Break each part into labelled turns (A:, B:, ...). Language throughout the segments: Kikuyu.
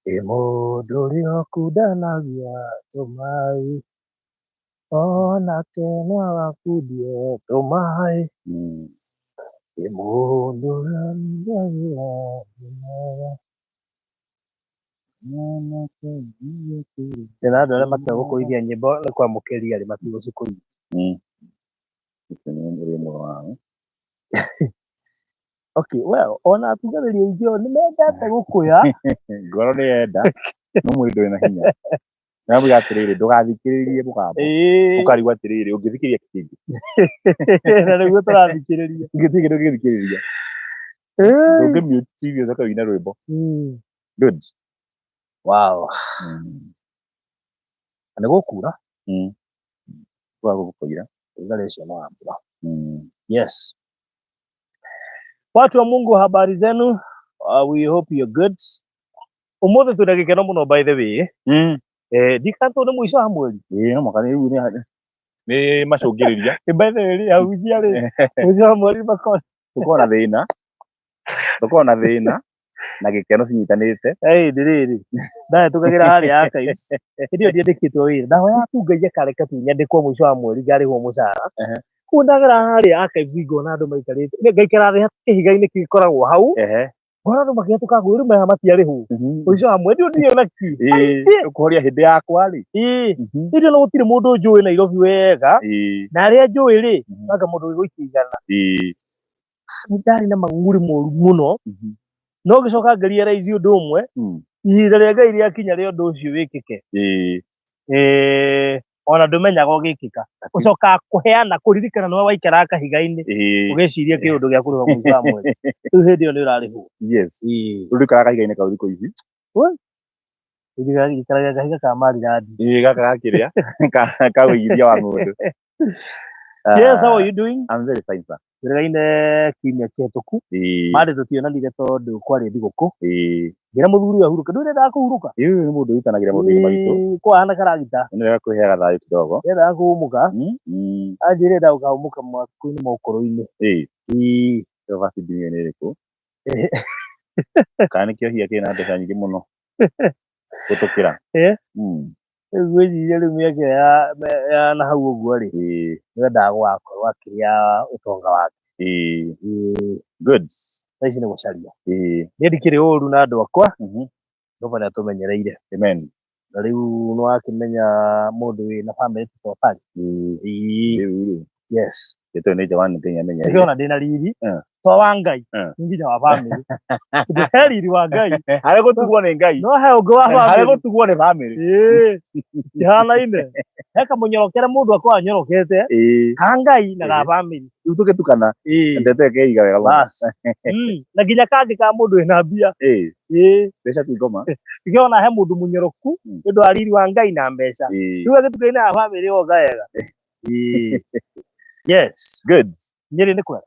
A: Ĩ mũndũ ũrĩa ũkundanagia tũmaĩ onake no agakundie tũmaĩ. Ĩ mũndũ ũrĩa ũnyihagia tũmaĩ Ndĩna andũ arĩa matiga gũkũithia nyĩmbo nĩ kwamũkĩria rĩ matigũcikũithia.
B: Ũcio nĩ ũrĩ ũmwe wao.
A: Okay, well, ona atungatĩri aingĩ o nĩ mendete gũkũya.
B: Ngoro nĩ yenda, no mwĩrĩ ndũrĩ na hinya. Ndĩramwĩra atĩrĩrĩ, ndũgathikĩrĩrie mũgambo. Ũkarigwo atĩrĩrĩ, ũngĩthikĩrĩria kĩngĩ.
A: Na nĩguo tũrathikĩrĩria.
B: Ũngĩthikĩrĩria ndũngĩthikĩrĩria. Ndũngĩ mute TV ũcoke ũine rwĩmbo. Good.
A: Wow. Na nĩ gũkura.
B: Kwaga gũkũira.
A: Ũrugarĩ ũcio nĩ wa mbura. Yes. Watu wa Mungu, habari zenu? We hope you're good. Ũmũthĩ twĩna gĩkeno mũno by the way. Ndikantwo nĩ mũico wa mweri.
B: Ĩĩ no mũhaka rĩu nĩ macũngĩrĩria.
A: By the way rĩ, ahunjia rĩ, mũico wa mweri makoragwo
B: Tũkoragwo na thĩna. Tũkoragwo na thĩna na gĩkeno cinyitanĩte.
A: Ĩĩ ndĩrĩrĩ, ndahĩtũkagĩra harĩa archives. Hĩndĩ ĩyo ndiandĩkĩtwo wĩra. Ndahoyaga tu Ngai akareke tu nyandĩkwo mũico wa mweri ngarĩhwo mũcara. Koguo ndagera harĩa archives ngona andũ maikarĩte. Ngaikara thĩ kĩhiga-inĩ gĩkoragwo hau. Ngona andũ makĩhetũka ngwĩra rĩu maya matiarĩhwo. Mũico wa mweri ndio na kĩ.
B: Ĩĩ, ũkũhoria hĩndĩ yakwa rĩ.
A: Ĩĩ. Hĩndĩ ĩyo gũtirĩ mũndũ njũĩ Nairobi wega. Na arĩa njũĩ rĩ, anga mũndũ wĩgũikia 100. Nĩ ndarĩ na mang'ũrĩ moru mũno. No ngĩcoka ngĩ realize ũndũ ũmwe, ihinda rĩa Ngai rĩakinya rĩa ũndũ ũcio wĩkĩke. Ona ndũmenyaga ũgĩkĩka. Ũcokaga kũheana kũririkana nĩwe waikaraga kahiga-inĩ ũgĩciria kĩũndũ gĩa kũrĩhwo mũico wa mweri. Rĩu hĩndĩ ĩyo nĩ ũrarĩhwo.
B: Yes. Rĩu ndũikaraga kahiga-inĩ kau thikũ ici.
A: Njikaraga kahiga ka marirandi.
B: Ĩĩ gaka ga kĩrĩa ka ũigithia wa mũndũ.
A: Yes, how are you doing?
B: I'm very fine, sir.
A: Twĩrĩgaine kiumia kĩhĩtũku. Marĩ tũtionanire tondũ kwarĩ thigũkũ. Ngĩra mũthuri ũyũ ahurũke. Ndũĩ ndendaga kũhurũka?
B: Ĩĩ ũyũ nĩ mũndũ wĩrutanagĩria maũndũ-inĩ maritũ.
A: Kwahana karagita.
B: Nĩ wega kwĩheaga thayũ kidogo.
A: Ndendaga kũhũmũka. Anjĩrire endaga gũkahũmũka matukũ-inĩ ma ũkũrũ-inĩ.
B: Ĩĩ. Ĩyo basi ndini nĩ ĩrĩkũ? Kana nĩkĩo hihi akĩrĩ na mbeca nyingĩ mũno gũtũkĩra.
A: Rĩu ngwĩciria rĩu mĩaka ĩyo ya na hau ũguo rĩ, nĩwendaga gũgakorwo akĩrĩa ũtonga wake. Ĩĩ.
B: Good.
A: Thaa ici nĩ gũcaria. Niĩ ndikĩrĩ ũru na andũ akwa, Jehova nĩ atũmenyereire.
B: Amen.
A: Na rĩu nĩ wakĩmenya mũndũ wĩna bamĩrĩ ti ta ũtarĩ. Ĩĩ.
B: Rĩu rĩ.
A: Yes.
B: Ndeto nĩ njega nĩ Ngai amenyereire.
A: Nĩkĩo ona ndĩna riri to wa Ngai nĩ nginya wa bamĩrĩ. Tondũ he riri wa Ngai.
B: Harĩa gũtugwo nĩ Ngai.
A: No he ũngĩ wa
B: Harĩa
A: bamĩrĩ.
B: gũtugwo nĩ bamĩrĩ.
A: Ĩĩ. Ihanaine. He kamũnyorokere mũndũ akoragwo anyorokete. Ka Ngai na ga bamĩrĩ.
B: Rĩu tũgĩtukana. Ndeto ĩkeiga wega mũno.
A: Bas. Na nginya kangĩ ka mũndũ wĩna mbia. Ĩĩ.
B: Mbeca ti ngoma.
A: Nĩkĩo ona he mũndũ mũnyoroku nĩ ũndũ wa riri wa Ngai na mbeca. Rĩu agĩtukaine na bamĩrĩ oga wega. Yes.
B: Good.
A: Nyĩrĩ nĩ kwega.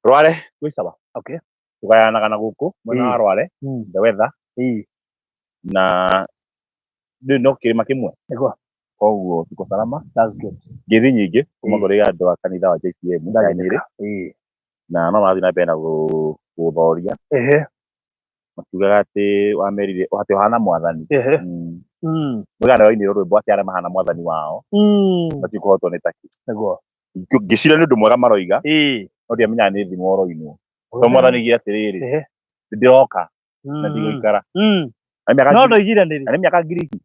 B: Rware gwĩ sawa.
A: Okay.
B: Tũgayanaga na gũkũ mwena wa Rware, the weather na rĩu no kĩrĩma kĩmwe.
A: Nĩguo.
B: Koguo tuko salama.
A: That's good.
B: Ngeithi nyingĩ kuma kũrĩ andũ a kanitha wa JCM ya Nyĩrĩ na no marathiĩ na mbere na gũthoria makiugaga atĩ wamerire atĩ ũhana mwathani. Mũigana nĩwainĩrwo rwĩmbo atĩ arĩa mahana mwathani wao matikũhotwo nĩ taki.
A: Nĩguo.
B: Ngĩciria nĩ ũndũ mwega maroiga no ndiamenyaga nĩ thimo ũroinwo. Tondũ mwathani oigire atĩrĩrĩ, nĩndĩroka na ndigũikara.
A: No ndoigire nĩ rĩ.
B: Na nĩ mĩaka ngiri ici.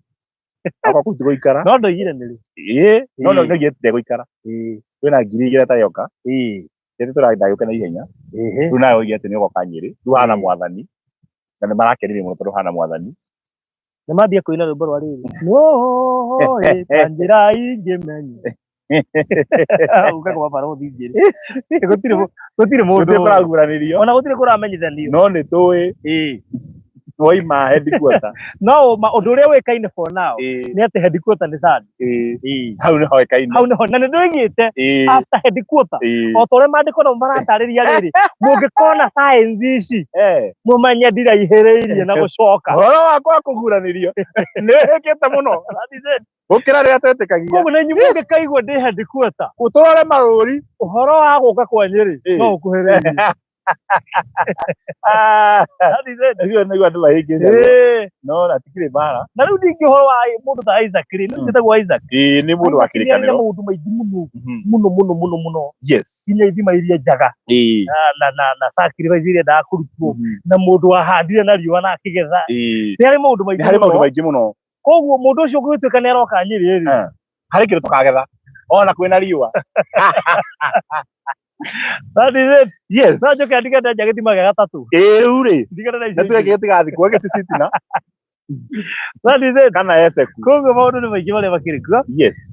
B: Oka kũu tigũikara.
A: No ndoigire nĩ rĩ.
B: Ĩĩ, no no ndoigire ndegũikara. Kwĩna 2000 ĩtarĩ yoka. Rĩrĩa tũrathiĩ na ihenya. Rĩu nawe oigire atĩ nĩ ũgoka Nyĩrĩ. Rĩu ũhana mwathani. Na nĩ marakenire mũno tondũ ũhana mwathani.
A: Nĩ mambia kũina rwĩmbo rwa rĩrĩ. Nũĩ ta njĩra ingĩmenya. Uka kwa barothi Nyĩrĩ. Gũtirĩ gũtirĩ mũndũ.
B: Gũtirĩ kũraguũranĩrio.
A: Ona gũtirĩ kũramenyithanio.
B: No nĩ tũĩ. Woima headquarter.
A: No ũndũ ũrĩa ũĩkaine for now nĩ atĩ headquarter nĩ Sand.
B: Hau nĩho hoĩkaine.
A: Hau nĩho na nĩ ndoigĩte after headquarter o ta ũrĩa maandĩko namo maratarĩria rĩrĩ, mũngĩkona signs ici mũmenye ndiraihĩrĩirie na gũcoka.
B: Ũhoro wakwa kũguũranĩrio nĩ wĩkĩte mũno gũkĩra rĩrĩa twetĩkagia.
A: Koguo na inyuĩ mũngĩkaigua ndĩ headquarter,
B: tũrore marũri,
A: ũhoro wa gũka kwa Nyĩrĩ no ũkuhĩrĩirie.
B: Ah,
A: That is it.
B: acio nĩguo andũ mahĩngĩcagwo. No hatikĩrĩ mbara.
A: Na rĩu ningĩ ũhoro wa mũndũ ta Isaac rĩ, nĩ njĩtagwo Isaac.
B: Ĩĩ, nĩ mũndũ wa
A: Isaac nĩ arĩ na
B: kĩrĩkanĩro.
A: maũndũ maingĩ mũno mũno mũno mũno mũno, nginya ithima iria njaga na sacrifice iria endaga kũrutwo, na mũndũ wahandire na riũa na akĩgetha. Nĩ harĩ maũndũ
B: Nĩ
A: maingĩ
B: harĩ maũndũ
A: mũno.
B: maingĩ mũno.
A: Koguo mũndũ ũcio ũgũgĩtuĩka nĩ aroka Nyĩrĩ rĩ,
B: Harĩ kĩndũ tũkagetha ona kwĩna riũa.
A: That is it. No njoke ndige ndenja gĩthima gĩa gatatũ.
B: Ĩĩ, rĩu rĩ,
A: Ndigane na
B: na
A: icio
B: tuge
A: ingĩ.
B: gĩtigathikwo gĩticitina
A: That is it.
B: kana eseku.
A: Koguo maũndũ nĩ maingĩ marĩa makĩrĩ kuo,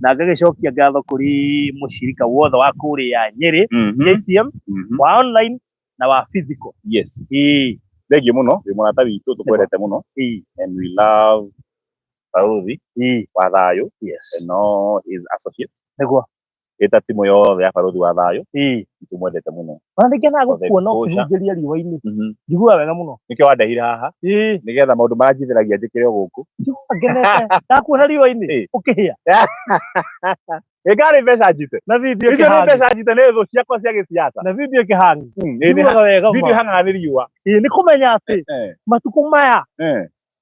A: na ngagĩcokia ngatho kũrĩ mũcirika wothe wa kũrĩa Nyĩrĩ, JCM, wa online na wa physical. Ĩĩ.
B: Thengiũ mũno, wĩ mũrata witũ, tũkwendete mũno, and we love Barũthi wa Thayũ and all his associates. Ĩta timu yothe ya Barũthi wa Thayũ, nĩtũmwendete mũno.
A: Ona nĩngenaga
B: For the
A: gũkuona
B: exposure.
A: ũkĩhunjĩria riũa-inĩ. Njiguaga wega mũno.
B: Nĩkĩo wandehire haha, nĩgetha maũndũ marĩa njithĩragia njĩkĩre o gũkũ.
A: Njiguaga ngenete ndakuona riũa-inĩ ũkĩhĩa.
B: Ĩ ngarĩ mbeca njite.
A: Na video
B: Icio nĩ
A: ĩkĩhang'i.
B: mbeca njite, nĩ thũ ciakwa cia gĩsiasa.
A: Na video ĩkĩhang'i.
B: Ĩ nĩ
A: Njiguaga wega
B: video
A: ma.
B: ĩhang'aga nĩ riũa.
A: Ĩĩ, nĩ kũmenya atĩ matukũ maya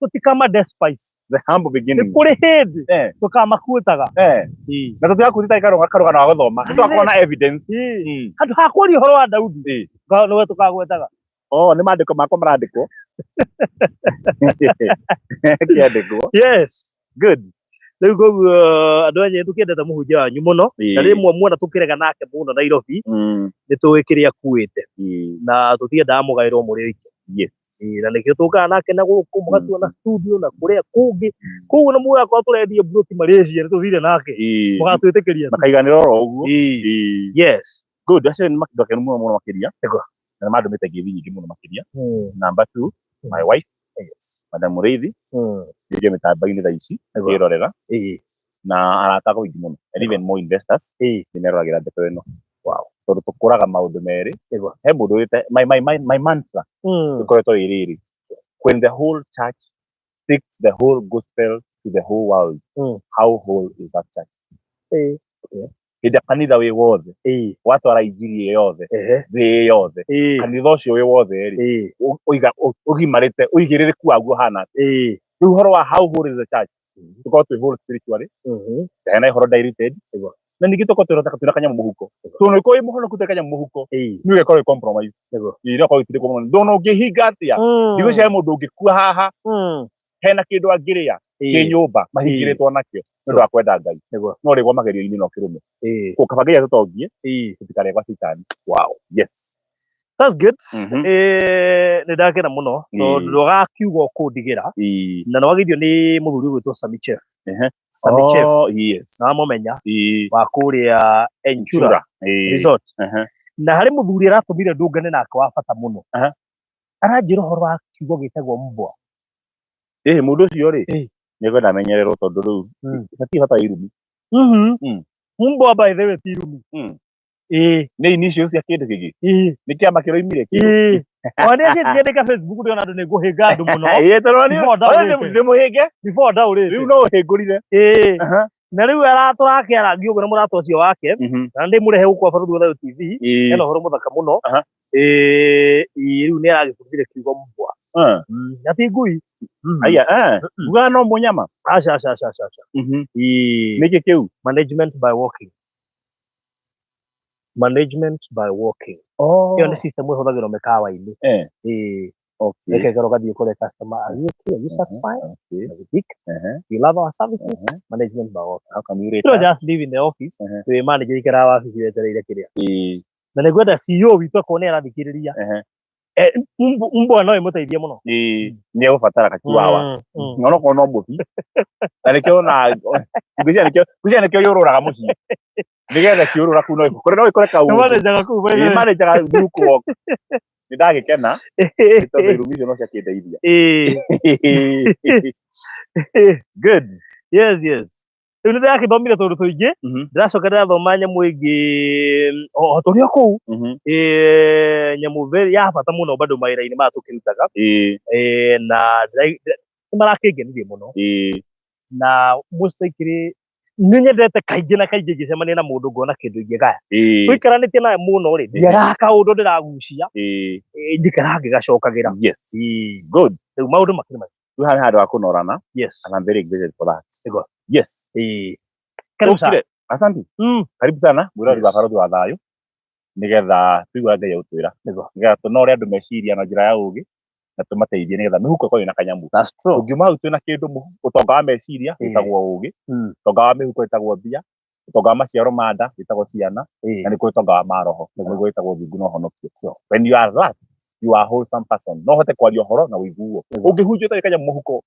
A: tũtikama despise.
B: The humble
A: Nĩ
B: beginning.
A: kũrĩ hĩndĩ tũkamakuĩtaga.
B: Na tũtigakuĩte karũgano ga gũthoma. Nĩ tũgakorwo na evidence.
A: Handũ ha kwaria ũhoro wa Daudi, nĩwe tũkagwetaga.
B: Oh, nĩ maandĩko makwa marandĩkwo. Kĩandĩkwo.
A: Yes.
B: Good.
A: Rĩu koguo andũ a Nyĩrĩ tũkĩendete mũhunjia wanyu mũno, na rĩmwe muona tũkĩrega nake mũno Nairobi, nĩ tũĩ kĩrĩa akuĩte, na tũtiendaga mũgaĩrwo mũrĩ oike. Na nĩkĩo tũkaga nake na gũkũ mũgatuona studio na kũrĩa kũngĩ. Koguo na muoya akorwo tũrendia mburoti Malaysia nĩ tũthire nake, mũgatwĩtĩkĩria tu.
B: Makaiganĩra oro ũguo.
A: Yes.
B: Good. Acio nĩ andũ akenu mũno mũno makĩria. Na nĩ mandũmĩte ngeithi nyingĩ mũno makĩria. Number two, my wife, Madam Mũrĩithi, nĩnjũĩ mĩtambo-inĩ thaa ici, akĩrorera, na arata akwa aingĩ mũno, and even more investors, nĩ meroragĩra ndeto ĩno. Tondũ tũkũraga maũndũ merĩ. He mũndũ wĩte, my mantra ĩkoretwo ĩ rĩrĩ: when the whole church takes the whole gospel to the whole world, how whole is that church? Hĩndĩ ĩrĩa kanitha wĩ wothe watwara injiri ĩ yothe thĩ ĩ yothe, kanitha ũcio wĩ wothe rĩ, ũgimarĩte ũigĩrĩrĩku waguo ũhana atĩa? Rĩu ũhoro wa how whole is the church, tũkorwo twĩ whole spiritually, hena ũhoro diluted, na ningĩ tũkorwo twĩna kanyamũ mũhuko, tondũ ũngĩkorwo wĩ mũhonoku ũtarĩ kanyamũ mũhuko, nĩ ũgekorwo wĩ compromise. Ĩĩ, no ũkorwo ũgĩtindĩkwo mũno. Ndona ũngĩhinga atĩa, ndigwĩciria he mũndũ ũngĩkua haha hena kĩndũ angĩrĩa kĩ nyũmba mahingĩrĩtwo nakĩo nĩ ũndũ wa kwenda Ngai. No ũrĩgwa magerio-inĩ na ũkĩrũme. Kaba Ngai atũtongie tũtikarĩe gwa caitani. Yes.
A: That's good. Nĩ ndakena mũno tondũ ndũgakiuga ũkũndigĩra, na nĩ wagithio nĩ mũthuri ũgwĩtwo Sami Chef. Sami Chef.
B: Oh, yes.
A: Na wamũmenya wa kũrĩa Enchura
B: Chura.
A: Resort. Na harĩ mũthuri aratũmire ndũngane nake wa bata mũno. Aranjĩra ũhoro wa kiugo gĩtagwo mbwa.
B: Ĩĩ, mũndũ ũcio rĩ, nĩ ekwenda amenyererwo tondũ rĩu hatirĩ bata wa irumi.
A: Mbwa by the way ti irumi.
B: Nĩ initials cia kĩndũ kĩngĩ. Nĩ kĩama kĩroimire kĩu.
A: Ona nĩ njĩtie Facebook ndĩrona andũ nĩ ngũhĩnga andũ mũno.
B: Ĩĩ, tondũ nĩ
A: Before ndaũrĩte.
B: nĩ mũhĩnge.
A: Before ndaũrĩte.
B: Rĩu no ũhĩngũrire.
A: Na rĩu tũrakĩarangia ũguo na mũrata ũcio wake, na ndĩmũrehe gũkũ Barũthi wa Thayũ TV, hena ũhoro mũthaka mũno. Ĩĩ, rĩu nĩ aragĩbundithire kiugo mbwa. Na ti ngui.
B: Aya, ugaga no mũnyama.
A: Aca, aca, aca, aca, aca. Ĩĩ.
B: Nĩkĩ kĩu?
A: Management by walking. Management by walking. Ĩyo nĩ system ĩhũthagĩrwo mĩkawa-inĩ. Ĩĩ. Ĩkekera ũgathiĩ kũrĩ customer, are you okay? Are you satisfied? Are you sick? Do you love our services? Management by walking.
B: How can you rate
A: You don't
B: that?
A: just live in the office. Wĩ manager ikaraga wabici wetereire kĩrĩa. Na nĩ ngwenda CEO witũ akorwo nĩ arathikĩrĩria. Mbwa no ĩmũteithie mũno.
B: Ĩĩ, nĩ egũbatara gachiwawa. Onokorwo no mũbi. Na nĩkĩo ona ngwĩciria nĩkĩo ngwĩciria nĩkĩo yũrũraga mũciĩ. Nĩgetha kĩũrũra kuu no ĩkore no ĩkore kaũndũ.
A: Nĩ kuu by the
B: Ĩĩ,
A: way.
B: manager group walk. Nĩ ndagĩkena nĩ tondũ irumi icio no ciakĩndeithia. Good.
A: Yes. Rĩu nĩ ndĩrakĩthomire tũndũ tũingĩ, ndĩracoka ndĩrathoma nyamũ ĩngĩ o tũrĩ o kũu, nyamũ very ya bata mũno bado mawĩra-inĩ maya tũkĩrutaga, na nĩ marakĩngenirie mũno, na most likely Nĩ nyendete kaingĩ na kaingĩ ngĩcemania na mũndũ ngona kĩndũ ingĩgaya.
B: Ĩĩ.
A: Tũikaranĩtie nawe mũno rĩ, ndiagaga kaũndũ ndĩragucia,
B: Ĩĩ.
A: Njikaraga ngĩgacokagĩra.
B: Yes. Good.
A: Rĩu maũndũ makĩrĩ maingĩ.
B: Rĩu haha nĩ handũ ha kũnorana
A: Yes.
B: and I'm very excited for that.
A: Nĩguo.
B: Yes.
A: Ĩĩ. Karibu sana.
B: Tũkire. Asante. Karibu sana mwĩrori wa Barũthi wa Thayũ nĩgetha tũigue Ngai agũtwĩra.
A: Nĩguo.
B: Nĩgetha tũnore andũ meciria na njĩra ya ũgĩ na tũmateithie nĩgetha mĩhuko ĩkorwo ĩna kanyamũ.
A: That's true.
B: Tũngiuma hau twĩna kĩndũ ũtonga wa meciria wĩtagwo ũgĩ, ũtonga wa mĩhuko wĩtagwo mbia, ũtonga wa maciaro ma nda wĩtagwo ciana, na nĩ kũrĩ ũtonga wa maroho na nĩguo wĩtagwo ũthingu na ũhonokio. When you are that, you are a wholesome person. No ũhote kwaria ũhoro na ũiguo. Ũngĩhunjia ũtarĩ kanyamũ mũhuko,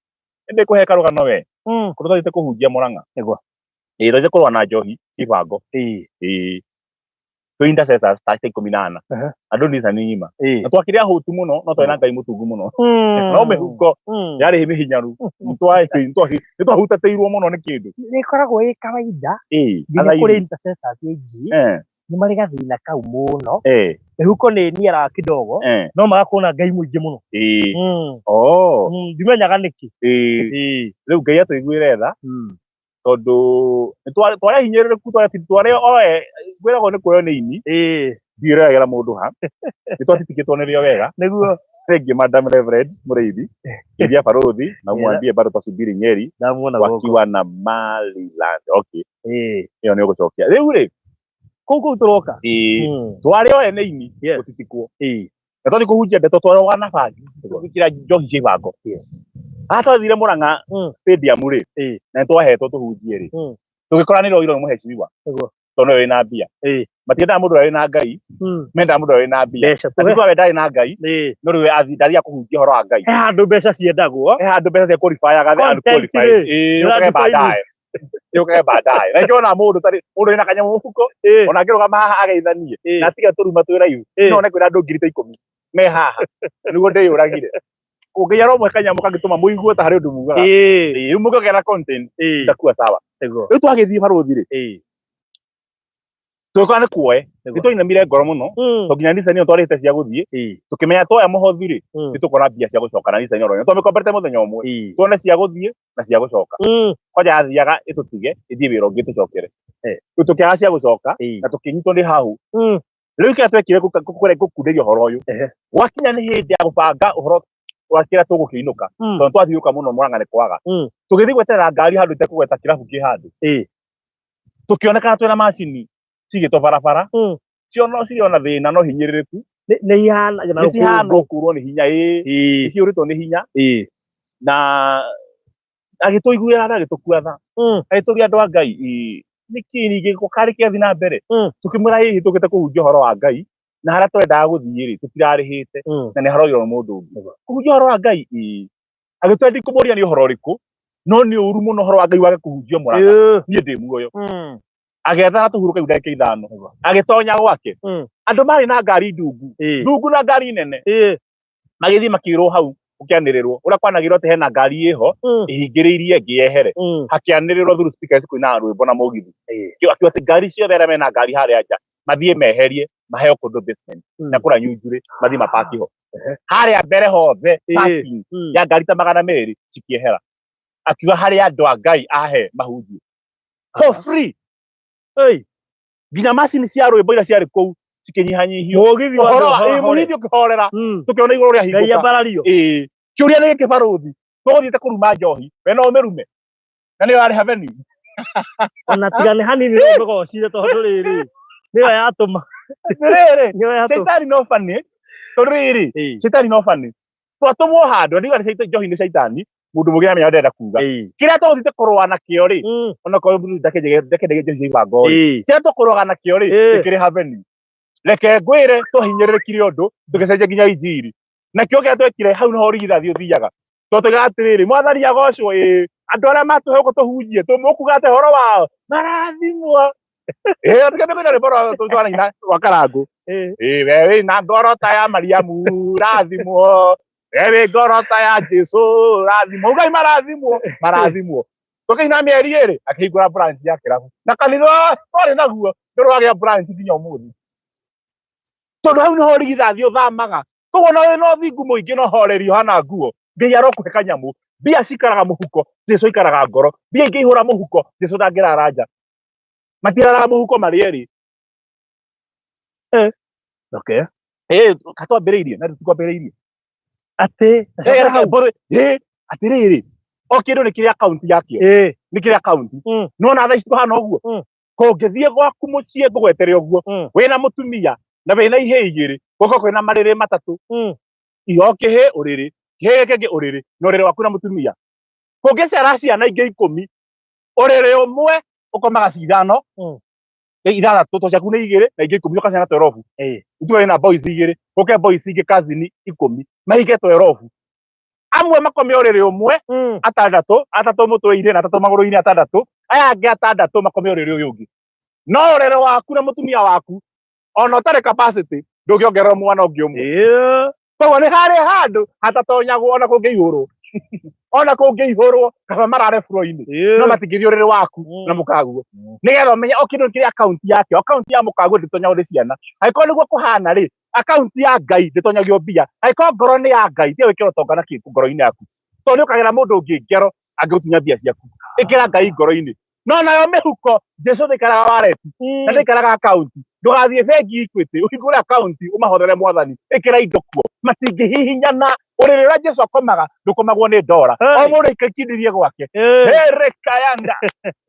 B: ĩndĩ kũhe karũgano we. Kũrĩa twathiĩte kũhunjia Mũrang'a.
A: Nĩguo.
B: Ĩĩ twathiĩte kũrũa na njohi ibango. Ĩĩ. Twĩ intercessors ta 14. Andũ ni thani ng'ima. Na twakĩrĩ ahũtu mũno no twarĩ na Ngai mũtungu mũno. No mĩhuko yarĩ mĩhinyaru. Nĩ twahutatĩirwo mũno nĩ kĩndũ.
A: Nĩ ĩkoragwo ĩ kawaida
B: Ĩĩ.
A: nginya
B: Athaithi.
A: kũrĩ intercessors aingĩ nĩ marĩ gathĩna kau mũno. Mĩhuko nĩ ĩniaraga kidogo no magakorwo na Ngai mũingĩ mũno.
B: Ĩĩ. Oh.
A: Ndimenyaga nĩkĩ.
B: Ĩĩ.
A: Ĩĩ.
B: Rĩu Ngai atũiguĩre tha tondũ nĩ twarĩ ahinyĩrĩrĩku twarĩ oe ngwĩragwo nĩ kuoywo nĩ ini.
A: Ĩĩ.
B: Ndiĩroyagĩra mũndũ ha. Nĩ twatitikĩtwo nĩrĩo wega.
A: Nĩguo.
B: Thank you Madam Reverend Mũrĩithi. Geithia Barũthi na umwambie bado twasubiri Nyeri
A: Ndamuona gũkũ.
B: wakiwa na Maryland. Okay.
A: Ĩĩ.
B: Ĩyo nĩ ũgũcokia. Rĩu rĩ,
A: Kũu kũu tũroka.
B: Ĩĩ. Twarĩ oe nĩ ini
A: Yes.
B: gũtitikwo.
A: Ĩĩ.
B: Na twathiĩ kũhunjia ndeto twarũga na bangi. Tũgĩkĩra njohi cia ibango.
A: Yes.
B: Haha twathire Mũrang'a stadium rĩ, na nĩ twahetwo tũhunjie rĩ. Tũgĩkora nĩ roirwo nĩ mũhecimiwa.
A: Nĩguo.
B: Tondũ nĩwe wĩna mbia.
A: Ĩĩ.
B: Matiendaga mũndũ ũrĩa wĩna Ngai, mendaga mũndũ ũrĩa wĩna mbia.
A: Mbeca
B: Na
A: tũhe.
B: tiguo we ndarĩ na Ngai,
A: Ĩĩ.
B: no rĩu we ndathiaga kũhunjia ũhoro wa Ngai.
A: He handũ mbeca ciendagwo.
B: He handũ mbeca cia qualify-aga the
A: Content
B: unqualified.
A: rĩ,
B: Ĩĩ,
A: nĩ
B: yũkage
A: ũra-define.
B: baadaye. Yũkage baadaye. Na nĩkĩo wonaga mũndũ tarĩ mũndũ wĩna kanyamũ mũhuko, ona angĩrũgama haha ageithanie, na atige tũruma twĩ live, no one kwĩna andũ 10,000 me haha. Nĩguo ndĩyũragire. Ngai aromũhe kanyamũ kangĩtũma mũigue ta harĩ ũndũ mugaga.
A: Ĩĩ.
B: Rĩu mũkĩongera na content,
A: Ĩĩ.
B: itakuwa sawa.
A: Nĩguo.
B: Rĩu twagĩthiĩ barũthi rĩ,
A: Ĩĩ.
B: tũgĩkora nĩ kuoe.
A: Nĩguo.
B: Nĩ twainamire ngoro mũno, tondũ nginya Nissan ĩyo twarĩhĩte cia gũthiĩ, tũkĩmenya twoya mũhothi rĩ, nĩ tũkona mbia cia gũcoka na Nissan oro ĩyo. Twamĩkomberete mũthenya ũmwe, tuone cia gũthiĩ na cia gũcoka. Kwanja yathiaga ĩtũtige, ĩthiĩ wĩra ũngĩ ĩtũcokere. Rĩu tũkĩaga cia gũcoka, na tũkĩnyitwo nĩ hau. Rĩu kĩrĩa twekire gũkunderia ũhoro ũyũ, gwakinya nĩ hĩndĩ ya gũbanga ũhoro wa kĩrĩa tũgũkĩinũka, tondũ twathiũka mũno Mũrang'a nĩ kwaga. Tũgĩthiĩ gweterera ngari handũ itekũgweta kĩrabu kĩ handũ. Tũkĩonekana twĩna macini cigĩtwo barabara, cio no cirĩ ona thĩna no hinyĩrĩrĩku.
A: Nĩ ihana na
B: Nĩ cihana
A: rũkũngũ.
B: kũrwo nĩ hinya, ĩĩ. Cikĩũrĩtwo nĩ hinya. Na agĩtũiguĩra tha, agĩtũkua tha. Agĩtũria andũ a Ngai, ĩĩ, nĩkĩ ningĩ karĩ kĩrathiĩ na mbere? Tũkĩmwĩra hihi tũkĩte kũhunjia ũhoro wa Ngai, na harĩa twendaga gũthiĩ rĩ, tũtirarĩhĩte, na nĩ haroirwo nĩ mũndũ ũngĩ. Kũhunjia ũhoro wa Ngai, ĩĩ. Agĩtwĩra ndikũmũria nĩ ũhoro ũrĩkũ, no nĩ ũru mũno ũhoro wa Ngai wage kũhunjio Mũrang'a. Niĩ ndĩ muoyo. Agĩethana tũhurũka iu ndagĩka 5. Agĩtonya gwake. Andũ marĩ na ngari ndungu. Ndungu na ngari nene. Magĩthiĩ makĩrwo hau gũkĩanĩrĩrwo. Ũrĩa kwanagĩrĩrwo atĩ hena ngari ĩho, ĩhingĩrĩirie ĩngĩ yehere. Hakĩanĩrĩrwo through speakers kũina rwĩmbo na mũgithi. Akiuga atĩ ngari ciothe arĩa mena ngari harĩa nja, mathiĩ meherie, maheo kũndũ basement. Na kũrĩa Nyunjurĩ, mathiĩ mapaki ho. Harĩa mbere hothe, parking ya ngari ta 200 cikĩehera. Akiuga harĩa andũ a Ngai ahe mahunjie. For free. Nginya macini cia rwĩmbo iria ciarĩ kũu cikĩnyihanyihio.
A: Mũgithi wa
B: Ũhoro wa-
A: andũ
B: ĩĩ, mũgithi ũkĩhorera. Tũkĩona igũrũ rĩa
A: Ngai
B: hingũka.
A: ambarario.
B: Ĩĩ. Kĩũria nĩ gĩkĩ barũthi. Tũgũthiĩte kũruma njohi, we no ũmĩrume. Na nĩyo yarĩ Avenue.
A: Ona tiga nĩ hanini no ũmĩgocire tondũ rĩrĩ, nĩyo yatũma.
B: Atĩrĩrĩ,
A: Nĩyo yatũma.
B: Shaitani no funny. Tondũ rĩrĩ, shaitani no funny. Twatũmwo handũ, ndiuga nĩ shaitani, njohi nĩ shaitani, mũndũ mũgĩ amenya ndĩrenda kuga. Kĩrĩa tũgũthiĩte kũrũa nakĩo rĩ, onokorwo mũndũ ndakendege njohi cia ibango rĩ, kĩrĩa tũkũrũaga nakĩo rĩ, gĩkĩrĩ Avenue. Reke ngwĩre twahinyĩrĩrĩkire ũndũ, tũgĩcenjia nginya injiri. Nakĩo kĩrĩa twekire hau nĩho ũrigithathi ũthiaga. Tondũ tũigaga atĩrĩrĩ, mwathani agocwo, ĩĩ, andũ arĩa matũhe gũkũ tũhunjie, tũmũkuga atĩ ũhoro wao, marathimwo. Ĩĩ, tiga nĩ kũina rwĩmbo rwa rwa Karangũ. Ĩĩ, we wĩna ngoro ta ya Mariamu, rathimwo. We wĩ ngoro ta ya Jesũ, rathimwo. Ugai marathimwo, marathimwo. Tũkĩina mĩeri ĩrĩ, akĩhingũra branch ya kĩrabu. Na kanitha twarĩ naguo, ndũrĩ wagĩa branch nginya ũmũthĩ. Tondũ hau nĩho ũrigithathi ũthamaga. Koguo na wĩna ũthingu mũingĩ na ũhoreri ũhana nguo, Ngai arokũhe kanyamũ. Mbia cikaraga mũhuko, Jesu aikaraga ngoro. Mbia ingĩihũra mũhuko, Jesu ndangĩrara nja. Matiraraga mũhuko marĩ erĩ.
A: Okay.
B: Ĩ, katwambĩrĩirie na tũtikwambĩrĩirie.
A: Atĩ
B: Eh, reke mbũrĩ- ĩ, atĩrĩrĩ, o kĩndũ nĩ kĩrĩ akaunti yakĩo, nĩ kĩrĩ akaunti. Nĩwona thaa ici kũhana ũguo? Kũngĩthiĩ gwaku mũciĩ ngũgwetere ũguo, wĩna mũtumia na wĩna ihĩĩ igĩrĩ, gũkorwo kwĩna marĩrĩ matatũ, iho kĩhĩ ũrĩrĩ, kĩhĩ gĩkĩ kĩngĩ ũrĩrĩ, na ũrĩrĩ waku na mũtumia. Kũngĩciara ciana ingĩ 10, ũrĩrĩ ũmwe ũkomaga cithano, ithathatũ, to ciaku nĩ igĩrĩ na ingĩ 10, ũka ciana 12. Ithuĩ wĩna boys igĩrĩ, gũke boys ingĩ cousin 10, mahike 12. Amwe makome ũrĩrĩ ũmwe, atandatũ, atatũ mũtwe-inĩ na atatũ magũrũ-inĩ atandatũ, aya angĩ atandatũ makome ũrĩrĩ ũyũ ũngĩ. No ũrĩrĩ waku na mũtumia waku, ona ũtarĩ capacity, ndũngĩongerera mwana ũngĩ ũmwe. Koguo nĩ harĩ handũ hatatonyagwo ona kũngĩihũrwo. Ona kũngĩihũrwo, kaba marare floor-inĩ. No matingĩthiĩ ũrĩrĩ waku na mũkaguo. Nĩgetha ũmenye o kĩndũ kĩrĩ akaunti yakĩo. Akaunti ya mũkaguo ndĩtonyagwo nĩ ciana. Angĩkorwo nĩguo kũhana rĩ, akaunti ya Ngai ndĩtonyagio mbia. Angĩkorwo ngoro nĩ ya Ngai, tiga gwĩkĩra ũtonga na kĩ ngoro-inĩ yaku. Tondũ nĩ ũkagĩra mũndũ ũngĩ ngero angĩgũtunya mbia ciaku. Ĩkĩra Ngai ngoro-inĩ. No nayo mĩhuko, Jesu ndaikaraga wallet, na ndaikaraga akaunti. Ndũgathiĩ bengi Equity, ũhingũre akaunti, ũmahorere mwathani, ĩkĩra indo kuo. Matingĩhihinyana. Ũrĩrĩ ũrĩa Jesu akomaga, ndũkomagwo nĩ ndora. O mũndũ aikĩkindirie gwake. Herekayanda.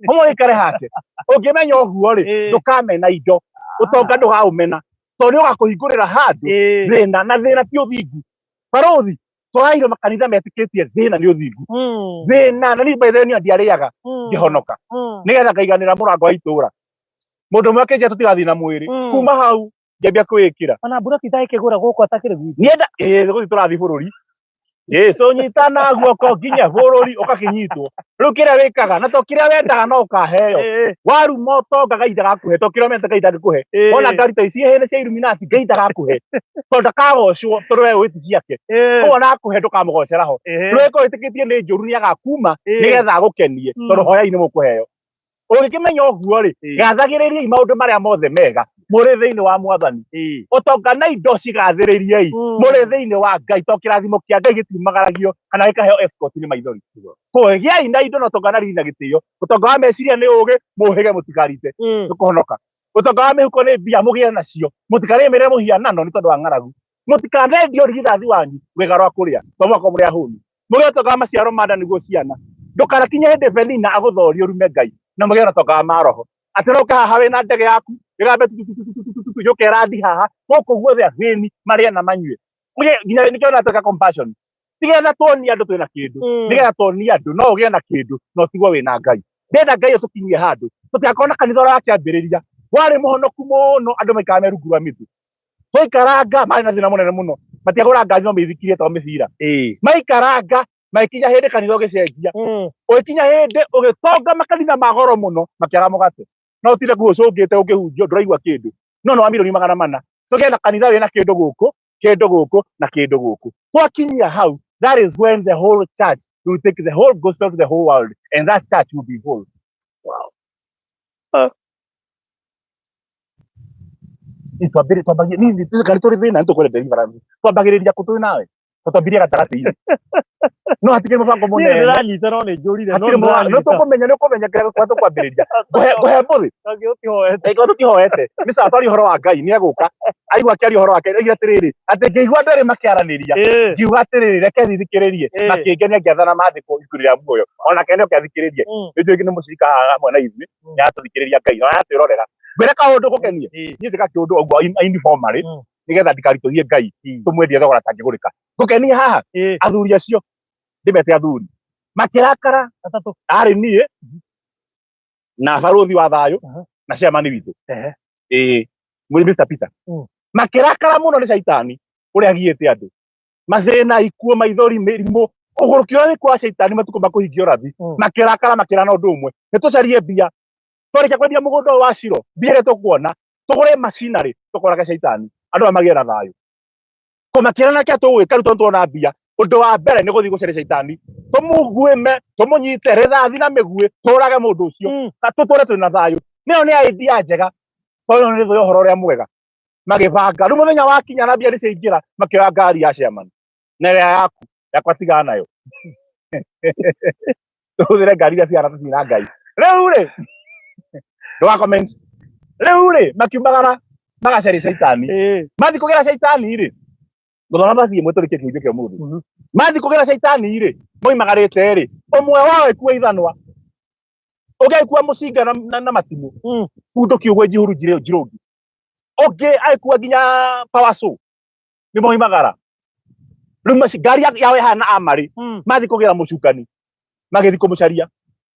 B: O mũndũ aikare hake. Ũngĩmenya ũguo rĩ, ndũkamena indo. Ũtonga ndũkaũmena. Tondũ nĩ ũgakũhingũrĩra handũ thĩna, na thĩna ti ũthingu. Barũthi, tũrairwo makanitha metĩkĩtie thĩna nĩ ũthingu. Thĩna, na niĩ by the way niĩ ndiarĩaga ngĩhonoka. Nĩgetha ngaiganĩra mũrango wa itũũra. Mũndũ ũmwe akĩnjĩra tũtigathiĩ na mwĩrĩ. Kuma hau ngĩambia kwĩĩkĩra.
A: Ona mburaki ĩkĩgũra gũkũ atakĩrĩ gwitũ.
B: Niĩ ĩĩ gũthiĩ tũrathiĩ bũrũri. Jesu nyitana guoko nginya bũrũri ũgakĩnyitwo. Rĩu kĩrĩa wĩkaga na to kĩrĩa wendaga no ũkaheo. Waruma ũtonga Ngai ndagakũhe, to kĩrĩa ũmendete Ngai ndangĩkũhe. Wona ngari ta ici hĩndĩ cia Illuminati Ngai ndagakũhe. Tondũ ndakagocwo tondũ we wĩ ti ciake. Koguo ona akũhe ndũkamũgocera ho. Rĩu ĩkorwo wĩtĩkĩtie nĩ njũru nĩ agakuma nĩgetha agũkenie tondũ hoyai nĩ mũkũheo. Ũngĩkĩmenya ũguo rĩ, gathagĩrĩriai maũndũ marĩa mothe mega mũrĩ thĩinĩ wa mwathani. Ũtonga na indo cigathĩrĩriei mũrĩ thĩinĩ wa Ngai, tondũ kĩrathimo kĩa Ngai gĩtiumagaragio kana gĩkaheo escort nĩ maithori. Kũgĩai na indo na ũtonga na riri na gĩtĩo. Ũtonga wa meciria nĩ ũũgĩ, mũũhĩge mũtikarite nĩkũhonoka. Ũtonga wa mĩhuko nĩ mbia, mũgĩe nacio. Mũtikarĩmĩre mũhianano nĩ tondũ wa ng'aragu. Mũtikanendie ũrigithathi wanyu rwĩga rwa kũrĩa, tondũ mũgakorwo mũrĩ ahũnu. Mũgĩe ũtonga wa maciaro ma nda nĩguo ciana. Ndũkanakinye hĩndĩ Penina agũthorie ũrume Ngai, na mũgĩe na ũtonga wa maroho. Atĩ no ũke haha wĩna ndege yaku, ĩgambe tututututututu, yũke ĩrandi haha, gũkũ guothe athĩni marĩe na manyue. Mũgĩe nginya nĩkĩo natwĩka compassion. Tigetha tuonie andũ twĩna kĩndũ, nĩgetha tuonie andũ no ũgĩe na kĩndũ na ũtigwo wĩna Ngai. Ndĩrenda Ngai atũkinyie handũ tũtigakorwo na kanitha ũrĩa wakĩambĩrĩria warĩ mũhonoku mũno, andũ maikaraga me rungu rwa mĩtĩ. Twaikaranga marĩ na thĩna mũnene mũno, matiagũra ngari no mĩithikiri ĩtagwo mĩbira. Maikaranga magĩkinya hĩndĩ kanitha ũgĩcenjia, ũgĩkinya hĩndĩ ũgĩtonga makanitha ma goro mũno makĩaga mũgate. No ũtinde kũu ũcũngĩte ũkĩhunjio ndũraigua kĩndũ, no nĩ wa mirioni 400. Tũgĩe na kanitha wĩna kĩndũ gũkũ, kĩndũ gũkũ na kĩndũ gũkũ. Twakinyia hau, that is when the whole church will take the whole gospel to the whole world, and that church will be whole.
A: Wow.
B: Twambĩrĩria, twambagia, niĩ kana tũrĩ thĩna nĩ tũkwenda deliverance. Twambagĩrĩria kũ twĩ nawe? Twambirie gatagatĩ-inĩ. No hatikĩrĩ mũbango
A: Niĩ
B: mũnene.
A: ndĩranyita no nĩ njũrire no
B: Hatirĩ mũbango. No
A: ndĩranyita.
B: tũkũmenya nĩ ũkũmenya kĩrĩa tũkũhota kwambĩrĩria. Ngũhe ngũhe mbũthĩ.
A: Angĩ ũtihoete.
B: Angĩkorwo tũtihoete, nĩ sawa twaria ũhoro wa Ngai nĩ egũka. Aigua akĩaria ũhoro wake oigire atĩrĩrĩ, atĩ ngĩigua andũ erĩ makĩaranĩria, ngiuga atĩrĩrĩ, reke thikĩrĩrie, makĩngenia ngĩathana maandĩko ibuku rĩa muoyo. Onake nĩ oke athikĩrĩrie. Nĩ njũĩ nĩ mũcirika haha hamwe na ithuĩ, nĩ aratũthikĩrĩria Ngai, na aratwĩrorera. Ngwĩre kaũndũ gũkenie, niĩ njĩkaga kĩũndũ ũguo informally, nĩgetha ndikaritũhie Ngai, tũmwendie thogora atangĩgũrĩka. Ngũkenie haha, athuri acio, ndĩmete athuri, makĩrakara,
A: Atatũ.
B: arĩ niĩ, na barũthi wa thayũ, na chairman witũ. Ĩĩ, mwĩrĩ Mr. Peter. Makĩrakara mũno nĩ caitani, ũrĩa agiĩte andũ. Mathĩna, ikuũ, maithori, mĩrimũ, ũgũrũki ũrĩa wĩkuo wa caitani matukũ ma kũhingia ũrathi. Makĩrakara makĩrana ũndũ ũmwe, nĩ tũcarie mbia. Twarĩkia kwendia mũgũnda ũyũ wa Shilo, mbia iria tũkuona, tũgũre macinarĩ, tũkorage caitani. Andũ aya magĩe na thayũ. Kũmakĩrana kĩa tũgwĩka rĩu tondũ tuona mbia, ũndũ wa mbere nĩ gũthiĩ gũcaria caitani, tũmũguĩme, tũmũnyite rithathi na mĩguĩ, tũrage mũndũ ũcio, na tũtũre twĩ na thayũ. Nĩyo nĩ idea njega, tondũ nĩ thũ ya ũhoro ũrĩa mwega. Magĩbanga, rĩu mũthenya wakinya na mbia nĩ ciaingĩra, makĩoya ngari ya chairman, na ĩrĩa yaku, yakwa tigana nayo. Tũhũthĩre ngari iria cihana ta ciĩna Ngai. Rĩu rĩ, ndũga comment. Rĩu rĩ, makiumagara magacaria caitani. Mathiĩ kũgĩra caitani rĩ, ngũthoma vaci ĩmwe tũrĩkie kĩhunjio kĩa ũmũthĩ. Mathiĩ kũgĩra caitani rĩ, moimagarĩte rĩ, ũmwe wao agĩkua ithanwa, ũngĩ agĩkua mũcinga na matimũ, kundũki ũguo njihũru njirũngi, ũngĩ agĩkua nginya power saw, nĩ moimagara. Rĩu ngari yao ĩhana amarĩ, mathiĩ kũgĩra mũcukani, magĩthiĩ kũmũcaria.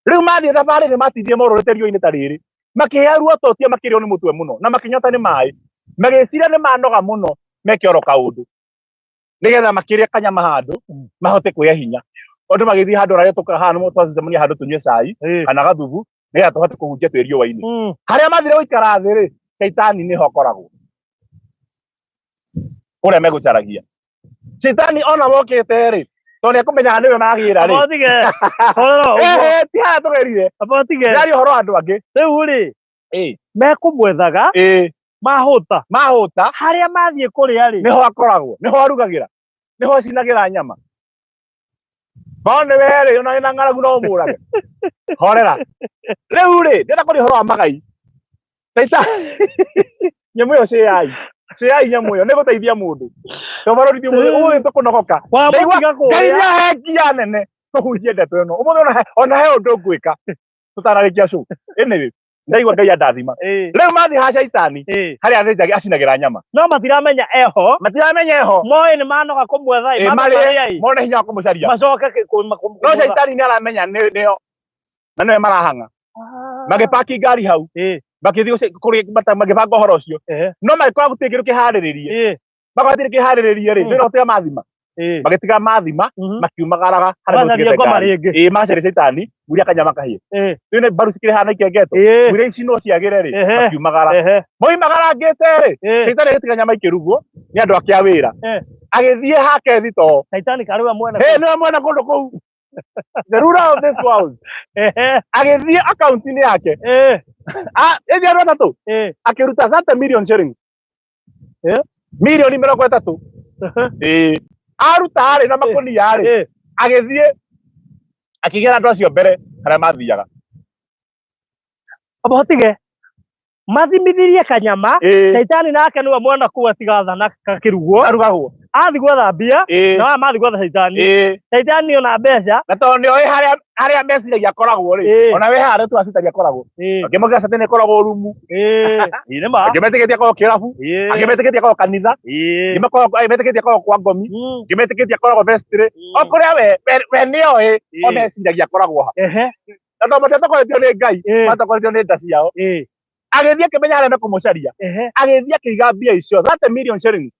B: Rĩu mathiĩ thabarĩ nĩ matindire morũrĩte riũa-inĩ ta rĩrĩ, makĩhĩa ruototia, makĩrĩo nĩ mũtwe mũno na makĩnyota nĩ maĩ, magĩciria nĩ manoga mũno, meke oro kaũndũ nĩgetha makĩrĩe kanyama handũ mahote kwĩhe hinya. Tondũ magĩthiĩ handũ harĩa tũkaha nĩ twacemania handũ tũnyue cai kana gathubu nĩgetha tũhote kũhunjia twĩ riũa-inĩ. Harĩa mathire gũikara thĩ rĩ, caitani nĩho akoragwo kũrĩa megũcaragia. Caitani ona mokĩte rĩ, tondũ nĩekũmenyaga nĩwe magĩra rĩ.
A: Abotige. Horera ũguo.
B: Ehe, ti haha tũgerire.
A: Abotige.
B: Ndĩraria ũhoro wa andũ angĩ.
A: Rĩu rĩ, mekũmwethaga mahũta.
B: Mahũta.
A: Harĩa mathiĩ kũrĩa rĩ,
B: nĩho akoragwo, nĩho arugagĩra, nĩho acinagĩra nyama. No nĩ we rĩ, ona wĩna ng'aragu no ũmũrage. Horera. Rĩu rĩ, ndĩrenda kũria ũhoro wa magai. Caita nyamũ ĩyo cĩai. Cĩai nyamũ ĩyo nĩ gũteithia mũndũ. Tondũ barũthi ũmũthĩ ũmũthĩ tũkũnogoka. Ndaigua
A: Wamũtiga
B: Ngai
A: kũrĩa.
B: nĩ ahe ngia nene kũhunjia ndeto ĩno. Ũmũthĩ ona he ũndũ ngwĩka tũtanarĩkia show. Anyway, ndaigua Ngai andathima. Rĩu mathiĩ ha caitani harĩa athĩnjagĩ acinagĩra nyama.
A: No matiramenya eho.
B: Matiramenya eho.
A: Moĩ nĩ manoga kũmwetha ĩ, mambe
B: marĩe,
A: marĩe ĩ.
B: mone hinya wa kũmũcaria.
A: Macoke
B: No
A: kũmwetha.
B: caitani nĩ aramenya nĩo. Na nĩwe marahang'a. Magĩpaki ngari hau. Magĩthiĩ kũrĩ magĩbanga ũhoro ũcio. No magĩkora gũtirĩ kĩndũ kĩharĩrĩrie. Magĩkora gũtirĩ kĩharĩrĩrie rĩ, nĩ ũtiga mathima. Magĩtiga mathima, makiumagaraga harĩa
A: Magacaria
B: matigĩte
A: ngoma
B: ngari.
A: rĩngĩ.
B: Magacaria caitani, nguria kanyama kahĩe. Rĩu nĩ mbaru cikĩrĩ hana ikengetwo. Nguria ici no ciagĩre rĩ, makiumagara. Moimagarangĩte rĩ, caitani agĩtiga nyama ikĩrugwo nĩ andũ ake a wĩra. Agĩthiĩ hake thitoo.
A: Caitani karĩ we mwene
B: kũu. Nĩwe mwene kũndũ kũu. The ruler of this world. Agĩthiĩ akaunti-inĩ yake. Ĩthiĩ andũ atatũ. Akĩruta 30 million shillings. Milioni 30. Aruta rĩ na makũnia rĩ, agĩthiĩ akĩgĩra andũ acio mbere harĩa mathiaga.
A: Abotige. Mathimithirie kanyama. Caitani nake nĩwe mwena kũu atigathana kakĩrugwo.
B: Arugagwo.
A: Athiĩ gwetha mbia, na aya mathiĩ gwetha caitani. Caitani ona mbeca.
B: Na tondũ nĩoĩ harĩa meciragia akoragwo rĩ, ona we harĩa tu acitagia akoragwo. Angĩ maugaga caitani akoragwo rumu.
A: Ĩ, nĩ ma.
B: Angĩ metĩkĩtie akoragwo kĩrabu. Angĩ metĩkĩtie akoragwo kanitha. Angĩ metĩkĩtie akoragwo kwa ngomi. Angĩ metĩkĩtie akoragwo vestry. O kũrĩa we nĩoĩ, o meciragia akoragwo ha. Na tondũ matiatongoretio nĩ Ngai, matongoretio nĩ nda ciao. Agĩthiĩ akĩmenya harĩa mekũmũcaria. Agĩthiĩ akĩiga mbia icio 30 million shillings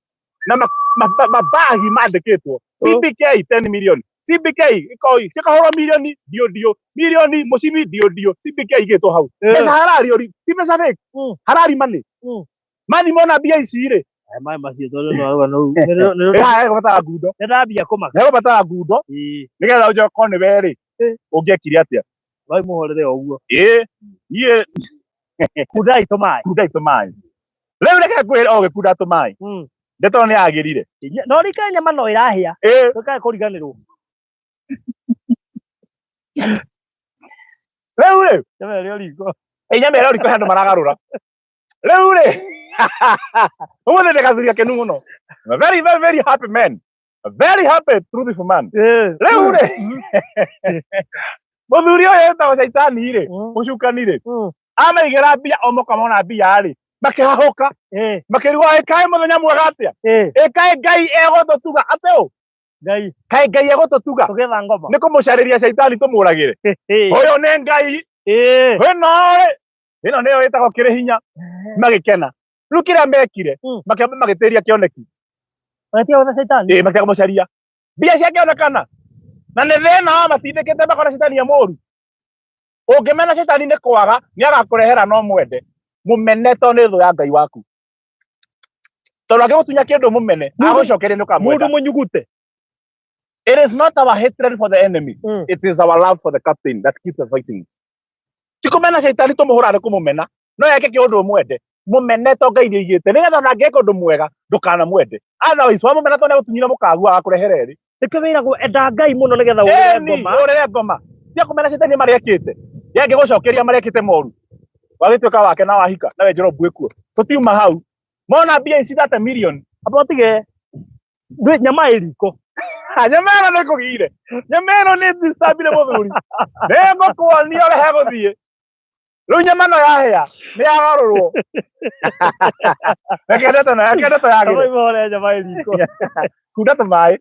B: na mabagi mandĩkĩtwo CBK 10 million, CBK ikoi cikahũrwo milioni ndio ndio, milioni mũcibi ndio ndio, CBK igĩtwo hau. Mbeca harari ori, ti mbeca fake, harari money. Mathi mona mbia ici rĩ,
A: Aya maĩ macio tondũ nĩ warũga nũ. Nĩ
B: haha hegũbatara ngundo.
A: Nĩ ndambia kũmaka.
B: Hegũbatara ngundo nĩgetha ũnjoke korwo nĩ we rĩ, ũngĩekire atĩa?
A: Wai mũhorere o ũguo.
B: Niĩ
A: Kundai tũmaĩ.
B: Kundai tũmaĩ. Rĩu reke ngwĩre o gĩkunda tũmaĩ. Ndeto nĩ yagĩrire.
A: No rika nyama no ĩrahĩa. Ndũkae kũriganĩrwo.
B: Rĩu rĩ.
A: Nyama ĩrĩ o riko.
B: Nyama ĩrĩ o riko he andũ maragarũra. Rĩu rĩ. Ũmũthĩ ndĩ gathuri akenu mũno. I'm a very, very, very happy man. A very happy, truthful man. Rĩu rĩ. Mũthuri ũyũ wĩtagwo Caitani rĩ, mũcukani rĩ, amaigĩra mbia o moka mona mbia rĩ, makĩhahũka, makĩrigwo ĩkaĩ mũthenya mwega atĩa? Ĩkaĩ Ngai egũtũtuga atĩ ũ?
A: Ngai.
B: Kaĩ Ngai egũtũtuga?
A: Tũgetha ngoma.
B: Nĩ kũmũcarĩria Caitani tũmũragĩre. Ũyũ nĩ Ngai. Ĩno rĩ, ĩno nĩyo ĩtagwo kĩrĩ hinya. Magĩkena. Rĩu kĩrĩa mekire, makĩamba magĩtĩria kĩoneki.
A: Magĩtiga gwetha Caitani?
B: Makĩaga kũmũcaria. Mbia ciakĩonekana. Na nĩ thĩna wa matindĩkĩte makona Caitani e mũru. Ũngĩmena Caitani nĩ kwaga, nĩ agakũrehera no mwende. Mũmene tondũ nĩ thũ ya Ngai waku. Tondũ angĩgũtunya kĩndũ mũmene, agũcokeria nĩ ũkamwenda.
A: Mũndũ mũnyugute.
B: It is not our hatred for the enemy. It is our love for the captain that keeps us fighting. Ti kũmena Caitani tũmũhũraga nĩ kũmũmena. No eke kĩũndũ ũmwende. Mũmene to Ngai nĩaigĩte. Nĩgetha ona angĩka ũndũ mwega, ndũkanamwende. Otherwise, wamũmena tondũ nĩagũtunyire mũkaguo agakũrehere erĩ.
A: Nĩkĩo wĩragwo enda Ngai mũno nĩgetha ũrĩre
B: Ĩni,
A: ngoma.
B: ũrĩre ngoma. Tia kũmena cetani marĩa ekĩte. Ye angĩgũcokeria marĩa ekĩte moru. Wagĩtuĩka wake na wahika na wenjerwo mbuĩ kuo. Tũtiuma hau. Mona mbia ici 30 million.
A: Amba ũtige ndwĩ nyama ĩ riko.
B: Ha, nyama ĩno nĩ kũgire. Nyama ĩno nĩ disturbire mũthuri. Nĩ ngũkuonia ũrĩa hegũthiĩ. Rĩu nyama ĩno yahĩa nĩ yagarũrwo. Reke ndeto na reke ndeto
A: Amba
B: yagĩre.
A: imore nyama ĩ riko.
B: Kunda tũmaĩ.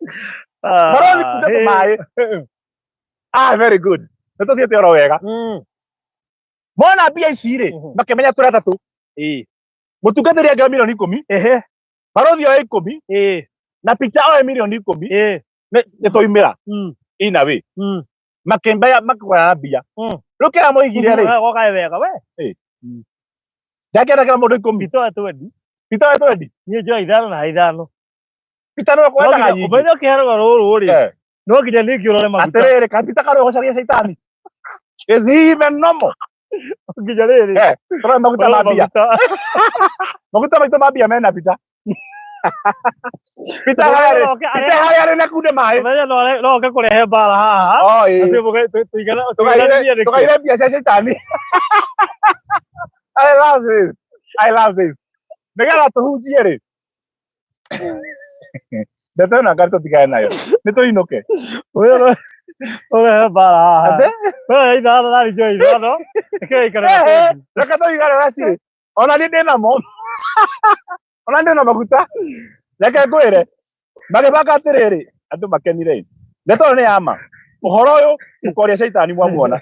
B: Barothi kunda tũmaĩ. Ah, very good. Nĩ tũthiĩte oro wega. Mona mbia ici rĩ, makĩmenya tũrĩ atatũ. Mũtungatĩri angĩoya milioni 10, barothi oe 10, na picha oe milioni 10, nĩ twaumĩra in a way. Makĩmbaya makĩgwara mbia. Rĩu kĩrĩa moigire rĩ,
A: Gokae wega we.
B: ndakĩenda kĩra mũndũ 10.
A: Pita twendi.
B: Pita we twendi.
A: Niĩ njoya ithano na ithano.
B: Pita nĩwe kwendaga nyingĩ.
A: Ũmenye ũkĩherwo rũrũ rĩ. No nginya ningĩ ũrore maguta.
B: Atĩrĩrĩ, kapita karĩa ũgũcaria caitani. Is he even normal?
A: Nginya rĩrĩ.
B: Tũrore maguta ma mbia. Maguta maitũ ma mbia mena Pita. Pita harĩa Pita harĩa arĩ na kunde maĩ.
A: Ũmenye no oke kũrehe mbara haha.
B: Oh, ĩĩ.
A: Atĩ tũigananie nĩkĩ?
B: Tũgaire mbia cia caitani. I love this. I love this. Nĩgetha tũhunjie rĩ. Ndeto ĩno anga tũtigane nayo. Nĩ tũinũke.
A: Ũrehe mbara haha.
B: Atĩ?
A: Wewe ithano na niĩ njoe ithano. Reke ikare na
B: Ehe,
A: twendi.
B: reke tũigane na cirĩ. Ona niĩ ndĩnamo. Ona ndĩna maguta. Reke ngwĩre. Magĩbanga atĩrĩrĩ, andũ makenire. Ndeto ĩyo nĩ ya ma. Ũhoro ũyũ mũkoria caitani mwamuona.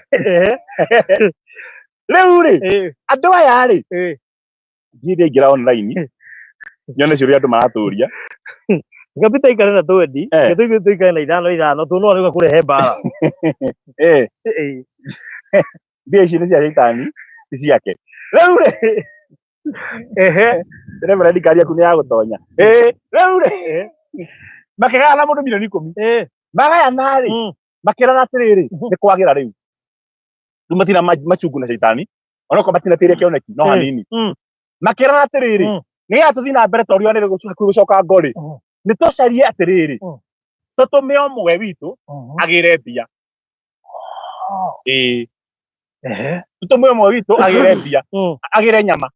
B: Rĩu rĩ, andũ aya rĩ, ndiĩ ndaingĩra online nyone ciũria andũ maratũria.
A: Reke Peter aikare na twendi. Reke tũikare tũikare na ithano ithano tondũ no arĩũka kũrehe mbara.
B: Mbia ici nĩ cia caitani, ti ciake. Rĩu rĩ, Reverend ngari yaku nĩ ya gũtonya. Rĩu rĩ, makĩgayana na mũndũ milioni 10. Magayana rĩ, makĩrana atĩrĩrĩ, nĩ kwagĩra rĩu. Rĩu matina machungu na caitani, onokorwo matinatĩire kĩoneki, no hanini. Makĩrana atĩrĩrĩ, nĩgetha tũthiĩ na mbere tondũ riũa nĩ rĩgũcoka gũcoka ngo rĩ, nĩ tũcarie atĩrĩrĩ, tũtũme ũmwe witũ agĩre mbia. Ĩĩ. Tũtũme ũmwe witũ agĩre mbia, agĩre nyama.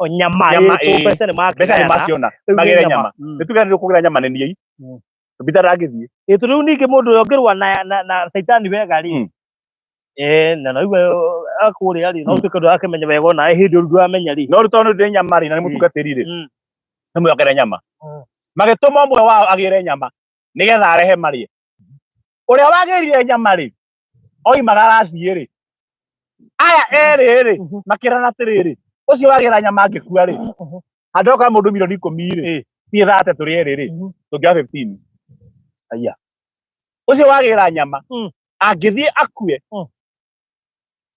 A: O nyama,
B: Nyama,
A: ĩĩ, mbeca nĩ
B: Mbeca nĩ
A: makĩgayana.
B: maciona,
A: Rĩu nĩ
B: magĩre nyama.
A: nyama.
B: Nĩ tuge nĩ ũkũgĩra nyama nĩ niĩ. Peter ndangĩthiĩ.
A: Ĩĩ, tondũ rĩu ningĩ mũndũ ũrĩa ũngĩrũa na caitani wega rĩ, na no igue akũrĩa rĩ, no ũtuĩke ndũrakĩmenya wega onawe hĩndĩ ĩyo ndũramenya rĩ.
B: No rĩu tondũ ndĩ nyama rĩ, na nĩ mũtungatĩri rĩ, nĩ mwĩhokere nyama. Magĩtũma ũmwe wao agĩre nyama nĩgetha arehe marĩe. Ũrĩa wagĩrire nyama rĩ, oimaga arathiĩ rĩ, aya erĩ rĩ, makĩrana atĩrĩrĩ, ũcio wagĩra nyama angĩkua rĩ, handũ ha mũndũ milioni 10 rĩ, thiĩ thate tũrĩ erĩ rĩ, tũngĩoya 15. Aya. Ũcio wagĩra nyama, angĩthiĩ akue,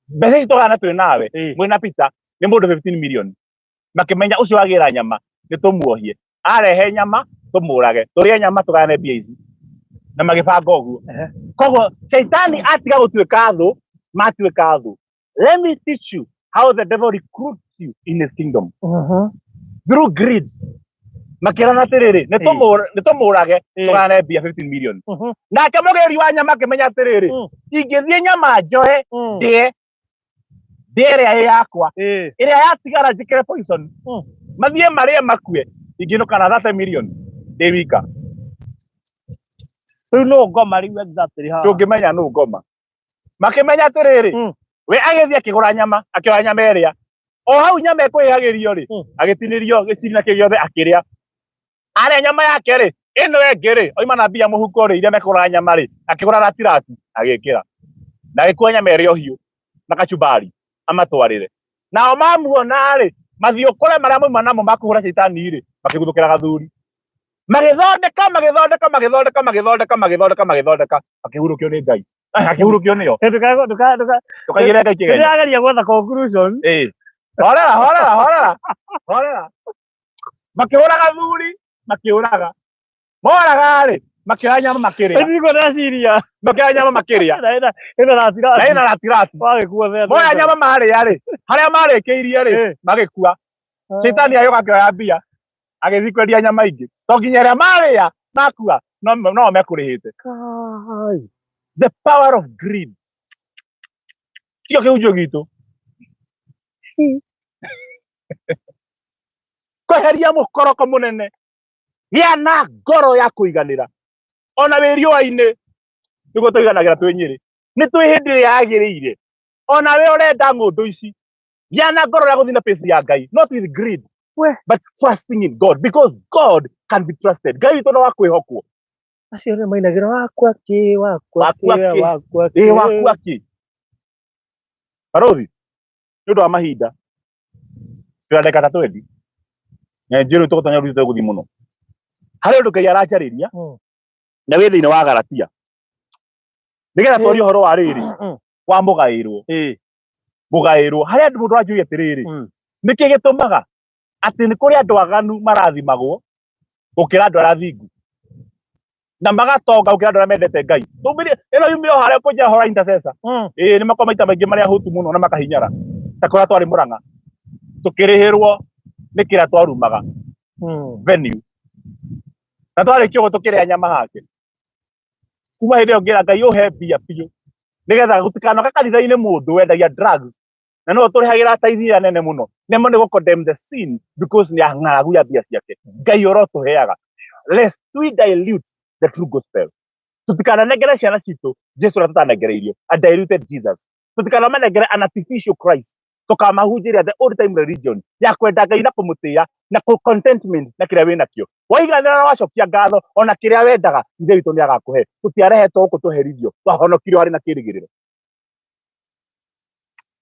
B: mbeca ici tũgana twĩ nawe, mwĩna Peter, nĩ mũndũ 15 million. Makĩmenya ũcio wagĩra nyama, nĩ tũmuohie. Arehe nyama, tũmũrage. Tũrĩe nyama, tũgayane mbia ici. Na magĩbanga ũguo. Koguo, caitani atiga gũtuĩka thũ, matuĩka thũ. Let me teach you how the devil recruits you in his kingdom. Through greed. Makĩrana atĩrĩrĩ, nĩ tũmũrage, tũgayane mbia 15 million. Nake mũgĩri wa nyama akĩmenya atĩrĩrĩ, ingĩthiĩ nyama njoe, ndĩe, ndĩe ĩrĩa ĩ yakwa, ĩrĩa yatigara njĩkĩre poison, mathiĩ marĩe makue, ingĩinũka na 30 million ndĩ wika.
A: Rĩu nũ ngoma rĩu exactly haha?
B: Ndũngĩmenya nũ ngoma. Makĩmenya atĩrĩrĩ, we agĩthiĩ akĩgũra nyama, akĩoya nyama ĩrĩa. O hau nyama ĩkwĩhagĩrio rĩ, agĩtinĩrio gĩciri na kĩ gĩothe akĩrĩa. Arĩa nyama yake rĩ, ĩno ĩngĩ rĩ, oima na mbia mũhuko rĩ, iria mekũgũra nyama rĩ, akĩgũra ratirati, agĩkĩra. Na agĩkua nyama ĩrĩa ũhiũ na kachumbari amatwarĩre. Nao mamuona rĩ, mathiũkũre marĩa mauma namo ma kũhũra caitani rĩ, makĩguthũkĩra gathuri. Magĩthondeka, magĩthondeka, magĩthondeka, magĩthondeka, magĩthondeka, magĩthondeka, makĩhurũkio nĩ Ngai. Akĩhurũkio nĩo. Ndũkaigĩre Ngai kĩgenyo.
A: Ndĩrageria gwetha conclusion.
B: Horera, horera, horera. Horera. Makĩhũra gathuri, makĩũraga. Moraga rĩ, makĩoya nyama makĩrĩa.
A: Nĩguo ndeciria.
B: Makĩoya nyama makĩrĩa.
A: Ĩna ratirati.
B: Na ĩna ratirati.
A: Wagĩkua theta.
B: Moya nyama marĩa rĩ, harĩa marĩkĩirie rĩ, magĩkua. Caitani agĩũka akĩoya mbia, agĩthiĩ kwendia nyama ingĩ. To nginya ĩrĩa marĩa, Makua no no mekũrĩhĩte.
A: Kai.
B: The power of greed. Tio kĩhunjio gitũ. Kweheria mũkoroko mũnene. Gĩa na ngoro ya kũiganĩra. Ona wĩ riũa-inĩ nĩguo tũiganagĩra twĩ Nyĩrĩ. Nĩ twĩ hĩndĩ ĩrĩa yagĩrĩire. Ona we ũrenda ng'ũndũ ici. Gĩa na ngoro ya gũthiĩ na pace ya Ngai, not with greed.
A: We.
B: But trusting in God because God can be trusted. Ngai witũ no wa kwĩhokwo.
A: Acio nĩ mainagĩra wakwa kĩ wakwa
B: Wakwa
A: kĩ
B: kĩ.
A: wakwa
B: Ĩ
A: kĩ.
B: wakwa kĩ. Barothi, nĩ ũndũ wa mahinda twĩna ndagĩka ta 20 na njĩrĩ tũgũtonya rũciũ tũgũthiĩ mũno. Harĩ ũndũ Ngai aranjarĩria na wĩ thĩinĩ wa Galatia nĩgetha twarie ũhoro wa rĩrĩ wa mũgaĩrwo. Mũgaĩrwo harĩ andũ mũndũ aranjũria atĩrĩrĩ, nĩkĩ gĩtũmaga atĩ nĩ kũrĩ andũ aganu marathimagwo gũkĩra andũ arĩa athingu na magatonga gũkĩra andũ arĩa mendete Ngai. Tumire ĩno yumire o harĩa kũnjĩra ũhoro wa intercessor. Ĩĩ nĩ makoragwo maita maingĩ marĩ ahũtu mũno na makahinyara ta kũrĩa twarĩ Mũrang'a tũkĩrĩhĩrwo nĩ kĩrĩa twarumaga venue na twarĩkia ũguo tũkĩrĩa nyama hake. Kuma hĩndĩ ĩyo ngĩra Ngai ũhe mbia biũ nĩgetha gũtikanoke kanitha-inĩ mũndũ wendagia drugs na no tũrĩhagĩra taithi ĩrĩa nene mũno nemo nĩ gũ condemn the sin because nĩ ng'aragu ya mbia ciake. Ngai ũrotũheaga, lest we dilute the true gospel. Tũtikananengere ciana citũ Jesu ũrĩa tũtanengereirio, a diluted Jesus. Tũtikanamanengere an artificial Christ. Tũkamahunjĩria the old time religion ya kwenda Ngai na kũmũtĩĩa na kũ contentment na kĩrĩa wĩnakĩo. Waiganĩra na wacokia ngatho ona kĩrĩa wendaga, Ithe witũ nĩ agakũhe. Tũtiarehetwo gũkũ tũherithio, twahonokirio harĩ na kĩrĩgĩrĩro.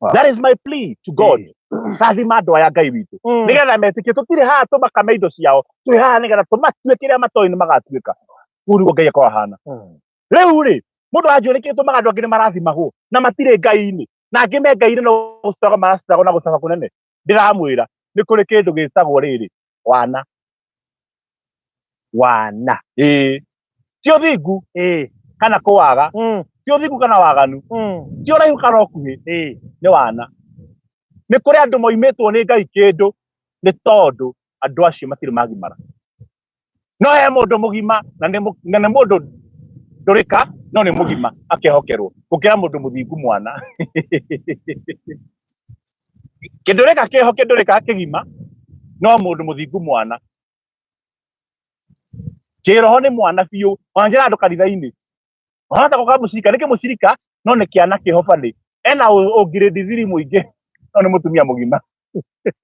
A: Wow.
B: That is my plea to God. Rathima andũ aya Ngai witũ nĩgetha metĩkie tũtirĩ haha tũmakame indo ciao, twĩ haha nĩgetha tũmatue kĩrĩa matoĩ nĩ magatuĩka. Ũguo nĩguo Ngai akoragwo ahana. Rĩu rĩ, mũndũ anjũria nĩkĩ gĩtũmaga andũ angĩ nĩ marathimagwo na matirĩ Ngai-inĩ na angĩ me Ngai-inĩ no gũcitagwo maracitagwo na gũcaba kũnene. Ndĩramwĩra nĩ kũrĩ kĩndũ gĩtagwo rĩrĩ wana.
A: Wana.
B: Ĩĩ, ti ũthingu kana kũwaga, ti ũthingu kana waganu, ti ũraihu kana ũkuhĩ, nĩ wana. Nĩ kũrĩ andũ moimĩtwo nĩ Ngai kĩndũ nĩ tondũ andũ acio matirĩ magimara. No he mũndũ mũgima na nĩ mũndũ ndũrĩka no nĩ mũgima akehokerwo gũkĩra mũndũ mũthingu mwana. Kĩndũrĩka kĩho kĩndũrĩka kĩgima no mũndũ mũthingu mwana. Kĩroho nĩ mwana biũ. Ona njĩra andũ kanitha-inĩ wahota gũka mũcirika nĩkĩ mũcirika no nĩ kĩana kĩho banĩ ena ũngirĩndi thiri mũingĩ no nĩ mũtumia mũgima.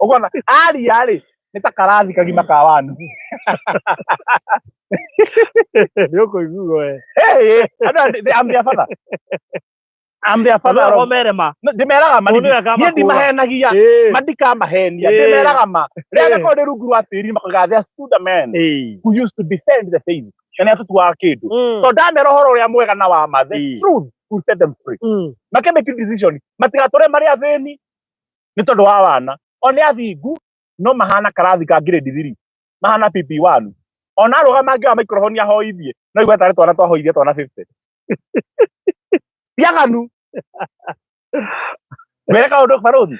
B: Ũkona aria rĩ nĩ ta karathi kagima ka wanu.
A: Nĩ ũkũigua we.
B: Hey, andũ I'm their father. I'm their father.
A: Andũ mere ma.
B: No, ndĩmeraga ma
A: Mũndũ
B: niĩ
A: akamakũra.
B: ndimahenagia, matikamahenia, ndĩmeraga ma. Rĩrĩa angĩkorwo ndĩ rungu rwa tĩri makoiga there stood a man who used to defend the faith na nĩ atũtuaga kĩndũ. Tondũ ndamera ũhoro ũrĩa mwega na wa ma, the truth will set them free. Make make decision matigatũre marĩ athĩni nĩ tondũ wa wana. O nĩ athingu no mahana karathi ka grade 3, mahana PP1. Ona arũgama angĩoya microphone ahoithie no igue tarĩ twana twahoithia twana 50. Ti aganu. Ngwĩre kaũndũ barũthi,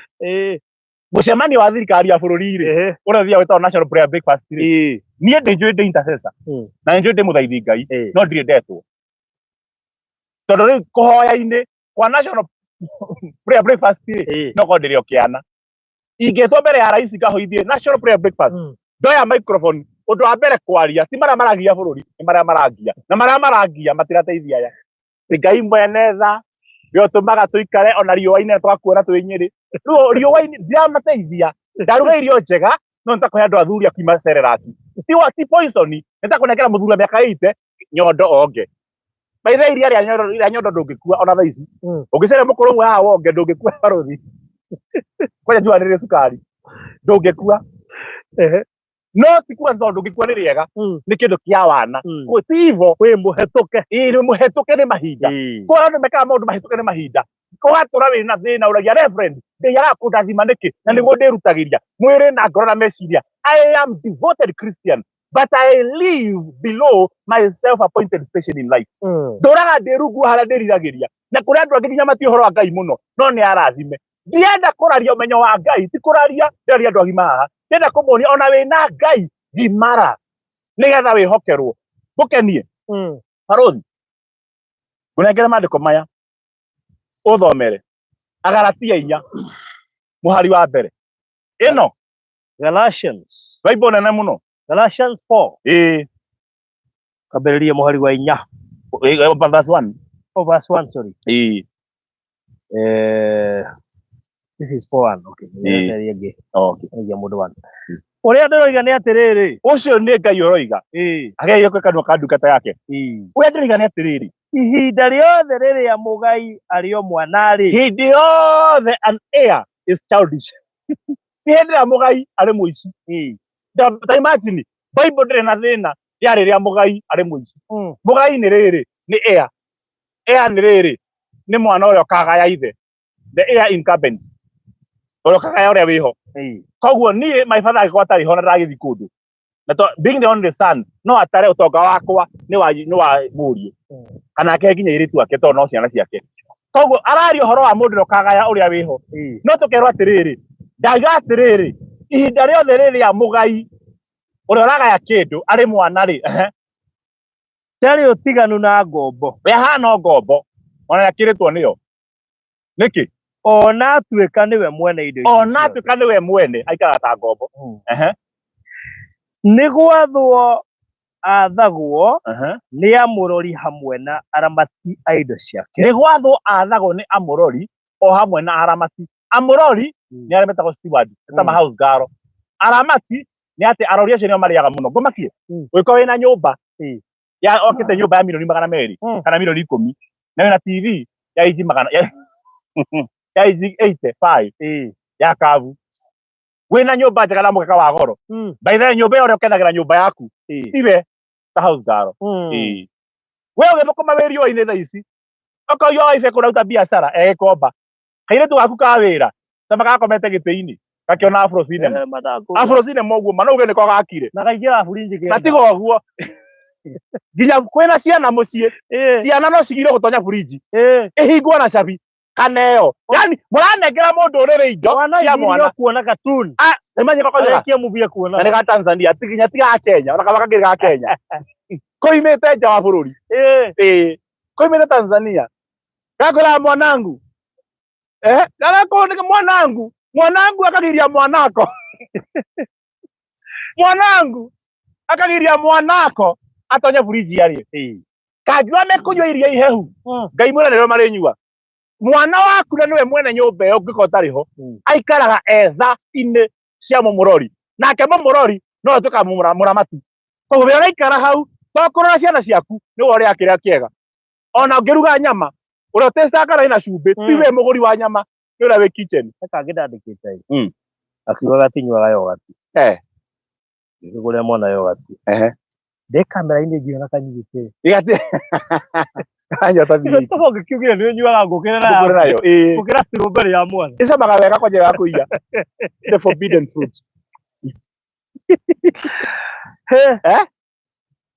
B: mũcemanio wa thirikari ya bũrũri rĩ, ũrĩa ũthiaga wĩtagwo National Prayer Breakfast rĩ, niĩ ndĩ njũĩ ndĩ intercessor na nĩ njũĩ ndĩ mũthaithi Ngai, no ndirĩ ndetwo tondũ rĩu kũhoya-inĩ kwa National Prayer Breakfast rĩ, no korwo ndĩrĩ o kĩana. Ingĩtwo mbere ya rais ngahoithie National Prayer Breakfast, ndoya microphone, ũndũ wa mbere kwaria ti marĩa maragia bũrũri, nĩ marĩa marangia, na marĩa marangia matirateithia aya. Nĩ Ngai mwene tha we ũtũmaga tũikare ona riũa-inĩ na twakuona twĩ Nyĩrĩ. Rĩu riũa-inĩ ndiramateithia, ndaruga irio njega no nĩ ta kũhe andũ athuri akiuma cereraki, ti wa ti poison, nĩ ta kũnengera mũthuri wa mĩaka 80 nyondo onge. By the way, iria rĩa nyondo, rĩa nyondo ndũngĩkua ona thaa ici. Ũngĩcaria mũkũrũ ũmwe haha wonge ndũngĩkua barũthi. Kwanja njũa nĩ rĩ cukari ndũngĩkua. No ti kuga tondũ ndũngĩkua nĩ rĩega, nĩ kĩndũ kĩa wana. Ti hivo.
A: Wĩ mũhetũke.
B: Ĩĩ nĩ mũhetũke nĩ mahinda. Kwa andũ mekaga maũndũ mahĩtũke nĩ mahinda. Ũgatũra wĩna thĩna ũragia reverend Ngai arakũndathima nĩkĩ na nĩguo ndĩrutagĩria mwĩrĩ na ngoro na meciria. I am devoted Christian but I live below my self-appointed station in life. Ndũraga ndĩ rungu wa harĩa ndĩriragĩria na kũrĩ andũ angĩ nginya matiũĩ ũhoro wa Ngai mũno no nĩ arathime. Ndienda kũraria ũmenyo wa Ngai, ti kũraria, ndĩraria andũ agima haha. Ndĩrenda kũmonia ona wĩna Ngai gimara nĩgetha wĩhokerwo. Ngũkenie. Barũthi, ngũnengere maandĩko maya ũthomere Agalatia 4 mũhari wa mbere ĩno.
A: Galatians.
B: Bible nene mũno.
A: Galatians 4.
B: Ĩĩ.
A: Kambĩrĩria mũhari wa 4.
B: Ĩĩ, verse 1.
A: Oh, verse 1, sorry.
B: Ĩĩ.
A: This is 4:1. Okay.
B: Ĩĩ.
A: Ĩĩ. Ĩngĩ.
B: Okay.
A: Ĩngĩ mũndũ 1. Ũrĩa ndĩroiga nĩ atĩrĩrĩ.
B: Ũcio nĩ Ngai ũroiga.
A: Ĩĩ.
B: Agerio kwĩ kanua ka ndungata yake.
A: Ĩĩ.
B: Ũrĩa ndĩroiga nĩ atĩrĩrĩ.
A: Ihinda rĩothe rĩrĩa mũgai arĩ o mwana-rĩ.
B: Hĩndĩ yothe an heir is childish. Ti hĩndĩ ĩrĩa mũgai arĩ mũici.
A: Ĩĩ.
B: Ta imagine, Bible ndĩrĩ na thĩna ya rĩrĩa mũgai arĩ mũici. Mũgai nĩ rĩrĩ, nĩ heir. Heir nĩ rĩrĩ, nĩ mwana ũrĩa ũkagaya ithe. The heir incumbent. Ũrĩa ũkagaya ũrĩa wĩho.
A: Ĩĩ.
B: Koguo niĩ my father angĩkorwo atarĩ ho na ndagĩthiĩ kũndũ. Na to, being the only son, no atare ũtonga wakwa nĩ wa mũriũ. Kana ake nginya airĩtu ake tondũ no ciana ciake. Koguo araria ũhoro wa mũndũ ũrĩa ũkagaya ũrĩa wĩho. No tũkerwo atĩrĩrĩ, ndauga atĩrĩrĩ, ihinda rĩothe rĩrĩa mũgai ũrĩa ũragaya kĩndũ arĩ mwana rĩ, ehe.
A: Ndarĩ ũtiganu na ngombo.
B: We ahana o ngombo, ona nĩakĩrĩtwo nĩyo. Nĩkĩ?
A: Ona atuĩka nĩwe mwene indo ici
B: Ona
A: ciothe.
B: atuĩka nĩwe mwene, aikaraga ta ngombo. Ehe.
A: Nĩ gwathwo athagwo
B: Ehe.
A: nĩ amũrori hamwe na aramati a indo ciake.
B: Nĩ gwathwo athagwo nĩ amũrori o hamwe na aramati. Amũrori nĩ arĩa metagwo steward, nĩ ta ma house girl. Aramati nĩ atĩ arori acio nĩo marĩaga mũno. Ngũmakie, ũngĩkorwo wĩna nyũmba ya okĩte nyũmba ya milioni 200 kana milioni 10 na wĩna TV ya inji magana ya inji 85 ya kabu, wĩna nyũmba njega na mũgeka wa goro. By the way, nyũmba ĩyo ũrĩa ũkenagĩra nyũmba yaku tiwe ta house girl. Ĩĩ. We ũgĩthũkũma wĩ riũa-inĩ thaa ici, ũkauga wife kũrauta biacara egĩkomba kairĩtu gaku ka wĩra ta magakomete gĩtĩ-inĩ gakĩona Afro Cinema. Afro Cinema ũguo ma no uge nĩko gakire.
A: Na kaingĩra burinji
B: Na tiga ũguo nginya kwĩna ciana mũciĩ, ciana no cigirwo gũtonya burinji ĩhingwo na cabi kana ĩyo, yani mũranengera mũndũ ũrĩrĩ indo cia mwana
A: kuona cartoon.
B: Ah, nĩmanye kokoiga
A: Arĩkia movie kuona.
B: Na nĩ ga Tanzania, ti nginya ti ga Kenya, ona kaba kangĩ ga Kenya koimĩte nja wa bũrũri. Ĩĩ, koimĩte Tanzania, gakwĩra mwanangu, gagakũ nĩ mwanangu, mwanangu akagiria mwanako, mwanangu akagiria mwanako atonye buriji arĩe. Kangiuga mekũnyua iria ihehu, Ngai mwene nĩrĩo marĩnyua. Mwana waku na nĩwe mwene nyũmba ĩyo, ũngĩkorwo ũtarĩ ho, aikaraga etha-inĩ cia mũmũrori, nake mũmũrori no atuĩkaga mũramati. Koguo we ũraikara hau to kũrora ciana ciaku, nĩwe ũrĩa kĩrĩa kĩega. Ona ũngĩruga nyama, ũrĩa ũtĩcaga kana ĩna cumbĩ, ti we mũgũri wa nyama, nĩ ũrĩa wĩ kitchen.
A: Kangĩ ndandĩkĩte ĩ. Akiuga gatinyuaga yogati. Ngĩkĩgũrĩra mwana yogati. Ndĩ kamera-inĩ ngĩona kanyuĩte.
B: Igati. Kanyota biũ.
A: Tobo ngĩkiugire nĩ ũnyuaga ngũkĩra
B: Ngũkĩra
A: nayo.
B: nayo. Ĩĩ.
A: Ngũkĩra strawberry ya mwana.
B: Ĩcamaga wega kwanja ya kũiya. The forbidden fruit.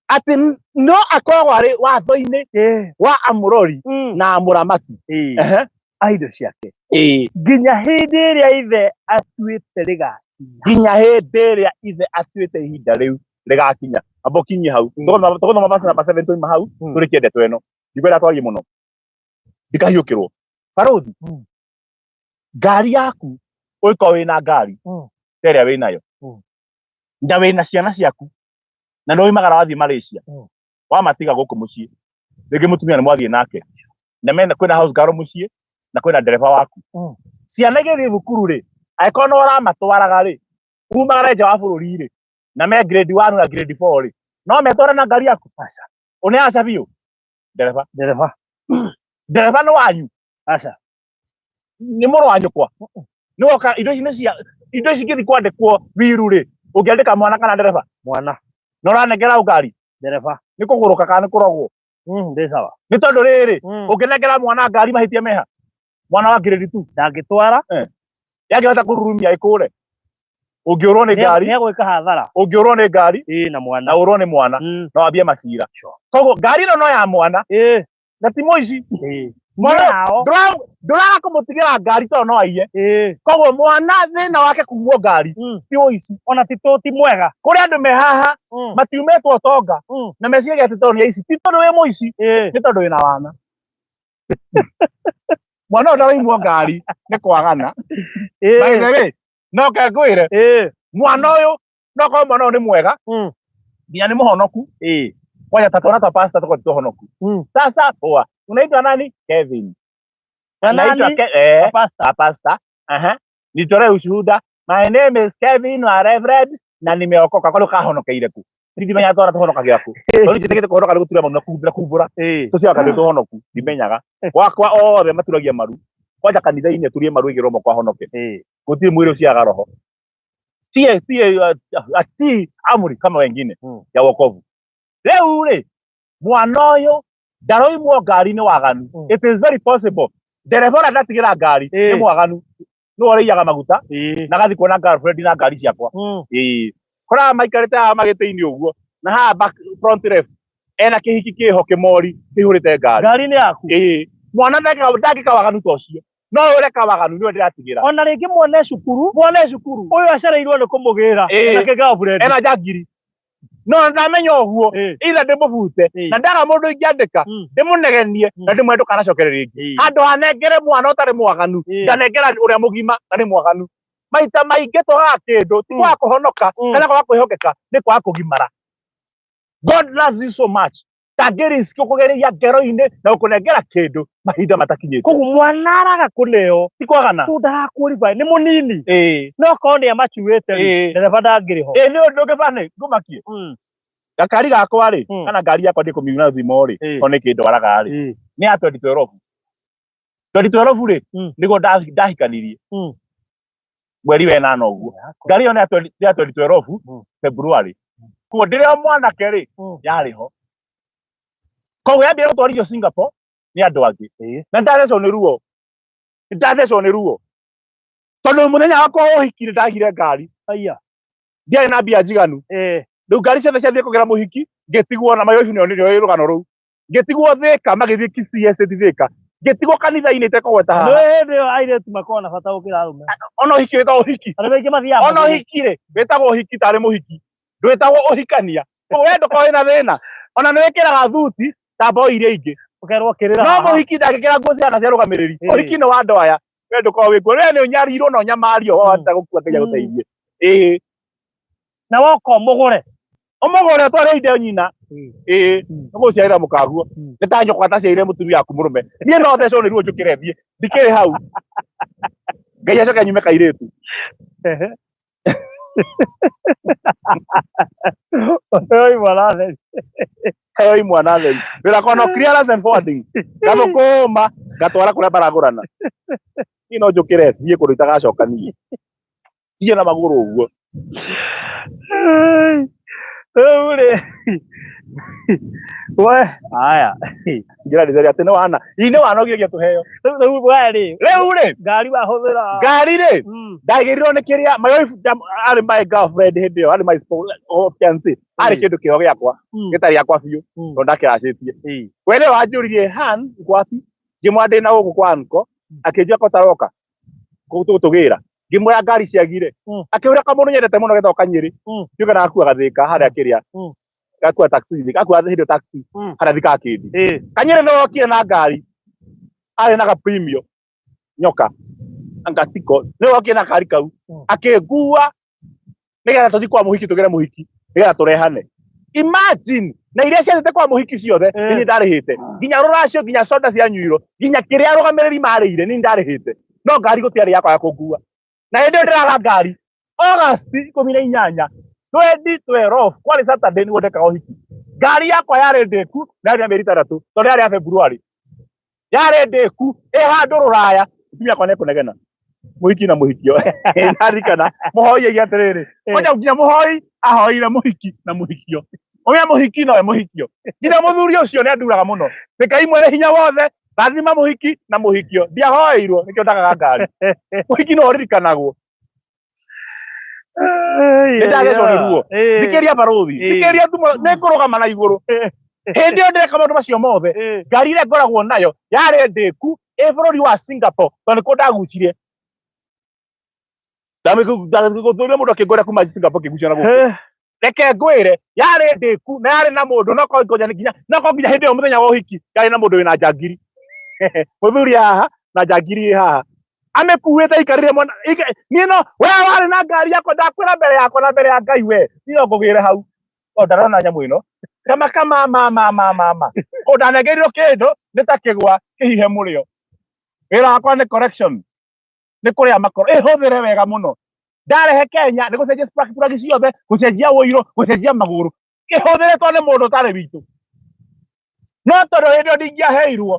B: Atĩ no akoragwo arĩ watho-inĩ wa amũrori na amũramati. Ehe.
A: A indo ciake.
B: Ĩĩ.
A: Nginya hĩndĩ ĩrĩa ithe atuĩte rĩgakinya.
B: Nginya hĩndĩ ĩrĩa ithe atuĩte ihinda rĩu rĩgakinya. Amba ũkinyie hau. Tũgũthoma verse number 7 twauma hau, tũrĩkie ndeto ĩno. Ndikwenda twarie mũno. Ndikahiũkĩrwo. Barũthi, ngari yaku ũngĩkorwo wĩna ngari ta ĩrĩa wĩnayo na wĩna ciana ciaku na nĩ woimagara wathiĩ Malaysia, wamatiga gũkũ mũciĩ, rĩngĩ mũtumia nĩ mwathiĩ nake na mena kwĩna house girl mũciĩ na kwĩna ndereba waku, ciana igĩthiĩ thukuru rĩ, angĩkorwo nĩ ũramatwaraga rĩ, umagare nja wa bũrũri rĩ, na me grade 1 na grade 4 rĩ, no metware na ngari yaku?
A: Aca.
B: Ũneaca biũ ndereba.
A: Ndereba.
B: Ndereba nĩ wanyu?
A: Aca.
B: Nĩ mũrũ wa nyũkwa? Nĩ woka indo ici nĩ cia indo ici ingĩthiĩ kwandĩkwo wiru rĩ, ũngĩandĩka mwana kana ndereba?
A: Mwana.
B: Na ũranengera ngari?
A: Ndereba.
B: Nĩ kũgũrũka kana nĩ kũrogwo?
A: Ndĩ sawa.
B: Nĩ tondũ rĩrĩ, ũngĩnengera mwana ngari mahĩtia meha? Mwana wa grade 2.
A: Ndangĩtwara.
B: Yangĩhota kũrurumia ĩkũre. Ũngĩũrwo nĩ ngari,
A: Nĩ egwĩka hathara.
B: Ũngĩũrwo nĩ ngari
A: Ĩĩ, na mwana.
B: Na ũrwo nĩ mwana, no wambie macira. Koguo ngari ĩno no ya mwana
A: Ĩĩ.
B: Na ti mũici.
A: Ĩĩ.
B: Mwana
A: Yao.
B: Ndũraga kũmũtigĩra ngari tondũ no aiye.
A: Ĩĩ.
B: Koguo mwana thĩna wake kumwo ngari ti ũici.
A: Ona ti ti mwega.
B: Kũrĩ andũ me haha matiumĩtwo ũtonga na meciragia atĩ tondũ nĩ aici, ti tondũ wĩ mũici, nĩ tondũ wĩna wana. Mwana ũyũ ndaraimwo ngari nĩ kwagana. By the way, no ke ngwĩre, mwana ũyũ no korwo mwana ũyũ nĩ mwega nginya nĩ mũhonoku, kwanja ta twana twa pastor tũkorwo ti tũhonoku. Sasa poa, unaitwa nani? Kevin.
A: Na
B: Naitwa
A: nani?
B: Pastor. Pastor. Aha. Nitolee ushuhuda. My name is Kevin wa Reverend na nimeokoka. Kwa kahonokeire ku? Ndithimenya twara tuhonokagira ku. Tondu njĩtĩkĩte kũhonoka nĩ gũtura maru na kumbũra kumbũra. Tũciaga twĩ tũhonoku. Ndimenyaga. Gwakwa othe maturagia maru. Kwanja kanitha-inĩ aturie maru igĩrwo moko ahonoke. Gũtirĩ mwĩrĩ ũciaraga roho. Tie tie atii amri kama wengine ya wokovu. Rĩu rĩ, mwana ũyũ ndaroimwo ngari nĩ waganu. It is very possible ndereba ũrĩa ndatigĩra ngari nĩ mwaganu, nĩwe ũrĩiyaga maguta na agathiĩ kuona girlfriend na ngari ciakwa. Ĩĩ, koraga maikarĩte haha magĩtĩ-inĩ ũguo na haha back front left ena kĩhiki kĩho kĩmori kĩihũrĩte ngari.
A: Ngari nĩ yaku.
B: Ĩĩ, mwana ndangĩka waganu ta ũcio, no ũyũ ũreka waganu nĩwe ndĩratigĩra.
A: Ona rĩngĩ mwene cukuru.
B: Mwene cukuru.
A: Ũyũ acereirwo nĩ kũmũgĩra. Ena kĩ-girlfriend.
B: Ena njangiri, no ndamenya ũguo, either ndĩmũbute na ndaga mũndũ ingĩandĩka ndĩmũnegenie na ndĩmwĩre ndũkanacokere rĩngĩ. Handũ hanengere mwana ũtarĩ mwaganu, ndanengera ũrĩa mũgima na nĩ mwaganu. Maita maingĩ twagaga kĩndũ ti kwaga kũhonoka kana kwaga kwĩhokeka, nĩ kwaga kũgimara. God loves you so much ndangĩrisk kũgereria ngero-inĩ na gũkũnengera kĩndũ mahinda matakinyĩte.
A: Koguo mwana araga kũneo
B: ti kwagana.
A: Tu ndaraqualify, nĩ mũnini. No korwo nĩ amacuĩte rĩ, ndereba ndangĩrĩ ho.
B: Ĩĩ, nĩ ũndũ ũngĩbana ngũmakie gakari gakwa rĩ, kana ngari yakwa ndĩkũmiuna thimo rĩ, tondũ nĩ kĩndwaraga rĩ, nĩ ya 2012. 2012 rĩ, nĩguo ndahikanirie mweri wa ĩnana ũguo. Ngari ĩyo nĩ ya 20 ya 2012 February. Koguo ndĩrĩ o mwanake rĩ, yarĩ ho. Koguo yambire gũtwarithio Singapore nĩ andũ angĩ na ndathecwo nĩ ruo, ndathecwo nĩ ruo tondũ mũthenya wakwa wa ũhiki nĩ ndagire ngari.
A: Aya.
B: Ndiarĩ na mbia njiganu. Rĩu ngari ciothe ciathiĩ kũgĩra mũhiki, ngĩtigwo na mayoibu nĩo nĩo rũgano rũu, ngĩtigwo Thĩka magĩthiĩ Kisii Estate Thĩka, ngĩtigwo kanitha-inĩ itekũgweta
A: Nĩ
B: haha.
A: Hĩndĩ ĩyo airĩtu makoragwo na bata gũkĩra arũme.
B: Ona ũhiki wĩtagwo ũhiki.
A: Arũme aingĩ mathiaga
B: Ona
A: magũrũ.
B: ũhiki rĩ, wĩtagwo ũhiki tarĩ mũhiki, ndwĩtagwo ũhikania. Koguo we ndũkorwo wĩna thĩna ona nĩ wĩkĩraga thuti ta mboi iria ingĩ.
A: Ũkerwo kĩrĩra
B: No
A: haha.
B: mũhiki ndangĩkĩra nguo ciana cia rũgamĩrĩri. Ũhiki nĩ wa andũ aya, we ndũkorwo wĩkuo, we nĩ ũnyarirwo na ũnyamario, wahota gũkua Ngai agũteithie. Ĩĩ.
A: Na woka ũmũgũre.
B: Ũmũgũre ũtware indo nyina. Ĩĩ, nĩgũciarĩra mũkaguo. Nĩ ta nyũkwa ataciarire mũtumia waku mũrũme. Niĩ no thecwo nĩ ruo njũkĩre thiĩ ndikĩrĩ hau, Ngai acoke nyume kairĩtu.
A: Oi mwana theri.
B: Heo imwana theri, wĩra kwa no clearance and forwarding, ngathũkũma ngatwara kũrĩa baragũrana. Niĩ no njũkĩre thiĩ kũndũ itagacoka, niĩ thiĩ na magũrũ ũguo.
A: Rĩu rĩ, we aya.
B: Njĩra ndĩtheri atĩ nĩ wana ii nĩ wana ũgĩria tũheo.
A: Rĩu we rĩ,
B: Rĩu rĩ,
A: ngari wahũthĩra.
B: Ngari rĩ, ndagĩrirwo nĩ kĩrĩa my wife arĩ my girlfriend hĩndĩ ĩyo, arĩ my fiancé, arĩ kĩndũ kĩho gĩakwa gĩtarĩ gĩakwa biũ tondũ ndakĩracĩtie. We nĩwe wanjũririe, "Han, uko wapi?" Ngĩmwĩra ndĩ na gũkũ kwa anko. Akĩnjũria ko taroka tũgũtũgĩra. Ngĩmwĩra ngari ciagire. Akĩũria kamũndũ nyendete mũno getagwo Kanyĩrĩ. Kiuga gakua gathĩka harĩa kĩrĩa gakua taxi, gakua hĩndĩ ĩyo taxi harĩa thikaga kĩndi. Kanyĩrĩ nĩwe okire na ngari, arĩ na gapremio nyoka angatiko, nĩwe okire na kari kau akĩngua nĩgetha tũthiĩ kwa mũhiki, tũgĩre mũhiki nĩgetha tũrehane. Imagine, na iria ciathiĩte kwa mũhiki ciothe nĩ niĩ ndarĩhĩte, nginya rũracio, nginya soda cianyuirwo, nginya kĩrĩa arũgamĩrĩri marĩire nĩ niĩ ndarĩhĩte, no ngari gũtiarĩ yakwa ya kũngua. Na hĩndĩ ĩyo ndĩraga ngari August 18 2012, kwarĩ Saturday nĩguo ndekaga ũhiki. Ngari yakwa yarĩ ndĩku na yarĩ na mĩeri 6 tondũ yarĩ ya February, yarĩ ndĩku ĩ handũ rũraya. Mũtumia wakwa nĩekũnegena mũhiki na mũhikio. Ndarikana mũhoi aiga atĩrĩrĩ, kwanja nginya mũhoi ahoire mũhiki na mũhikio, ũrĩa mũhiki nowe mũhikio, nginya mũthuri ũcio nĩ anduraga mũno. Nĩ Ngai mwene hinya wothe rathima mũhiki na mũhikio. Ndiahoeirwo, nĩkĩo ndagaga ngari. Mũhiki no ũririkanagwo. Nĩ ndathecwo nĩ ruo. Thikĩria barũthi, thikĩria thumo, nĩ ngũrũgama na igũrũ.
C: Hĩndĩ ĩyo ndĩreka maũndũ macio mothe, ngari ĩrĩa ngoragwo nayo yarĩ ndĩku ĩ bũrũri wa Singapore, tondũ nĩkuo ndagucirie. Ndagũthũria mũndũ akĩngũrĩra kuma Singapore kĩgucio na gũkũ. Reke ngwĩre, yarĩ ndĩku na yarĩ na mũndũ, no korwo ngoja nginya, no korwo nginya hĩndĩ ĩyo mũthenya wa ũhiki yarĩ na mũndũ wĩna njangiri. Mũthuri haha na njangiri ĩ haha. Amĩkuĩte aikarĩire mwena, niĩ no, we warĩ na ngari yakwa, ndakwĩra mbere yakwa na mbere ya Ngai we, niĩ no ngũgĩre hau. O ndarona nyamũ ĩno. Kama kama ma ma ma ma ma. O ndanengerirwo kĩndũ nĩ ta kĩgwa kĩhihe mũrĩo. Wĩra wakwa nĩ correction. Nĩ kũrĩa makoro. Ĩhũthĩre wega mũno. Ndarehe Kenya nĩ gũcenjia spark plug ciothe, gũcenjia ũiro, gũcenjia magũrũ. Ĩhũthĩre tondũ nĩ mũndũ ũtarĩ witũ. No tondũ hĩndĩ ĩyo ndingĩaheirwo,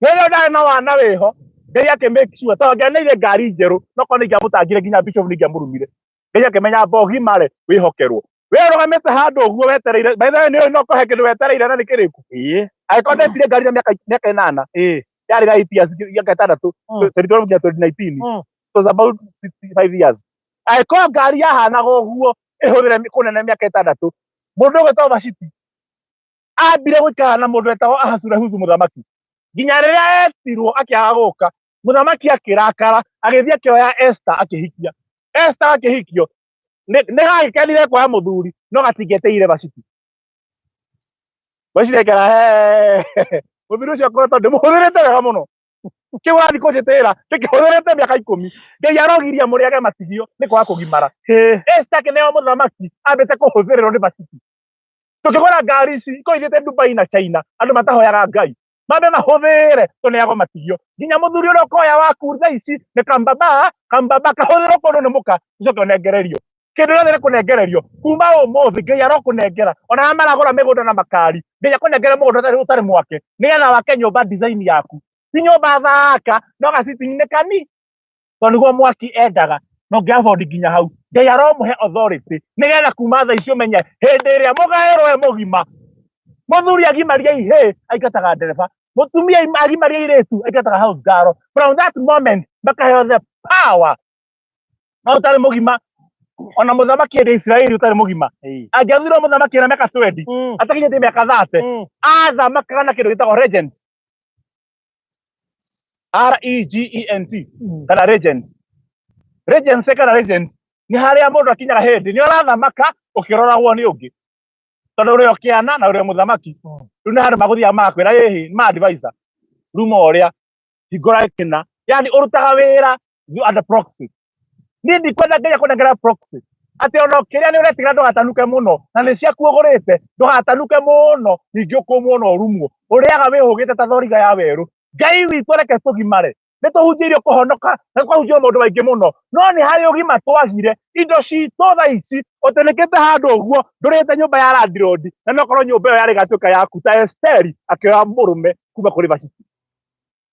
C: hĩndĩ ĩyo ndarĩ na wana wĩho, Ngai akĩ make sure tondũ angĩaneire ngari njerũ, no korwo nĩ ingĩamũtangire nginya bishop nĩ ingĩamũrumire. Ngai akĩmenya amba ũgimare wĩhokerwo. We ũrũgamĩte handũ ũguo wetereire, by the way nĩ ũĩ no kũhe kĩndũ wetereire na nĩ kĩrĩkũ? Angĩkorwo ndetire ngari na mĩaka 8, yarĩ na 8 years, mĩaka 6, 2012 nginya 2019. It was about 65 years. Angĩkorwo ngari yahanaga ũguo ĩhũthĩre kũnene mĩaka 6, mũndũ ũgwĩtwo Vashti ambire gũikara na mũndũ wetagwo Ahasuerusu mũthamaki nginya rĩrĩa etirwo akĩaga gũka. Mũthamaki akĩrakara, agĩthiĩ akĩoya Esther akĩhikia. Esther akĩhikio nĩ gagĩkenire kuoya mũthuri, no gatingĩeteire Vashti. Vashti aikara, he mũthuri ũcio akoretwo ndĩmũhũthĩrĩte wega mũno, kĩu ũrathiĩ kũnjĩtĩra ndĩkĩhũthĩrĩte mĩaka 10, Ngai arogiria mũrĩage matigio nĩ kwaga kũgimara. Esther akĩneo mũthamaki ambĩte kũhũthĩrĩrwo nĩ Vashti. Tũkĩgũra ngari ici ikorwo ithiĩte Dubai na China, andũ matahoyaga Ngai mambe mahũthĩre tũneagwo matigio, nginya mũthuri ũrĩa ũkoya waku thaa ici nĩ kambaba kambaba kahũthĩrwo kũndũ nĩ mũka, ũcoke ũnengererio kĩndũ gĩothe nĩ kũnengererio. Kuma ũmũthĩ Ngai arokũnengera, ona arĩa maragũra mĩgũnda na makari, Ngai akũnengere mũgũnda ũtarĩ mwake, nĩgetha wake nyũmba design yaku, ti nyũmba thaka no gaciti-inĩ kani, tondũ nĩguo mwaki endaga, no ngĩ afford nginya hau. Ngai aromũhe authority nĩgetha kuma thaa ici ũmenye hĩndĩ ĩrĩa mũgaĩrwo e mũgima. Mũthuri agimaria ihĩĩ aingataga ndereba, mũtumia agimaria airĩtu aingataga house girl. From that moment makaheo the power. No ũtarĩ mũgima, ona mũthamaki hĩndĩ ya Isiraeli ũtarĩ mũgima, angĩathirwo mũthamaki na mĩaka 20, atakinyĩtie mĩaka 30, athamakaga na kĩndũ gĩtagwo regent, R E G E N T, kana regent, regency kana regent, nĩ harĩa mũndũ akinyaga hĩndĩ nĩ ũrathamaka ũkĩroragwo nĩ ũngĩ, tondũ ũrĩ o kĩana na ũrĩ o mũthamaki. Rĩu nĩ handũ magũthiaga magakwĩra ĩhĩ ma advisor ruma ũrĩa hingũra kĩna, yani ũrutaga wĩra you are the proxy. Niĩ ndikwenda Ngai akũnengera proxy atĩ ona ũkĩrĩa nĩ ũretigĩra ndũgatanuke mũno, na nĩ ciaku ũgũrĩte, ndũgatanuke mũno ningĩ ũkũmwo na ũrumwo. Ũrĩaga wĩhũgĩte ta thoriga ya werũ. Ngai witũ reke tũgimare. Nĩ tũhunjĩirio kũhonoka na tũkahunjĩrio maũndũ maingĩ mũno, no nĩ harĩ ũgima twagire. Indo citũ thaa ici ũtĩnĩkĩte handũ ũguo, ndũrĩte nyũmba ya landlord, na no korwo nyũmba ĩyo yarĩ ĩgatuĩka yaku, ta Esteri akĩoya mũrũme kuma kũrĩ Vashti.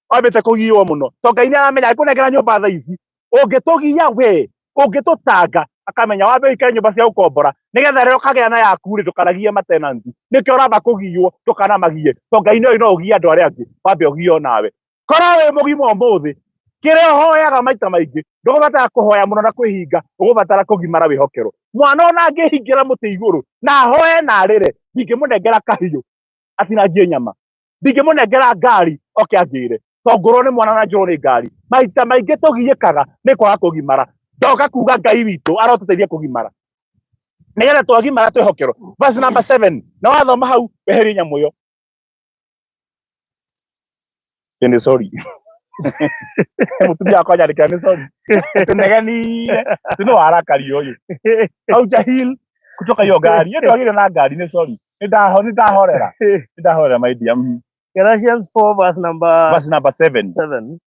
C: Wambĩte kũgiywo mũno to Ngai nĩ aramenya agĩkũnengera nyũmba thaa ici, ũngĩtũgiya we, ũngĩtũtanga, akamenya wambe ũikare nyũmba cia gũkombora nĩgetha rĩrĩa ũkagĩa na yaku rĩ, ndũkanagiye matenanti. Nĩkĩo ũramba kũgiywo, ndũkanamagiye, to Ngai nĩ oĩ no ũgiye andũ arĩa angĩ, wambe ũgiywo nawe. Korwo wĩ mũgima ũmũthĩ, kĩrĩa ũhoyaga maita maingĩ, ndũgũbatara kũhoya mũno na kwĩhinga, ũgũbatara kũgimara wĩhokerwo. Mwana ona angĩhingĩra mũtĩ igũrũ na ahoe na arĩre, ndingĩmũnengera kahiũ atinangie nyama, ndingĩmũnengera ngari oke anjĩre, to ngũrwo nĩ mwana na njũrwo nĩ ngari. Maita maingĩ tũgiĩkaga nĩ kwaga kũgimara. Ndoka kuga Ngai witũ arotũteithia kũgimara, nĩgetha twagimara twĩhokerwo. Verse number 7, na wathoma hau weherie nyamũ ĩyo. Nĩ sorry, mũtumia wakwa anyandĩkĩra nĩ sorry, tũnegenire nĩ warakario ũyũ au jahil kutoka hiyo ngari ĩyo ndwagĩire na ngari. Nĩ sorry, nĩ ndahorera, nĩ ndahorera my dear.
A: Galatians 4 verse number
C: Verse number 7.
A: 7.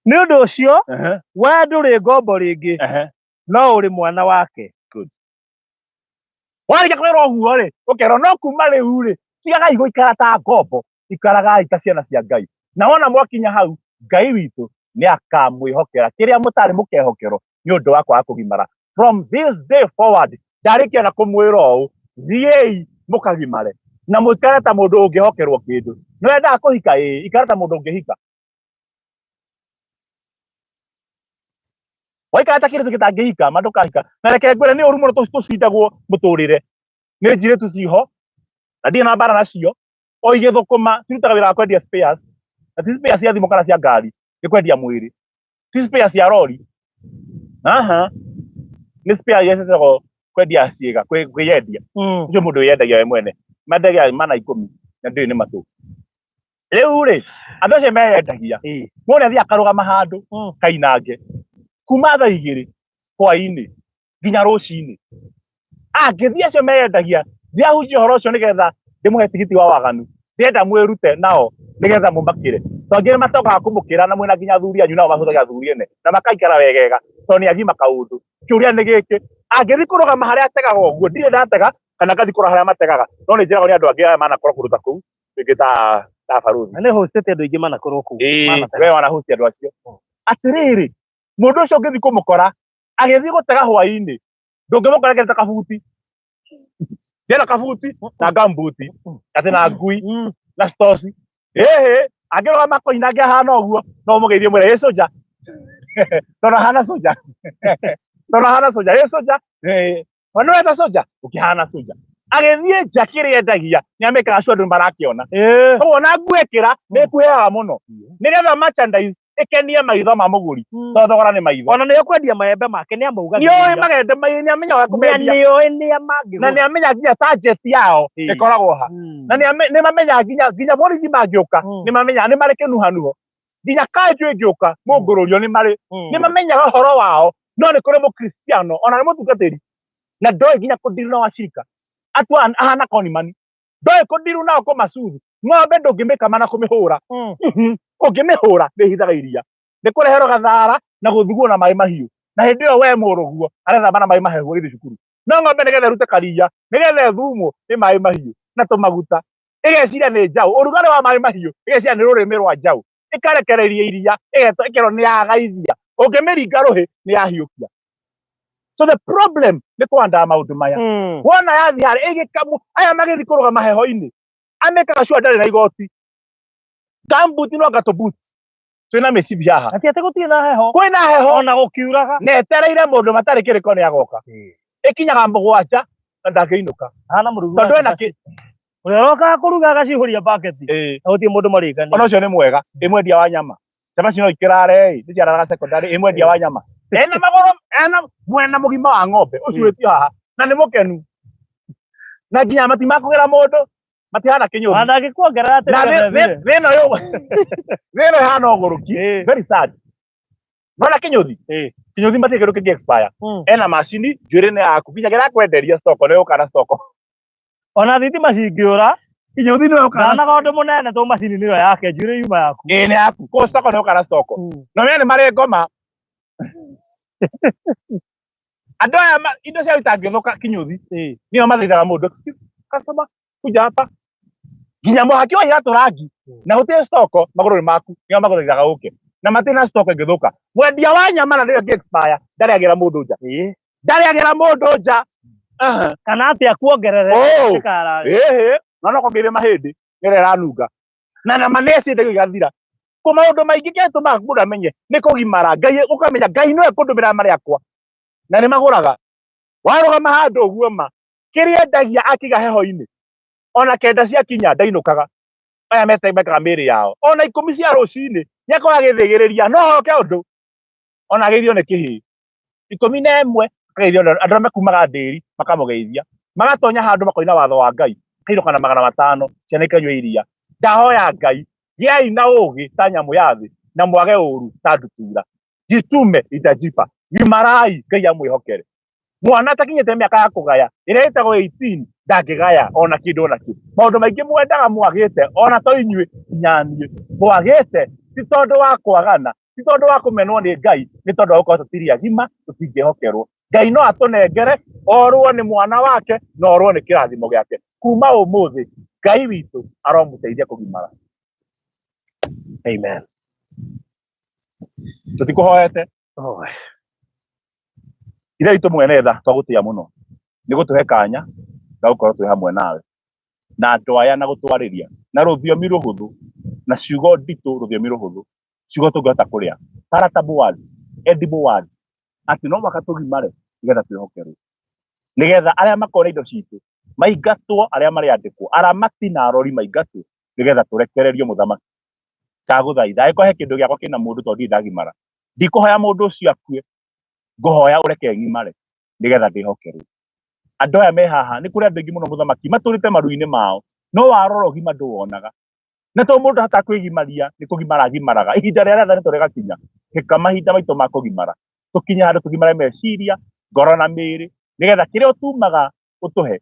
A: Nĩ ũndũ ũcio we ndũrĩ ngombo rĩngĩ, no ũrĩ mwana wake.
C: Good. Warĩkia kwĩrwo ũguo rĩ, ũkerwo no kuma rĩu rĩ, tigagai gũikara ta ngombo, ikaragai ta ciana cia Ngai. Na wona mwakinya hau, Ngai witũ nĩ akamwĩhokera kĩrĩa mũtarĩ mũkehokerwo nĩ ũndũ wa kwaga kũgimara. From this day forward, ndarĩkia na kũmwĩra ũũ, thiĩi mũkagimare na mũikare ta mũndũ ũngĩhokerwo kĩndũ. Nĩ wendaga kũhika? Ĩĩ, ikara ta mũndũ ũngĩhika. Waikara ta kĩndũ gĩtangĩhika, ma ndũkahika. Na reke ngwĩre, nĩ ũru mũno tũcindagwo mũtũrĩre nĩ njirĩtu ciho. Na ndirĩ na mbara nacio, o igĩthũkũma cirutaga wĩra wa kwendia spares, na ti spares cia thimũ kana cia ngari, nĩ kwendia mwĩrĩ, ti spares cia rori, aha, nĩ spare iria ciĩtagwo kwendia ciĩga, kwĩyendia. Ũcio mũndũ wĩyendagia we mwene, mendagia mana 10 na ndĩũĩ nĩ matũ. Rĩu rĩ, andũ acio meyendagia, mũndũ nĩ athiaga akarũgama handũ kainange kuma thaa 2 hwaĩ-inĩ nginya rũcinĩ. Angĩthiĩ acio meyendagia, ndiahunjia ũhoro ũcio nĩgetha ndĩmũhe tigiti wa waganu, ndĩrenda mwĩrute nao nĩgetha mũmakĩre. Tondũ angĩ nĩ matokaga kũmũkĩra na mwĩna nginya athuri anyu nao mahũthagĩra athuri ene na makaikara wegega tondũ nĩ agima kaũndũ. Kĩũria nĩ gĩkĩ, angĩthiĩ kũrũgama harĩa ategaga ũguo, ndirĩ ndatega kana ngathiĩ kũrora harĩa mategaga, no nĩ njĩragwo nĩ andũ angĩ aya manakorwo kũndũ ta kũu, rĩngĩ ta barũthi.
A: Na nĩ hostete andũ aingĩ manakorwo kũu.
C: Ĩĩ,
A: Manatega.
C: we wanahosti andũ acio. Atĩrĩrĩ, mũndũ ũcio ũngĩthiĩ kũmũkora agĩthiĩ gũtega hwaĩ-inĩ, ndũngĩmũkora ekĩrĩte kabuti. Ndĩrona kabuti na gambuti, atĩ na ngui na stoci. Ĩhĩ, angĩrũgama koinange ahana ũguo, no ũmũgeithie ũmwĩre ĩ soja. Tondũ ahana soja. Tondũ ahana soja, ĩ soja. We nĩ weta soja, ũkĩhana soja. Agĩthiĩ nja kĩrĩa endagia, nĩ amĩkaga sure andũ nĩ marakĩona. Koguo ona nguo ĩkĩra, nĩ ĩkuhĩhaga mũno. Nĩgetha merchandise ĩkenie maitho ma mũgũri, tondũ thogora nĩ maitho.
A: Ona nĩo kwendia maembe make nĩ amaugagĩrĩria.
C: Nĩoĩ magembe mai, nĩ amenyaga kũmendia.
A: Nĩoĩ nĩa mangĩgũra.
C: Na nĩ amenyaga nginya target yao ĩkoragwo ha. Na nĩ mamenyaga nginya borithi mangĩũka, nĩ mamenyaga nĩ marĩ kĩnuhanuho. Nginya kanjũ ĩngĩũka, mũngũrũrio nĩ marĩ. Nĩ mamenyaga ũhoro wao, no nĩ kũrĩ mũkristiano, ona nĩ mũtungatĩri, na ndoĩ nginya kũndiru na wacirika. Atua ahana konimani. Ndoĩ kũndiru nao kũmacuthi. Ng'ombe ndũngĩmĩkama na kũmĩhũra. Ũngĩmĩhũra nĩ ĩhithaga iria. Nĩ kũreherwo gathara na gũthugwo na maĩ mahiũ. Na hĩndĩ ĩyo we mũrũguo arethamba na maĩ mahehu agĩthiĩ cukuru. No ng'ombe nĩgetha ĩrute karia, nĩgetha ĩthumwo nĩ maĩ mahiũ na tũmaguta. Ĩgeciria nĩ njaũ, ũrugarĩ wa maĩ mahiũ, ĩgeciria nĩ rũrĩmĩ rwa njaũ. Ĩkarekereria iria, ĩkerwo nĩ yagaithia. Ũngĩmĩringa rũhĩ nĩ yahiũkia. So the problem nĩ kũandaa maũndũ maya. Wona yathiĩ harĩa ĩgĩkamwo, aya magĩthiĩ kũrũgama heho-inĩ, amĩkaga sure ndarĩ na igoti. Gumboot no anga tũ-boot twĩna mĩcibi haha.
A: Na ti atĩ gũtirĩ na heho.
C: Kwĩna heho.
A: Ona gũkiuraga.
C: Na etereire mũndũ matarĩ kĩrĩko nĩ agoka. Ĩkinyaga 7 na ndangĩinũka.
A: Hana mũrugi
C: Tondũ
A: wa
C: ena
A: cabaci. Ũrĩa ũrokaga kũruga agacihũria bucket. Na gũtirĩ mũndũ marĩkanĩire.
C: Ona ũcio nĩ mwega. Ĩ mwendia wa nyama. Cabaci no ikĩrare ĩ, nĩ ciararaga secondary, ĩ mwendia wa nyama. Ena magũrũ, ena mwena mũgima wa ng'ombe, ũcuĩtio haha. Na nĩ mũkenu. Na nginya matimakũgĩra mũndũ, matihana kĩnyũthi.
A: Ona angĩkuongerera atĩ
C: Na
A: nĩgetha ĩthire.
C: thĩ ĩno thĩ ĩno ĩhana ũgũrũki. Very sad. Nona kĩnyũthi? Kĩnyũthi matirĩ kĩndũ kĩngĩ expire. Ena macini, njuĩrĩ nĩ yaku, nginya kĩrakwenderia stock, nĩ ũka na stock.
A: Ona thitima cingĩũra,
C: Kĩnyũthi nĩ ũka na
A: ndanaga ũndũ mũnene tondũ macini nĩyo yake, njuĩrĩ yuma yaku.
C: Ĩĩ nĩ yaku. Koguo stock nĩ ũka na stock. Na ũmenye nĩ marĩ ngoma. Andũ aya indo ciao itangĩthũka kĩnyũthi, nĩo mathaithaga mũndũ, excuse customer, kuja hapa. Nginya mũhaki wa iratũ rangi, na gũtirĩ stock, magũrũ nĩ maku, nĩo magũthaithaga ũke. Na matirĩ na stock ĩngĩthũka. Mwendia wa nyama na ndĩrĩ ĩngĩ expire, ndarĩagĩra mũndũ nja. Ndarĩagĩra mũndũ nja. Aha.
A: Kana atĩ akuongerere
C: Oh.
A: ĩkarare.
C: Ĩhĩ, no no kwongereire mahĩndĩ, nĩrĩa ĩranunga. Na nama nĩ ĩciendagio igathira. Kũ maũndũ maingĩ kĩrĩa gĩtũmaga mũndũ amenye nĩ kũgimara. Ngai ũkamenya Ngai nĩwe kũndũmĩra marĩa akwa. Na nĩ magũraga. Warũgama handũ ũguo ma, kĩrĩa endagia akĩiga heho-inĩ, ona 9 ciakinya ndainũkaga. Aya mekaga mĩĩrĩ yao. Ona 10 cia rũcinĩ, nĩakorwo agĩthĩgĩrĩria, no hoke ũndũ. Ona ageithio nĩ kĩhĩĩ. 11, akageithio nĩ andũ arĩa mekumaga ndĩri, makamũgeithia. Magatonya handũ makoina watho wa Ngai, akainũka na 500, ciana ikanyua iria. Ndahoya Ngai, gĩai na ũũgĩ ta nyamũ ya thĩ, na mwage ũũru ta ndutura. Jitume itajipa. Gimarai, Ngai amwĩhokere. Mwana atakinyĩte mĩaka ya kũgaya, ĩrĩa ĩtagwo 18, ndangĩgaya ona kĩndũ ona kĩ. Maũndũ maingĩ mwendaga mwagĩte, ona to inyuĩ, nginya niĩ. Mwagĩte, ti tondũ wa kwagana, ti tondũ wa kũmenwo nĩ Ngai, nĩ tondũ wa gũkorwo tũtirĩ agima, tũtingĩhokerwo. Ngai no atũnengere, orwo nĩ mwana wake, na orwo nĩ kĩrathimo gĩake. Kuma ũmũthĩ, Ngai witũ aromũteithia kũgimara.
A: Amen.
C: Tũtikũhoete.
A: Oh.
C: Ithe witũ mwene tha, twagũtĩa mũno nĩ gũtũhe kanya ga gũkorwo twĩ hamwe nawe na andũ aya, na gũtwarĩria na rũthiomi rũhũthũ na ciugo nditũ, rũthiomi rũhũthũ, ciugo tũngĩhota kũrĩa, palatable words, edible words, atĩ no mũhaka tũgimare nĩgetha twĩhokerwo, nĩgetha arĩa makorwo na indo citũ Maingatwo arĩa marĩandĩkwo, aramati na arori maingatwo nĩgetha tũrekererio mũthamaki. Ndagũthaitha angĩkorwo he kĩndũ gĩakwa kĩna mũndũ tondũ ndirĩ ndagimara, ndikũhoya mũndũ ũcio akue, ngũhoya ũreke ng'imare nĩgetha ndĩhokerwo. Andũ aya me haha nĩ kũrĩ andũ aingĩ mũno mũthamaki matũrĩte maru-inĩ mao, no warora ũgima ndũwonaga. Na tondũ mũndũ ahota kwĩgimaria nĩ kũgimara agimaraga, ihinda rĩrĩa rĩathanĩtwo rĩgakinya, hĩka mahinda maitũ ma kũgimara, tũkinye handũ tũgimare meciria, ngoro na mĩĩrĩ, nĩgetha kĩrĩa ũtumaga ũtũhe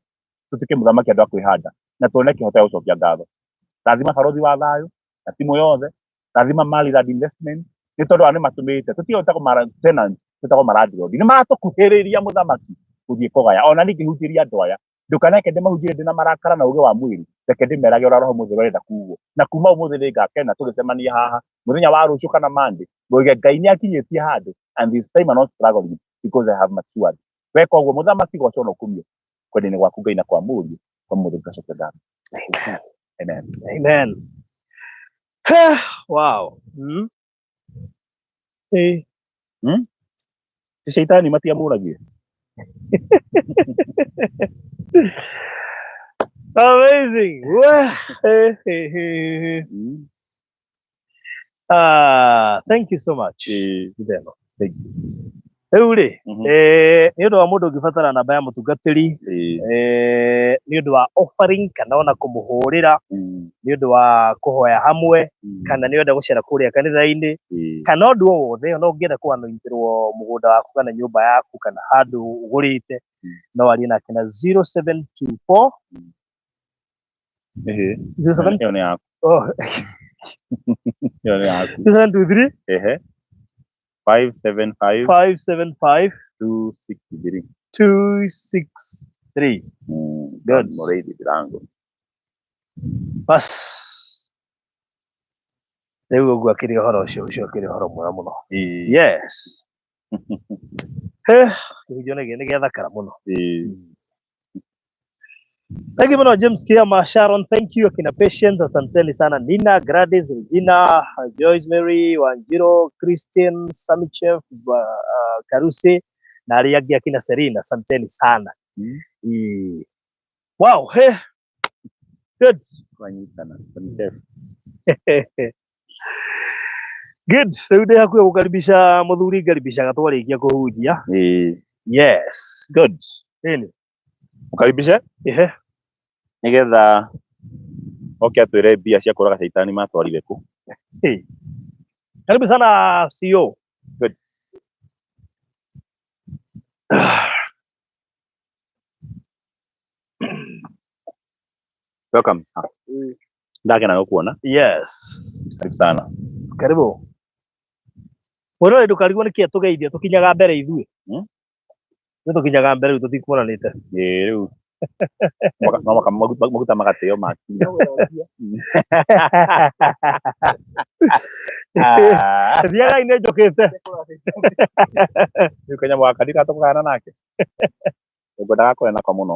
C: tũtuĩke mũthamaki andũ a kwĩhanda na tuone kĩhoto gĩa gũcokia ngatho. Rathima barothi wa thayũ na timu yothe, rathima Maryland Investment nĩ tondũ aya nĩ matũmĩte tũtigo twĩtagwo mara tenant, twĩtagwo malandlord, nĩ maratũkuhĩrĩria mũthamaki gũthiĩ kũgaya. Ona niĩ ngĩhunjĩria andũ aya, ndũkanareke ndĩmahunjĩrie ndĩna marakara na ũgĩ wa mwĩrĩ, reke ndĩmerage ũrĩa Roho Mũtheru arenda kuugwo. Na kuma ũmũthĩ nĩ ngakena tũgĩcemania haha mũthenya wa rũciũ kana Monday, ngoiga Ngai nĩ akinyĩtie handũ, and this time I'm not struggling because I have matured. Weka ũguo mũthamaki, gocwo na ũkumio kwenda-inĩ gwaku Ngai na kwa Mũriũ kwa Mũtheru ngacokia ngatho.
A: Amen.
C: Amen.
A: Amen. Wow. Eh.
C: Ti shaitani matiamũragie.
A: Amazing. Wow. Eh, eh, eh, eh. Ah, thank you so much. Itheno.
C: Thank you.
A: Rĩu rĩ, nĩ ũndũ wa mũndũ ũngĩbatara namba ya mũtungatĩri, nĩ ũndũ wa offering kana ona kũmũhũrĩra, nĩ ũndũ wa kũhoya hamwe, kana nĩ ũrenda gũcera kũrĩa kanitha-inĩ, kana ũndũ o wothe, ona ũngĩenda kũanointĩrwo mũgũnda waku kana nyũmba yaku kana handũ ũgũrĩte, no arie nake na 0724 07
C: Ĩyo nĩ yaku.
A: Oh,
C: Ĩyo nĩ yaku.
A: 0723
B: Ehe. 575
A: 575
B: 263.
A: 263. Good.
B: Mũrĩithi Ndirango.
A: Bas. Rĩu ũguo akĩrĩ ũhoro ũcio, ũcio akĩrĩ ũhoro mwega mũno. Yes. Kĩhunjio nĩ gĩathakara mũno. Thank you muno James Kiama, Sharon, thank you akina Patience, asanteni sana Nina, Gladys, Regina, Joyce Mary, Wanjiro, Christian, Samichef, Karuse na arĩa angĩ akina Serena, asanteni sana. Wow, hey. Good.
B: Twanyitana. Samichef.
A: Good. Rĩu ndĩ hakuhĩ gũkaribisha mũthuri, ngaribishaga twarĩkia kũhunjia. Yes.
C: Good.
A: Ĩni.
C: Mũkaribishe
A: Ehe.
B: nĩgetha oke atwĩre mbia cia kũraga caitani matwarire kũ.
A: Hey. Karibu sana CEO.
B: Good. Welcome sir. Ndakena gũkuona.
A: Yes.
B: Karibu sana.
A: Karibu. Mwĩrore ndũkarigwo nĩkĩĩ tũgeithia tũkinyaga mbere ithuĩ. Nĩ tũkinyaga mbere rĩu tũtikuonanĩte.
B: Ĩĩ rĩu. No mũhaka maguta magateo makinya.
A: Thiagai nĩ njũkĩte.
C: Rĩu kanyamũ gaka ndigatũkana nake.
B: Ngwendaga kwaria nako mũno.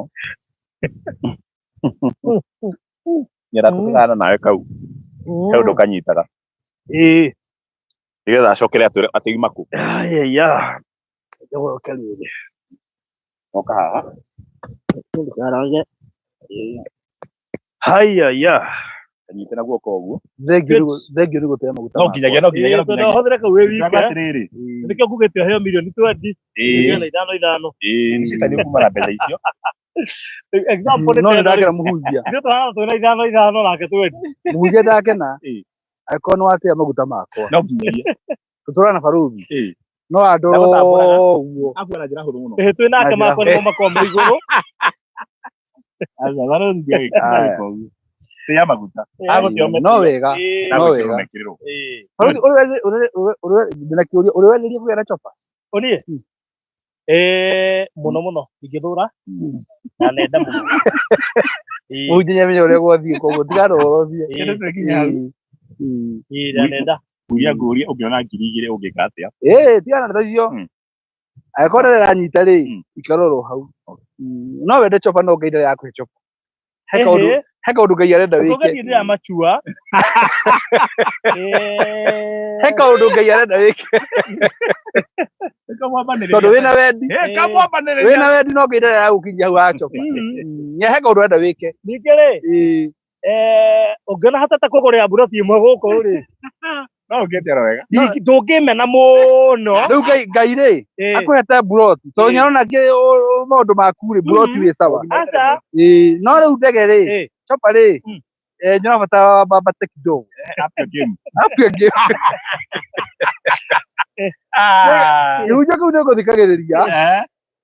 B: Nyenda tũkĩgana nawe kau. He ũndũ kanyitaga.
A: Ĩĩ.
B: Nĩgetha acokere atwĩre atĩ ima kũ.
A: Ayaya. Ndĩgũke rĩngĩ.
B: Oka haha.
A: Ndũkarange. Hayaya.
B: Kanyite na guoko ũguo.
C: Thengiũ nĩ gũtee maguta.
B: No nginyagia no nginyagia no nginyagia.
A: Hũthĩre kau wĩ wike.
B: Atĩrĩrĩ.
A: Nĩkĩo ngugĩte ũheo mirioni 20. Mirioni ithano ithano.
B: Ĩĩ citani kuma na mbeca icio.
A: Example nĩ
C: No nĩ ndakena mũhunjia.
A: Ithuĩ tũhana twĩna ithano ithano nake 20.
C: Mũhunjia ndakena. Angĩkorwo nĩ watea maguta makwa.
B: No nginyagia.
C: Tũtũra na barũthi. No andũ ũguo.
B: Akua na njĩra hũthũ mũno.
A: Ĩĩ twĩ nake makwa nĩmo makoragwo me igũrũ.
B: Aca barũthi ndagĩka ũguo. Tĩa maguta.
C: No wega. No wega. Barũthi ũrĩa ndĩna kĩũria ũrĩa wenderie kũgĩa na chopa?
A: Ũniĩ? Mũno mũno ingĩthũra na nenda mũno.
C: Mũhunjia nĩamenya ũrĩa gwathiĩ koguo tiganogorothie.
A: Ĩĩ na nenda.
B: Nguria ngũrie ũngĩona 2,000 ũngĩka atĩa?
C: Ĩĩ tigana na icio. Angĩkorwo ndarĩ aranyita rĩ, ikara oro hau. No wende chopa no Ngai ndarĩ arakũhe chopa. He kaũndũ Ngai arenda wĩke.
A: Ũkũgeria ndĩramachua.
C: He kaũndũ Ngai arenda wĩke. Tondũ wĩna wendi. Wĩna wendi no Ngai ndarĩ aragũkinyia hau ha chopa.
D: Nĩ he kaũndũ arenda wĩke.
A: Ningĩ rĩ,
D: Ĩĩ.
A: Ũngĩona hatata kũgũrĩra mburoti ĩmwe gũkũ rĩ,
C: No ũngĩtera wega.
A: Ndũngĩmena mũno.
D: Rĩu Ngai rĩ, akũhete mburoti tondũ nĩarona maũndũ maku rĩ, mburoti wĩ sawa.
A: Aca.
D: Ĩĩ, no rĩu ndege rĩ, chopper rĩ, nĩũrabatara wambate kidogo.
C: Up your game.
D: Up your game. Kĩhunjio kĩu nĩngũthikagĩrĩria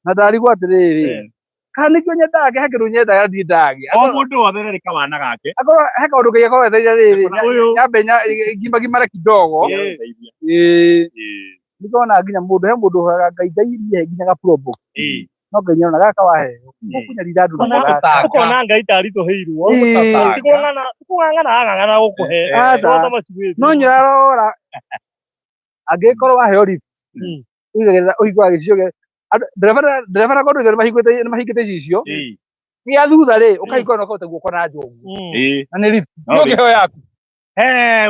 D: na ndarigwo atĩrĩrĩ, kana nĩkĩo nyendaga he kĩndũ nyendaga ndiĩ ndagĩa.
C: O mũndũ wothe nĩ arĩ kawana gake.
D: Akorwo he kaũndũ Ngai akorwo etereire rĩrĩ,
C: Ona ũyũ.
D: nyambe ngimagimare kidogo. Ĩĩ. Nĩndona nginya mũndũ, he mũndũ ũhoyaga Ngai, Ngai niĩ he nginya ga probox. No Ngai nĩarona gaka waheo, ũkũnyarira andũ na gaka.
A: Ũkona Ngai ta aritũhĩirwo.
D: Ĩĩ.
A: Ti kũng'ang'ana arang'ang'ana gũkũhe.
D: Aca.
A: Wothe macuĩte.
D: No nĩũrarora angĩkorwo waheo lift, ũigagĩrĩra, ũhingũraga gĩcicio gĩa andũ, ndereba na kondũ nĩmahingĩte icicio. Gĩa thutha rĩ, ũkahingũra na ũkaruta guoko na nja ũguo. Na nĩ lift.
C: No
D: No ũngĩheo yaku.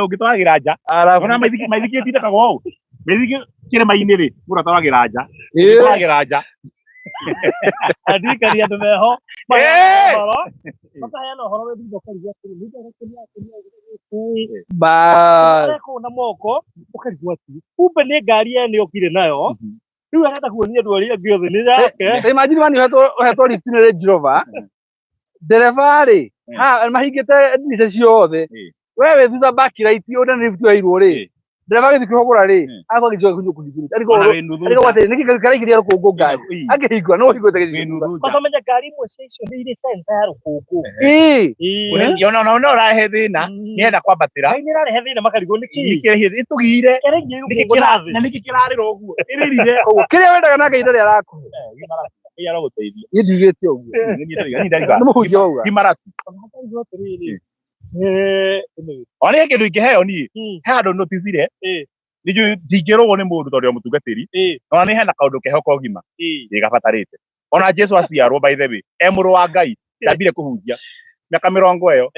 C: Ũngĩtwaragĩra nja.
D: Arabu.
C: Ona maithiki ĩtindĩkagwo ũũ. Maithiki kĩrĩma-inĩ rĩ, mũndũ atwaragĩra nja. Ũngĩtwaragĩra nja.
A: Andirikania andũ meho. Makaheana ũhoro wĩ thutha ũkarigwo atĩrĩ, nĩ ndĩrekenia atĩ nĩ
D: Bas.
A: Ũrekwo na moko, ũkarigwo atĩ, kumbe nĩ ngari ene okire nayo. Rĩu arenda kuonia andũ arĩa angĩ othe nĩ yake.
D: Ta imagine wani ũhetwo lift nĩ Range Rover, ndereba rĩ, ha mahingĩte ndirica ciothe. We wĩ thutha back right, ũrĩa nĩ lift ũheirwo rĩ, ndereba agĩthiĩ kũhũgũra rĩ, agakorwo gĩcicio gĩaku kũhingũrĩte. Arigwo
C: Ona wĩ nuthu
D: arigwo
C: nja.
D: atĩrĩ, nĩkĩ kĩraingĩria rũkũngũ ngari? Angĩhingũra, no ũhingũrĩte gĩcicio
C: Wĩ
D: thutha.
C: nuthu nja.
A: Kwanza ũmenye ngari imwe cia icio nĩ irĩ sensor ya rũkũngũ.
D: Ĩĩ.
C: Ona ona no ũrahe thĩna, nĩenda kwambatĩra.
A: Ngai nĩ ĩrarehe thĩna makarigwo nĩ kĩĩ?
C: Ĩtũgire.
A: Kĩraingĩria
C: Nĩkĩ
A: rũkũngũ na thĩ.
C: na nĩkĩ kĩrarĩra ũguo? Ĩrĩrire.
D: Koguo kĩrĩa wendaga na Ngai ndarĩ arakũhe.
C: Ngai arogũteithia.
D: Niĩ ndiugĩte ũguo. Nĩ mũhunjia wauga.
C: Gimara tu.
A: Makarigwo atĩrĩrĩ, anyway.
C: Ona nĩ kĩndũ ingĩheo niĩ. He handũ noticire. Nĩnjũĩ ndingĩrũgwo nĩ mũndũ tondũ ndĩ mũtungatĩri. Ona nĩ hena kaũndũ keho ka ũgima. Gĩgabatarĩte. Ona Jesu aciarwo by the way, e mũrũ wa Ngai, ndambire kũhunjia. Mĩaka mĩrongo ĩyo.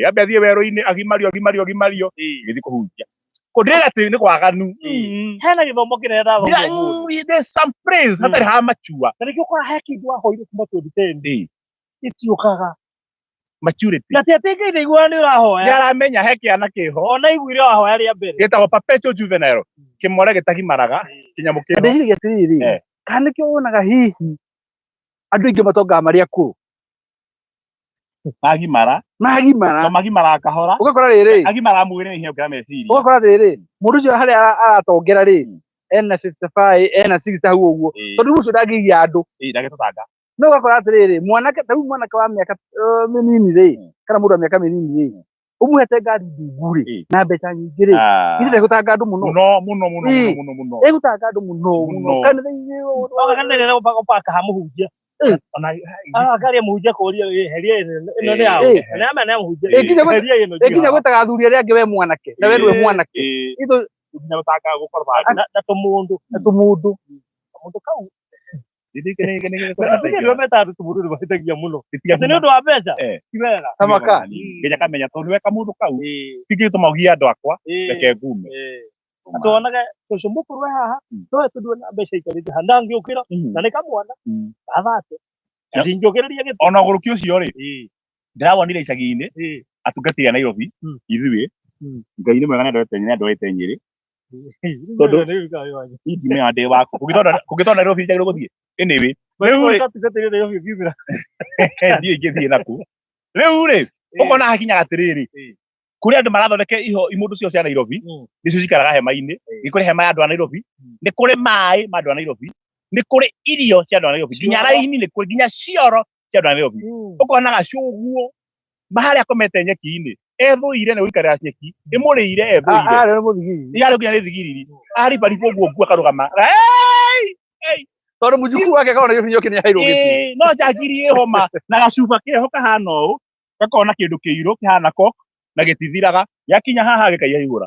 C: Ambe athiĩ werũ-inĩ agimario, agimario, agimario, agĩthiĩ kũhunjia. Kũndĩra atĩ nĩ kwaganu.
A: Hena gĩthomo kĩnene ndathomire ũmũthĩ.
C: There's some praise hatarĩ ha machua.
A: Na nĩkĩo ũkoraga he kĩndũ wahoire kuma 2010 gĩtiũkaga.
C: Maturity.
A: Na ti atĩ Ngai ndaiguaga nĩ ũrahoya.
C: Nĩ aramenya he kĩana kĩho.
A: Ona aiguire wahoya rĩa mbere.
C: Gĩtagwo perpetual juvenile. Kĩmore gĩtagimaraga, kĩnyamũ kĩho.
D: Ndĩciragia atĩrĩrĩ, kana nĩkĩo wonaga hihi andũ aingĩ matongaga marĩ akũrũ.
C: Magimara.
D: Magimara.
C: No magimara kahora.
D: Ũgakora rĩrĩ.
C: Agimara mwĩrĩ nĩ hinya gũkĩra meciria.
D: Ũgakora rĩrĩ, mũndũ ũcio harĩa aratongera rĩ, ena 55, ena 60 hau ũguo. Tondũ ũcio ndangĩgia andũ.
C: Ndangĩtũtanga.
D: No ũgakora atĩrĩrĩ, mwanake, ta rĩu mwanake wa mĩaka mĩnini rĩ, kana mũndũ wa mĩaka mĩnini rĩ, ũmũhete ngari ndungu rĩ, na mbeca nyingĩ rĩ, ithe ndegũtanga andũ mũno.
C: Mũno, mũno, mũno, mũno, mũno, mũno.
D: Egũtanga andũ mũno, mũno. Kanitha-inĩ
A: Oga kanitha ĩrĩa ũbaka ha mũhunjia. Ngari ya mũhunjia kũria, heria ĩno nĩ yaũ. Na ya mena ya mũhunjia. Heria ĩno
D: Nginya gwĩtaga athuri arĩa angĩ we mwanake, na we nĩwe mwanake. Ithu
C: Nginya gũtanga gũkorwo handũ.
A: Na tũmũndũ.
D: Na tũmũndũ.
A: Kamũndũ kau. Nĩ metaga tũmũndũ nĩ mahĩtagia mũno. Atĩ nĩ ũndũ wa mbeca? Ti wega.
D: Tamaka.
C: Nginya kamenya tondũ nĩwe kamũndũ kau. Tingĩtũma ũgie andũ akwa, reke ngume.
A: Tuonage cũcũ mũkũrũ e haha, no we tondũ ena mbeca aikarĩte haha, ndangĩũkĩra, na nĩ kamwana, gathate. Ndingĩũkĩrĩria gĩtĩ.
C: Ona ũgũrũki ũcio rĩ, ndĩrawonire icagi-inĩ, atungatĩri a Nairobi, ithuĩ, Ngai nĩ mwega nĩ andorete Nyĩrĩ. Tondũ niĩ ndimenya ndĩ waku. Kũngĩtwarwo Nairobi njagĩrĩirwo gũthiĩ. Anyway, rĩu rĩ, ndiũĩ ingĩthiĩ nakũ. Rĩu rĩ, ũkona hakinyaga atĩrĩrĩ, kũrĩ andũ marathondeka iho imũndũ ciao cia Nairobi, nĩcio cikaraga hema-inĩ, nĩ kũrĩ hema ya andũ a Nairobi, nĩ kũrĩ maĩ ma andũ a Nairobi, nĩ kũrĩ irio cia andũ a Nairobi, nginya raini nĩ kũrĩ, nginya cioro cia andũ a Nairobi. Ũkona gacũguo harĩa akomete nyeki-inĩ, ethũire nĩ gũikarĩra nyeki, ĩmũrĩire ethũire.
D: Arĩ mũthigiriri.
C: Yarĩ nginya nĩ thigiriri. Aribariba ũguo nguo akarũgama. Hey! Hey!
D: Tondũ mũjukuu wake akona Nairobi nyoki nĩ aheirwo gĩtĩ.
C: No njangiri ĩho ma, na gacuba keho kahana ũũ, gakoragwo na kĩndũ kĩirũ kĩhana coke, na gĩtithiraga, gĩakinya haha gĩkaihũra.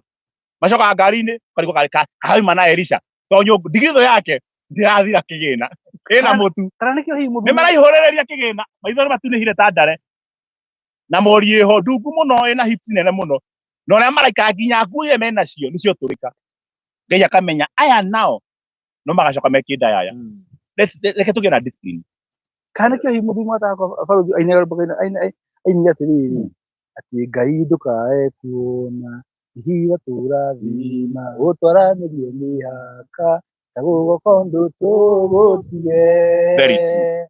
C: Macokaga ngari-inĩ, karigwo kauma na Elisha. Tondũ ndigithũ yake ndĩrathira kĩgĩna. Ĩna mũtu.
D: Kana nĩkĩo hihi mũthuri
C: Nĩ maraihũrĩrĩria kĩgĩna. Maitho nĩ matunĩhire ta ndare. Na mori ĩho ndungu mũno ĩna hips nene mũno. Na ũrĩa maraikara nginya nguo iria menacio nĩcio tũrĩka. Ngai akamenya aya nao no magacoka mekĩnda yaya. Reke tũgĩe na discipline.
D: Kana nĩkĩo hihi mũthuri mwataga kwa barũthi ainaga rwĩmbo ainire atĩrĩrĩ, atĩ Ngai ndũkae kuona hihi watũrathima ũtwaranĩrie mĩhaka ta gũgoka ũndũ tũgũtige.
C: Very true.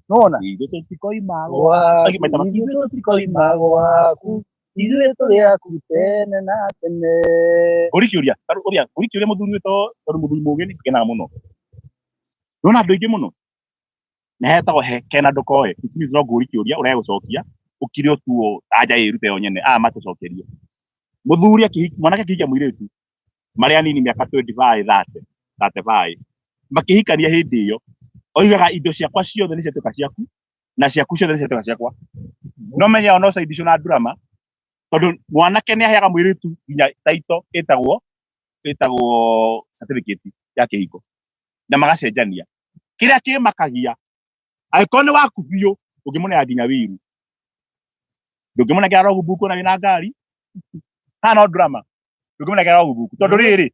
D: Nĩwona?
C: Ithuĩ tũtikoima
D: Gwaku,
C: Maita
D: ithuĩ tũtikoima gwaku, ithuĩ tũrĩ aku tene na tene.
C: Ngũri kĩũria, ũria, ngũri kĩũria mũthuri wĩtwo, tondũ mũthuri mũgĩ nĩ ngenaga mũno. Nĩwona andũ aingĩ mũno na hetagwo he kena ndũkoe, which means no ngũri kĩũria ũrege gũcokia, ũkire ũtuo anja ĩrute yo nyene, aya matũcokerie. Mũthuri akĩhiki, mwanake akĩhikia mũirĩtu, marĩ anini mĩaka 25, 30, 35, makĩhikania hĩndĩ ĩyo, oigaga indo ciakwa ciothe nĩ ciatuĩka ciaku, na ciaku ciothe nĩ ciatuĩka ciakwa. No menye o no side icio na drama, tondũ mwanake nĩ aheaga mũirĩtu nginya title ĩtagwo certificate ya kĩhiko, na magacenjania. Kĩrĩa kĩmakagia, angĩkorwo nĩ waku biũ, ũngĩmũnea nginya wiru, ndũngĩmũnengera logbook ona wĩna ngari, kana no drama, ndũngĩmũnengera logbook, tondũ rĩrĩ,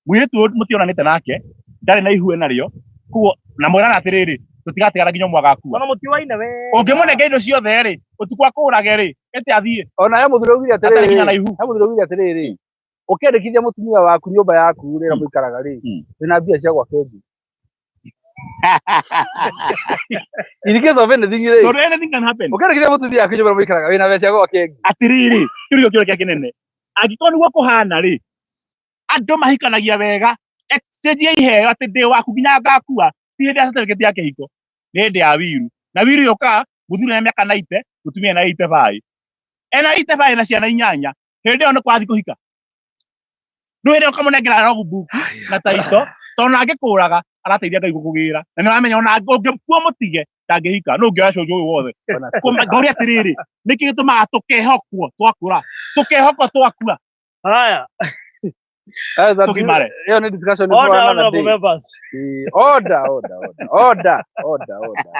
C: mũirĩtu ũyũ mũtionanĩte nake, ndarĩ na ihu enarĩo, koguo na mwĩrana atĩrĩrĩ, tũtigatigana nginya ũmwe agakua.
A: Ona mũtiũaine wega.
C: Ũngĩmũnengera indo ciothe rĩ, ũtukũ akũrage rĩ, ete athiĩ.
D: Ona he mũthuri augire
C: Atarĩ nginya na
D: atĩrĩrĩ,
C: ihu.
D: he mũthuri augire atĩrĩrĩ, ũkĩandĩkithia mũtumia waku nyũmba yaku rĩ, ĩrĩa mũikaraga rĩ, wĩna mbia cia gwaka ĩngĩ. In case of anything rĩ,
C: Tondũ anything can happen.
D: ũkĩandĩkithia mũtumia waku nyũmba ĩrĩa mũikaraga, wĩna mbeca cia gwaka ĩngĩ.
C: Atĩrĩrĩ, kĩu nĩkĩo kĩũria kĩrĩa kĩnene. Angĩkorwo nĩguo kũhana rĩ, andũ mahikanagia wega, exchange ya iheo atĩ ndĩ waku nginya ngakua, ti hĩndĩ ya certificate ya kĩhiko, nĩ hĩndĩ ya wiru. Na wiru yũkaga, mũthuri ena mĩaka 90, mũtumia ena 85. Ena 85 na ciana inyanya, hĩndĩ ĩyo nĩ kwathiĩ kũhika. Rĩu hĩndĩ ĩyo ũkamũnengera logbook na title, tondũ angĩkũraga arateithia Ngai gũkũgĩra. Na nĩ ũramenya ona ũngĩkua mũtige ndangĩhika, nũ ũngĩoya cũcũ ũyũ wothe. Ngauria atĩrĩrĩ, nĩkĩ gĩtũmaga tũkehokwo twakũra, tũkehokwo twakua?
A: Haya.
C: Tũgimare.
D: Ĩyo nĩ discussion
A: Order,
D: for another
A: honorable
D: day.
A: members.
D: Order, order, order, order, order, order.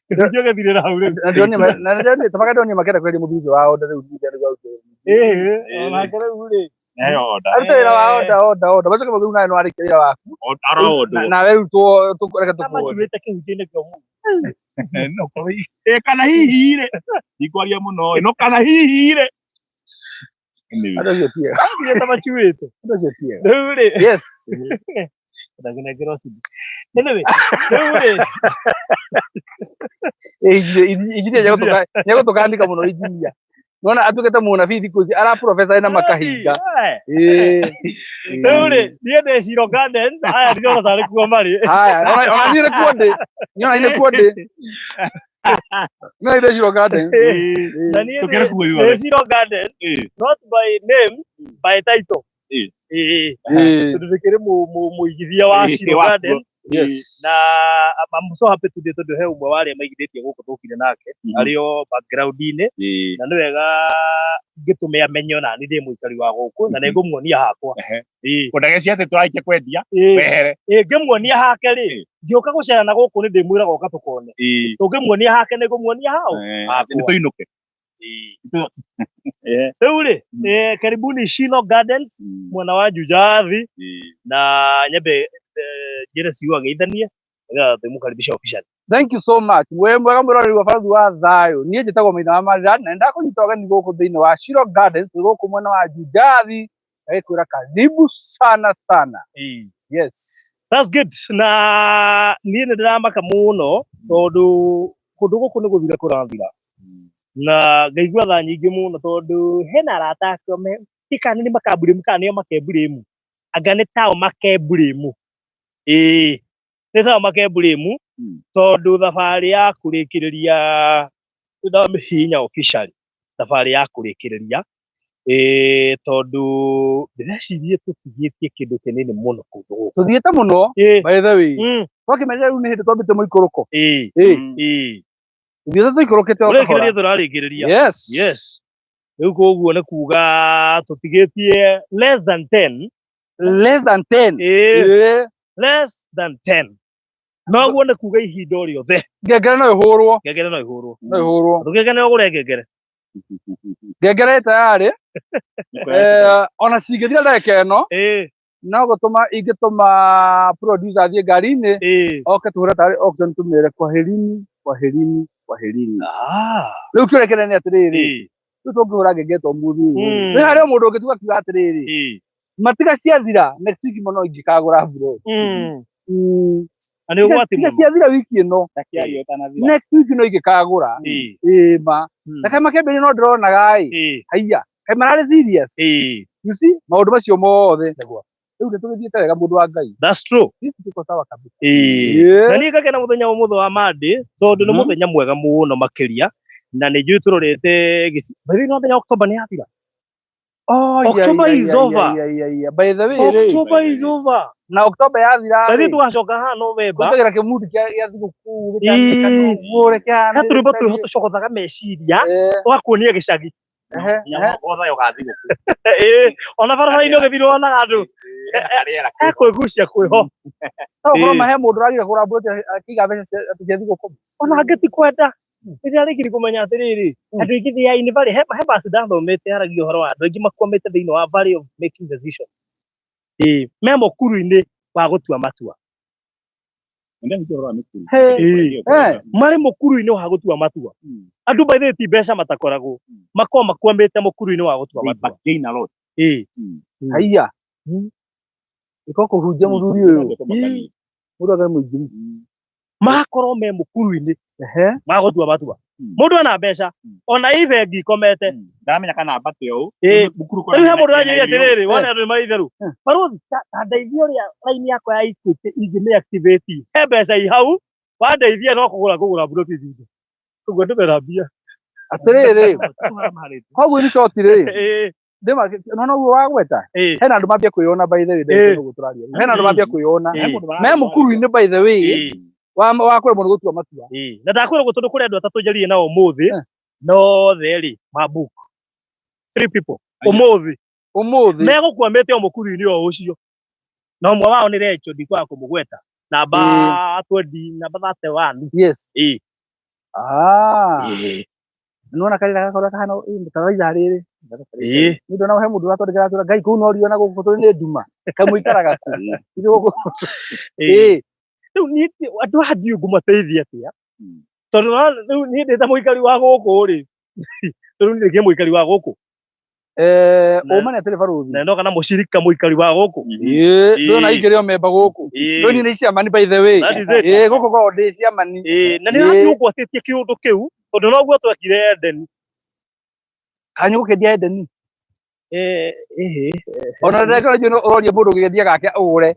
A: Kĩhunjio gĩthirĩra hau rĩu.
D: Na ndĩronire, na ndĩronire, tamaga ndĩronire makĩenda kweheria mũthuri ũcio wa order rĩu ningĩ nĩguo arute wĩra.
A: Ĩĩ, onake rĩu rĩ.
C: Nĩyo order.
D: Arute wĩra wa order, order, order. Macoke mauge rĩu nawe nĩwarĩkia wĩra waku.
C: Aro order.
D: Nawe rĩu reke tũkuone.
A: Makiuĩte kĩhunjio-inĩ kĩa ũmũthĩ.
C: No, kana hihi rĩ, ndikwaria mũno, no kana hihi rĩ. Anyway.
D: Andũ acio ti ega.
A: Nginya makiuĩte.
D: Andũ acio ti ega.
A: Rĩu rĩ.
D: Yes.
A: Ndangĩnengerwo CD. Anyway, rĩu rĩ.
D: Injinia nĩegũtũkanika mũno injinia. Nĩwona atuĩkĩte mũnabii thikũ ici, ara professor ena makahinga. Ĩĩ.
A: Rĩu rĩ, niĩ ndĩ Shiro Gardens, aya ndirona tarĩ kuo marĩ.
D: Haya, ona niĩ nĩkuo ndĩ. Niĩ ona niĩ nĩkuo ndĩ. Niĩ ndĩ Shiro Gardens.
A: Na niĩ
C: Tũkĩre kuo
A: ndĩ
C: ithuothe.
A: Shiro Gardens, not by name, by title. Ĩĩ. Tondũ ndĩkĩrĩ mũigithia wa Shiro
C: Wakuo.
A: Gardens.
D: Yes.
A: Na I'm so happy today tondũ he ũmwe wa arĩa maigithĩtie gũkũ tũkire nake, arĩ o background-inĩ. Na nĩ wega ngĩtũme amenye ona niĩ ndĩ mũikari wa gũkũ, na nĩngũmuonia hakwa. Ĩĩ.
C: Ũndageci atĩ tũrarĩkia kwendia, wehere.
A: Ĩĩ, ngĩmuonia hake rĩ, ngĩũka gũcera na gũkũ nĩ ndĩmwĩraga ũka tũkone. Tũngĩmuonia hake nĩngũmuonia hau. Hakwa.
C: Nĩ tũinũke.
A: Rĩu rĩ, karibuni Shilo Gardens, mwena wa Jujathi, na nyambe njĩre ciugo ageithanie, nĩgetha tũmũkaribisha officially.
D: Thank you so much. We mwega mwĩroreri wa Barũthi wa Thayũ. Niĩ njĩtagwo Maitha wa Marira na nĩndakũnyita ũgeni gũkũ thĩinĩ wa Shilo Gardens gũkũ mwena wa Jujathi. Ndagĩkwĩra karibu sana sana. Yes.
A: That's good. Na niĩ nĩ ndĩramaka mũno tondũ kũndũ gũkũ nĩ gũthira kũrathira. Na ngaigua tha nyingĩ mũno tondũ hena arata akwa ti kana nĩ makamburimu kana nĩo makemburimu. Anga nĩ tao makemburimu. Ĩĩ, nĩ tao makemburimu tondũ thabarĩ ya kũrĩkĩrĩria ndamĩhihinya officially thabarĩ ya kũrĩkĩrĩria. Ĩĩ, tondũ ndĩreciria tũtigĩtie kĩndũ kĩnini mũno kũndũ gũkũ.
D: Tũthiĩte mũno, by the way. Twakĩmenyera rĩu nĩ hĩndĩ twambĩte mũikũrũko. Tũthiĩte tũikũrũkĩte o kahora.
A: Tũrĩkĩrĩria tũrarĩkĩrĩria.
D: Yes.
A: Yes. Rĩu koguo nĩ kuga tũtigĩtie less than 10.
D: Less than 10.
A: Less than 10. Noguo nĩ kuga ihinda o rĩothe.
D: Ngengere no ĩhũrwo.
A: Ngengere no ĩhũrwo.
D: No ĩhũrwo.
A: Ndũngĩkena no ũgũre ngengere.
D: Ngengere ĩ tayarĩ. Ona cingĩthira ndagĩka ĩno, no gũtũma ingĩtũma producer athiĩ ngari-inĩ, oke tũhũre tarĩ auction tũmĩre kwaherini. Kwaherini, kwaherini.
A: Ah.
D: Rĩu kĩũria kĩnene nĩ atĩrĩrĩ,
C: Ĩĩ.
D: rĩu tũngĩhũra ngenge ta ũmũthĩ ũyũ
A: Mm.
D: nĩ harĩ o mũndũ ũngĩtuga akiuga atĩrĩrĩ,
C: Ĩĩ.
D: matiga ciathira next week mũno ingĩkagũra mburoti.
A: Mm. Na nĩ ũgwati
D: Tiga
A: mũno.
D: ciathira wiki ĩno,
B: Ndakĩaria ũtanathira.
D: next week no ingĩkagũra.
C: Ĩĩ.
D: Ĩĩ ma.
A: Mm.
D: Na kaĩ makĩambĩrĩria no ndĩronaga ĩ,
C: Ĩĩ.
D: haiya, kaĩ mararĩ serious.
C: Ĩĩ.
D: You see, maũndũ macio mothe.
A: Nĩguo.
D: Rĩu nĩ tũgĩthiĩte wega mũndũ wa Ngai.
A: That's true.
D: Sisi tuko sawa kabisa.
A: Ĩĩ.
D: Ĩĩ.
A: Na niĩ ngakena mũthenya wa ũmũthĩ wa Monday tondũ nĩ
D: Mhm.
A: mũthenya mwega mũno makĩria na nĩ njũĩ tũrorete gĩci. By the way, no mũthenya October nĩ yathira.
D: Oh, yeah,
A: October
D: yeah,
A: is
D: yeah,
A: over.
D: yeah, yeah, yeah. By the way, rĩ,
A: October is over.
D: na October yathira
A: Na
D: rĩ,
A: ithuĩ tũgacoka haha November.
D: kũhũthagĩra kĩmundi kĩa gĩa thigũkũ gĩtanĩkana
A: Ĩĩ.
D: ũguo ũrĩa kĩhana
A: He tũrwĩmbo twĩho tũcogothaga meciria
D: Eh,
A: tũgakuonia gĩcagi.
D: ehe, ehe.
B: Gothayo ga thigũkũ.
A: Ĩĩ. Ona barabara-inĩ ũgĩthiĩ nĩwonaga andũ
B: Karĩera
A: he kwĩgucia kwĩho.
D: No ũkorwo
A: Ĩĩ.
D: ma he mũndũ ũragire kũgũra mburoti akĩiga mbeca atĩ cia thigũkũ.
A: Ona angĩ ti kwenda. Rĩrĩa rĩngĩ nĩ kũmenya atĩrĩrĩ, andũ aingĩ they are in valley, he verse ndathomete yaragia ũhoro wa andũ aingĩ makwamĩte thĩinĩ wa valley of making decision. Ĩĩ, me mũkuru-inĩ wa gũtua matua.
D: He,
A: Ĩĩ.
D: eh.
A: Marĩ mũkuru-inĩ wa gũtua matua. Andũ by the way ti mbeca matakoragwo, makoragwo makwamĩte mũkuru-inĩ wa gũtua matua. Ĩĩ.
D: Haiya. Ĩko kũhunjia mũthuri ũyũ. Mũndũ akari mũingĩri.
A: Magakorwo me mũkuru-inĩ
D: Ehe.
A: wa gũtua matua. Mũndũ ena mbeca, ona i bengi ikomete.
B: Ndaramenya kana mbate ũũ.
A: Ĩĩ.
B: Mũkuru
A: Rĩu he mũndũ ũranjĩria atĩrĩrĩ, wone
D: Eh.
A: andũ nĩ marĩ itherũ.
D: Eh.
A: Barũthi, ta ndeithia ũrĩa raini yakwa ya Equity ingĩmĩactivate. He mbeca i hau, wandeithia no kũgũra ngũgũra mburoti nyingĩ. Ũguo andũ mena mbia.
D: Atĩrĩrĩ, koguo in short rĩ,
A: Ĩĩ,
D: ndĩma nona ũguo wagweta.
A: ĩĩ,
D: Hena andũ mambia kwĩyona by the way,
A: Ĩĩ.
D: ndagĩka ũguo tũraria. Hena andũ mambia kwĩyona.
A: Ĩĩ.
D: Me mũkuru-inĩ by the way,
A: ĩĩ,
D: wa wa kũremwo nĩ gũtua matua.
A: ĩĩ. Na ndakwĩra ũguo tondũ kũrĩ andũ atatũ njaririe nao ũmũthĩ,
D: Eh.
A: na othe rĩ, ma book. Three people. Ũmũthĩ.
D: Ũmũthĩ.
A: Megũkwamĩte o mũkuru-inĩ o ũcio. Na ũmwe wao nĩ Rachel, ndikwaga kũmũgweta. Namba 20, namba 31.
D: Yes.
A: Ĩĩ.
D: Ah.
A: Ĩĩ.
D: Nĩwona karĩra gakorwo kahana karaiha rĩrĩ.
A: Ĩĩ.
D: Nĩ ndona he mũndũ ũratwandĩkĩra atwĩra Ngai kũu no riũa na gũkũ tũrĩ nĩ nduma. Kamũikaraga kũ. Ithuĩ gũkũ.
A: Ĩĩ.
D: Ĩĩ.
A: Rĩu niĩ andũ aya ndiũĩ ngũmateithia atĩa. Tondũ nĩwona rĩu niĩ ndĩ ta mũikari wa gũkũ rĩ, rĩu niĩ ndĩ mũikari wa gũkũ.
D: Eh,
A: Na-
D: ũma nĩ atĩrĩ barũthi.
A: Na ndoka na mũcirika mũikari wa gũkũ.
D: Ĩĩ, ndĩrona
A: Ĩĩ.
D: ingĩrĩ o memba gũkũ.
A: Ĩĩ.
D: Rĩu niĩ nĩ ciamani by the way.
A: That is it.
D: Ĩĩ, gũkũ koragwo ndĩ ciamani.
A: Ĩĩ, na nĩ
D: Ĩĩ.
A: ũrathiĩ ũgwatĩtie kĩũndũ kĩu tondũ noguo twekire Eden.
D: Kanyu gũkĩendia Edeni.
A: Eh, ĩhĩ.
D: Ona ndagĩka njũĩ ũroria mũndũ ũgĩendia gake ũgũre.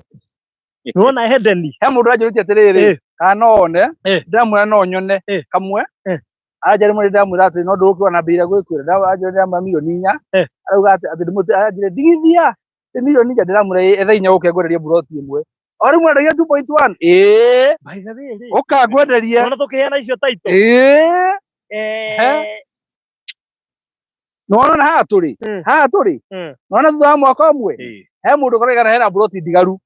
A: Nĩwona Edeni.
D: He mũndũ ũranjũrĩtie atĩrĩrĩ,
A: Ĩĩ.
D: kana no one,
A: Ĩĩ.
D: ndĩramwĩra no nyone
A: Ĩĩ.
D: kamwe.
A: Ĩĩ.
D: Anja rĩmwe ndĩramwĩra atĩ no ndũgũkĩona mbia iria ngwĩkwĩra. Anjĩra ndĩramwĩra mirioni inya.
A: Ĩĩ.
D: Arauga atĩ ndĩmũte aranjĩra ndigithia. Nĩ mirioni inya ndĩramwĩra ĩĩ, etha inya ũke ngwenderie mburoti ĩmwe. O rĩu mwendagia 2.1. Ĩĩ,
A: By the way rĩ.
D: ũka ngwenderie.
A: Nĩwona tũkĩheana icio title.
D: Ĩĩ.
A: Eh,
D: Nĩwona haha tũrĩ.
A: Mm.
D: Haha tũrĩ.
A: Mm.
D: Nĩwona thutha wa mwaka ũmwe
A: Ĩĩ.
D: he mũndũ ũkoraga hena mburoti ndigaru.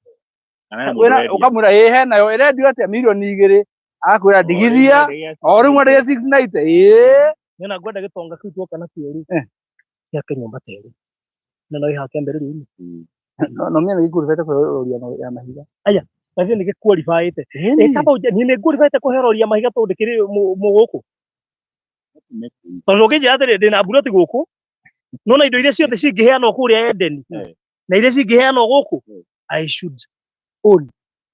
D: Wĩra ũkamwĩra ĩĩ henayo ĩrendio atĩa mirioni igĩrĩ. Akwĩra ndigithia. O rĩu mwendagia 690. Ĩĩ.
A: Nĩwona ngwenda gĩtonga kĩu tuoka nakĩo rĩ.
D: Eh.
A: Gĩake nyũmba ta ĩrĩ. Na no ĩhake mbere-inĩ.
D: No menya nĩ gĩkurubete kũheo ya mahiga.
A: By the way nĩ gĩqualifyĩte.
D: Ĩni.
A: Ĩ kaba ũnje niĩ nĩ ngualifyĩte kũheo rori ya mahiga tondũ ndĩkĩrĩ mũgũkũ. Tondũ ũngĩnjĩra atĩrĩ ndĩna mburoti gũkũ. Nona indo iria ciothe cingĩheanwo kũrĩa Eden.
B: Eh.
A: Na iria cingĩheanwo gũkũ. I should own.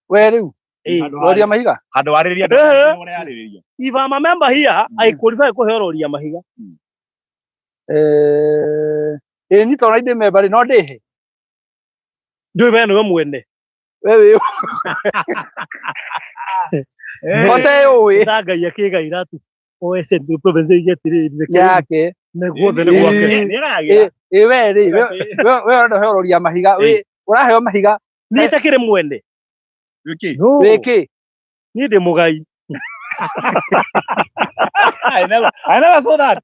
D: We rĩu
A: Ĩĩ.
D: rori ya mahiga.
B: Handũ warĩrĩria
A: Eh.
B: ũreyarĩrĩria.
A: If I'm a member here, I qualify kũheo rori ya mahiga.
D: Eh, ĩĩ niĩ tondũ ndĩ memba rĩ no ndĩhe.
A: Ndũĩ we nĩwe mwene.
D: We wĩ Kote ũĩ
A: Ta Ngai akĩgaira atĩ oe Central Province ĩige atĩrĩrĩ reke
D: yake.
A: nĩ guothe nĩ gwake.
D: Ĩĩ.
B: Nĩaragĩra.
D: Ĩĩ we rĩ we ũrenda ũheo rori ya mahiga wĩ ũraheo mahiga
A: Niĩ itakĩrĩ mwene.
B: Wĩkĩ?
A: No.
D: wĩkĩ?
A: Niĩ ndĩ mũgai.
C: I never saw that.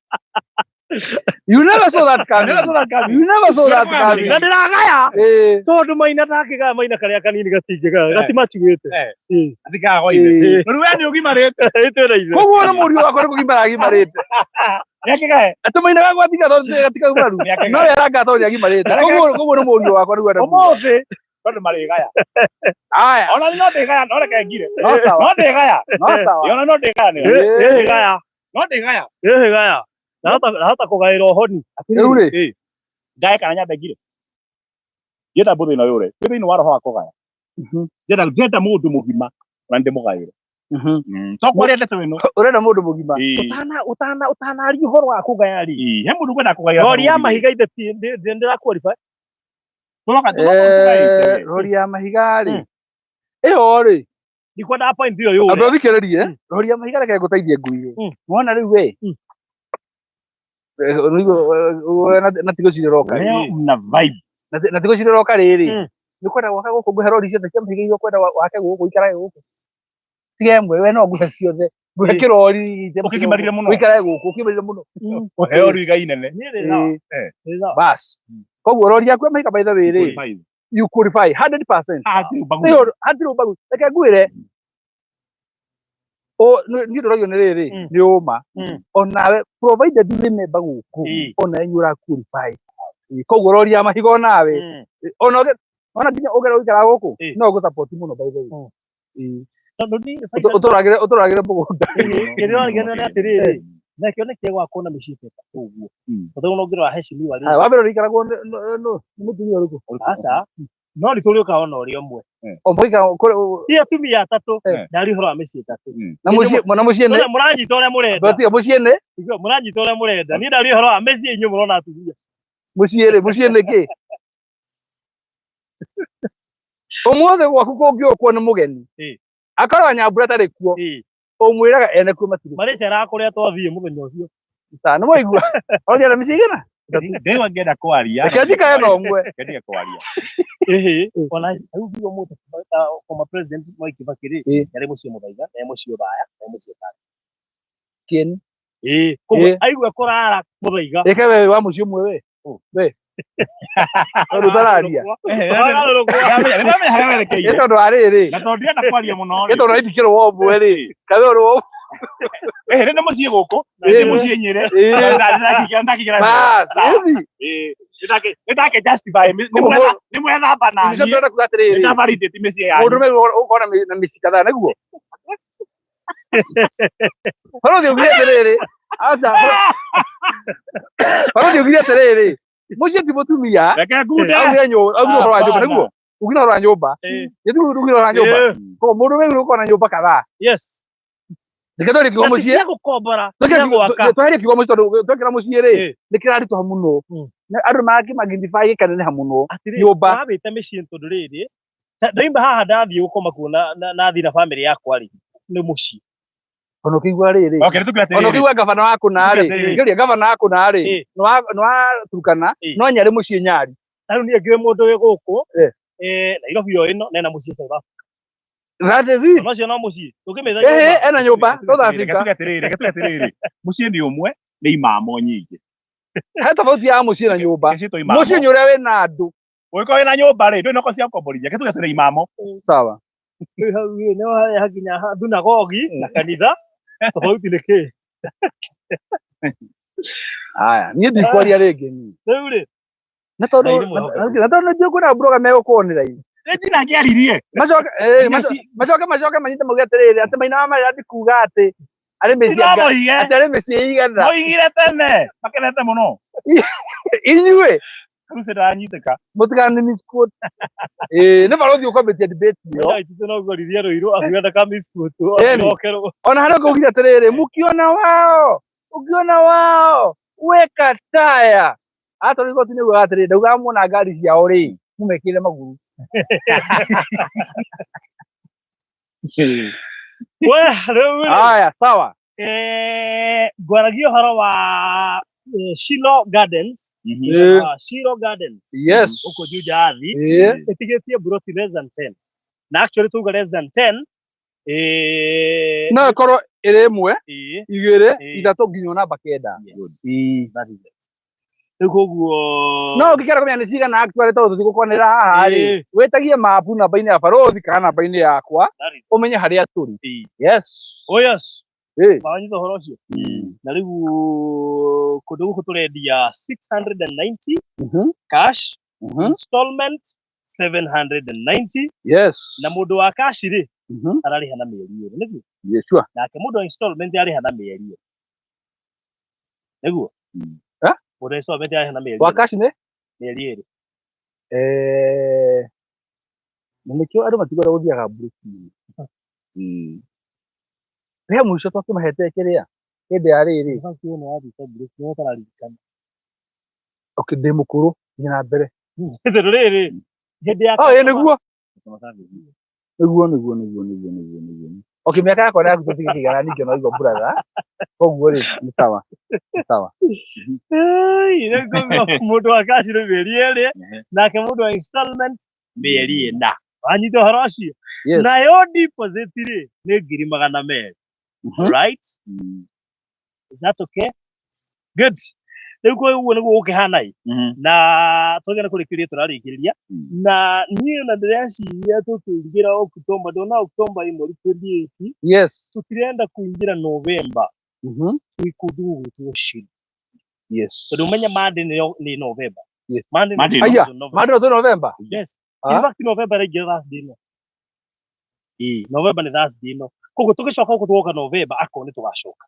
D: You never saw that
C: I
D: coming.
C: never saw that coming.
D: You never saw that coming.
A: Na ndĩragaya.
D: Ĩĩ.
A: Tondũ maina ndakĩgaya maina karĩa kanini gatingĩgaya
C: Eh.
A: gatimacuĩte.
C: Eh.
A: Ĩĩ.
C: Atikaga gwa ithe.
D: Ĩĩ.
C: Rĩu we nĩ ũgimarĩte.
A: Ĩĩ twĩna ithe.
D: Koguo nĩ mũriũ wakwa nĩ kũgimara agimarĩte.
C: Nĩakĩgae.
D: Atĩ maina gakwa tiga tondũ gatikagimaru.
C: Nĩakĩgae.
D: No we aranga tondũ nĩagimarĩte. Koguo nĩ mũriũ wakwa nĩguo enda kuuga.
C: Ũmũthĩ Tondũ marĩgaya.
D: Aya.
C: Ona no ndĩgaya, no reke ngire.
D: No sawa.
C: No ndĩgaya.
D: No sawa.
C: Ona no ndĩgaya.
A: Ĩhĩ gaya.
C: No ndĩgaya.
A: Ĩhĩ gaya. Ndahota ndahota kũgaĩra ũhoni.
D: Rĩu rĩ.
C: Ĩ. Ngae kana nyambe ngire. Ndienda mbũthĩ ĩno yũre. Twĩ thĩinĩ wa roho wa kũgaya. Ndĩrenda ndĩrenda mũndũ mũgima na ndĩmũgaĩre. To kwaria ndeto ĩno.
D: Ũrenda mũndũ mũgima.
C: Ĩ.
A: Ũtana ũtana ũtanaria ũhoro wa kũgaya rĩ.
C: Ĩ, he mũndũ kwenda kũgaĩra.
A: Rori ya mahiga ithe ti ndĩra qualify.
C: Tũroka tũgaĩte.
D: Rori ya mahiga rĩ. Ĩyo rĩ.
A: Ndikwendaga point ĩyo yũre.
D: Andũ athikĩrĩrie. Rori ya mahiga reke ngũteithie ngui. Wona rĩu we. Na tigo cirĩroka.
C: Leo mna vibe.
D: Na tigo cirĩroka rĩrĩ. Nĩ kwenda gwaka gũkũ ngũhe rori ciothe cia mahiga iria ũkwenda wake gũkũ ikarage gũkũ. Tiga ĩmwe we no ngũhe ciothe. Ngũhe kĩrori.
C: Ũkĩkimarire mũno.
D: Ũikarage gũkũ ũkĩmarire mũno.
C: Ũheo rũiga inene.
A: Niĩ ndĩ sawa. Ndĩ sawa.
D: Bas. Koguo rori yaku ya mahiga by the way rĩ. You qualify 100%.
C: Hatirĩ ũbaguzi.
D: Nĩ ũndũ hatirĩ ũbaguzi. Reke ngwĩre. Niĩ ndũragio nĩ rĩrĩ nĩ ũma. Onawe provided wĩ member gũkũ onawe nĩ ũra qualify. Koguo rori ya mahiga onawe. Ona ona nginya ũngĩenda gũikara gũkũ no ngũ support mũno by the way.
A: Tondũ niĩ
D: Ũtũragĩre ũtũragĩre mũgũnda.
A: Kĩrĩa ũragenia nĩ atĩrĩrĩ, na kĩoneki gĩa gwakwo na mĩciĩ ta ĩtatũ ũguo. Tondũ ona ũngĩrora heshimiwa rĩ.
D: Wa mbere ũrĩikaragwo nĩ mũtumia ũrĩkũ?
A: Aca. No nĩ tũrĩũkaga ona ũrĩa ũmwe.
D: O mũikara
A: Ti atumia atatũ, ndaria ũhoro wa mĩciĩ ĩtatũ.
D: Na mũciĩ na mũciĩ nĩ
A: Mũranyita ũrĩa mũrenda.
D: Tiga mũciĩ nĩ
A: Mũranyita ũrĩa mũrenda. Niĩ ndaria ũhoro wa mĩciĩ inyuĩ mũrona atumia.
D: Mũciĩ rĩ, mũciĩ nĩ kĩ? Ũmũthĩ gwaku kũngĩũkwo nĩ mũgeni. Akorwo Nyambura atarĩ kuo. Ũmwĩraga ene kuo matirĩ.
A: Marĩceraga kũrĩa twathiĩ mũthenya ũcio.
D: Ta nĩ mwaigua. Ũrĩa na mĩciĩ igana?
C: Ndĩwa ngĩenda kwaria.
D: Reke njikare na ũmwe.
C: Reke ndige kwaria.
A: Ĩhĩ, ona rĩu ngiuga mũndũ ta former president Mwai Kibaki rĩ, yarĩ mũciĩ Mũthaiga, yarĩ mũciĩ Othaya, yarĩ mũciĩ Karen.
D: Kĩeni.
A: Ĩĩ, koguo aigua kũrara Mũthaiga.
D: Ĩke we wa mũciĩ ũmwe we. We. Tondũ ũtararia.
C: Nĩndamenya harĩa werekeire.
D: Ĩ tondũ wa rĩrĩ.
C: Na tondũ ndirenda kwaria mũno
D: rĩ. Ĩ tondũ waithikĩrwo wa ũmwe rĩ. Kawe ũrĩ wa
C: Ĩhĩ nĩ mũciĩ gũkũ. Nĩ mũciĩ Nyĩrĩ. Ndakĩgera.
D: Bas, ĩthi.
C: Nĩndake justify. Nĩ mwethamba na
D: niĩ. Nĩcio kuga atĩrĩrĩ.
C: Nĩ validate mĩciĩ yanyu.
D: Mũndũ ũkorwo na mĩciĩ kadhaa nĩguo. Barothi ugire atĩrĩrĩ. Aca. Barothi ugire atĩrĩrĩ. Mũciĩ ti mũtumia.
C: Reke ngunde.
D: Augire nyũmba, augire ũhoro wa nyũmba nĩguo. Ugire ũhoro wa nyũmba. Gĩthiĩ ugire ũhoro wa nyũmba. Koguo mũndũ wĩgĩrĩirwo gũkorwo na nyũmba kadhaa.
A: Yes.
D: Reke tweherie kiugo mũciĩ.
A: Cia gũkombora, cia gwaka.
D: Tweherie kiugo mũciĩ tondũ twekĩra mũciĩ rĩ, nĩ kĩraritũha mũno. Andũ mangĩ magnify gĩkaneneha mũno. Nyũmba.
A: Wambĩte mĩciĩ tondũ rĩrĩ, ndaima haha ndathiĩ gũkoma kuo na thiĩ na bamĩrĩ yakwa rĩ, nĩ mũciĩ.
D: Ona ũkĩigua rĩrĩ.
C: Okay, nĩ tũkĩra
D: Ona ũkĩigua gavana wa kũna rĩ, ngĩũria gavana wa kũna rĩ, nĩ wa Turkana, no nyarĩ mũciĩ Nyari.
A: Ta rĩu niĩ ngĩũĩ mũndũ wĩ gũkũ, Nairobi o ĩno, na ena mũciĩ South Africa.
D: That is it.
A: Ona ũcio no mũciĩ. Tũngĩmĩta
D: Ĩhĩ, ena nyũmba South Africa.
C: Reke tuge atĩrĩrĩ, reke tuge atĩrĩrĩ. Mũciĩ nĩ ũmwe, nĩ imamo nyingĩ.
D: He tofauti ya mũciĩ na nyũmba. Mũciĩ nĩ ũrĩa wĩna andũ.
C: Ũngĩkorwo wĩna nyũmba rĩ, ndũrĩ na ũkorwo cia gũkomborithia. Reke tuge atĩrĩ imamo.
D: Sawa.
A: Hau nĩ harĩa nginya thunagogi na kanitha. Tofauti nĩ kĩ?
D: Haya, niĩ ndikwaria rĩngĩ niĩ.
A: Rĩu rĩ,
D: Na tondũ na tondũ nĩ njũĩ kwĩna mburoga megũkũonera
C: Nĩ njina ngĩaririe.
D: Macoke macoke macoke manyite mauge atĩrĩrĩ atĩ maina wa marĩa kuga atĩ arĩ mĩciĩ atĩ arĩ mĩciĩ igana.
C: Moigire tene makenete mũno.
D: Inyuĩ
C: Rĩu ndĩranyitĩka.
D: Mũtikani misquote. Ĩĩ nĩ barothi ũkwambĩtie debate ĩyo.
A: Aitite no guarithia rũirũ akiuga ndaka misquote.
D: Ona harĩa ũkaugire atĩrĩrĩ mũkiona wao ũkiona wao weka taya. Atwarwo igoti-inĩ augaga atĩrĩrĩ ndaugaga muona ngari ciao rĩ mũmekĩrĩre maguru.
A: We rĩu rĩ.
D: Haya sawa.
A: Ngwaragia ũhoro wa Shilo Gardens. Shilo Gardens.
D: Yes.
A: Gũkũ Juja Athi. Ĩtigĩtie mburoti less than 10. Na actually tuga less than 10.
D: No ĩkorwo ĩrĩ ĩmwe, igĩrĩ, ithatũ nginya namba kenda.
A: Yes. That is it. Rĩu koguo
D: no ũngĩkĩenda kũmenya nĩ cigana actually tondũ tũtigũkwanĩra haha rĩ, wĩtagie mapu namba-inĩ ya barothi kana namba-inĩ yakwa ũmenye harĩa tũrĩ. Yes.
A: Oh yes. Wanyita ũhoro ũcio. Na rĩu kũndũ gũkũ tũrendia 690 cash, installment 790.
D: Yes.
A: Na mũndũ wa cash rĩ, ararĩha na mĩeri 2, nĩguo?
D: Yes, sure.
A: Nake mũndũ wa installment arĩha na mĩeri 2, nĩguo?
D: Eh?
A: Mũndũ wa installment arĩha na mĩeri
D: Wa
A: 2.
D: cash nĩ?
A: Mĩeri 2.
D: Na nĩkĩo andũ matigwenda gũthiaga mburĩki. Rĩa mũico twakĩmahete kĩrĩa hĩndĩ ya rĩrĩ.
A: In fact, ũyũ nĩ wathiĩte mburĩki, nĩwe ũtararirikana.
D: Okay, ndĩ mũkũrũ, thiĩ na mbere.
A: Tondũ rĩrĩ, hĩndĩ ya
D: Oh, ĩ nĩguo. Nĩguo, nĩguo, nĩguo, nĩguo, nĩguo, nĩguo. Okay, mĩaka yakwa na yaku tũtingĩkĩigana ningĩ no igua brother. Koguo rĩ, nĩ sawa. Nĩ sawa.
A: Ei, rĩu koguo mũndũ wa cash nĩ mĩeri 2, nake mũndũ wa installment mĩeri 4. Wanyita ũhoro ũcio?
D: Yes.
A: Nayo deposit rĩ, nĩ 200,000. Right? Is that okay? Good. Rĩu kwa ũguo nĩguo gũkĩhana ĩ. Na twagĩa na kũrĩkĩrĩria tũrarĩkĩrĩria. Na niĩ ona ndĩreciria tũkĩingĩra October, ndona October ĩ mweri 28. Tũtirenda kũingĩra November. Twĩ kũndũ gũgwĩtwo Shilo. Tondũ ũmenye Monday nĩ November. Monday nĩ
C: Monday
D: Aya,
A: November.
D: Monday no November.
A: Yes. In fact, November ĩraingĩra Thursday ĩno. Ĩĩ, November nĩ Thursday ĩno. Koguo tũgĩcoka gũkũ tũgoka November akorwo nĩ tũgacoka.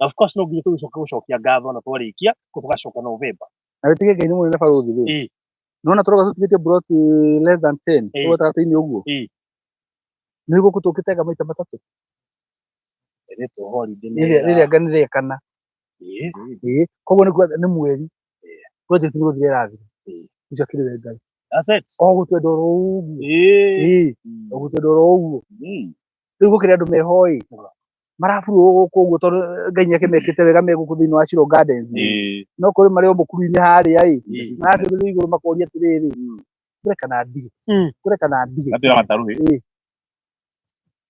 A: Na of course no nginya tũgĩcoke gũcokia ngatho na twarĩkia, koguo tũgacoka November.
D: Na wĩtĩkie Ngai nĩ mũnene barũthi rĩ. Nĩwona tũroka tũtigĩtie mburoti less than 10, ũguo gatagatĩ-inĩ ũguo. Nĩ gũkũ tũkĩte anga maita matatũ.
A: Ĩrĩtwo holiday nĩ
D: Rĩrĩa rĩrĩa anga nĩ rĩa kana. Ĩĩ. Koguo nĩ kuga nĩ mweri. Project nĩ gũthira ĩrathira. Ũcio akĩrĩ we Ngai.
A: That's it.
D: O gũtwenda oro ũguo. Ĩĩ. O gũtwenda oro ũguo. Rĩu gũkĩrĩ andũ meho ĩ. Maraburwo gũkũ ũguo tondũ Ngai nĩ akĩmekĩte wega me gũkũ thĩinĩ wa Shilo Gardens. No kũrĩ marĩ o mũkuru-inĩ harĩa ĩ. Maracũthĩrĩria igũrũ makoria atĩrĩrĩ. Ngũre kana ndige. Ngũre kana ndige.
C: Gatĩra gatarũhĩ.
D: Ĩĩ.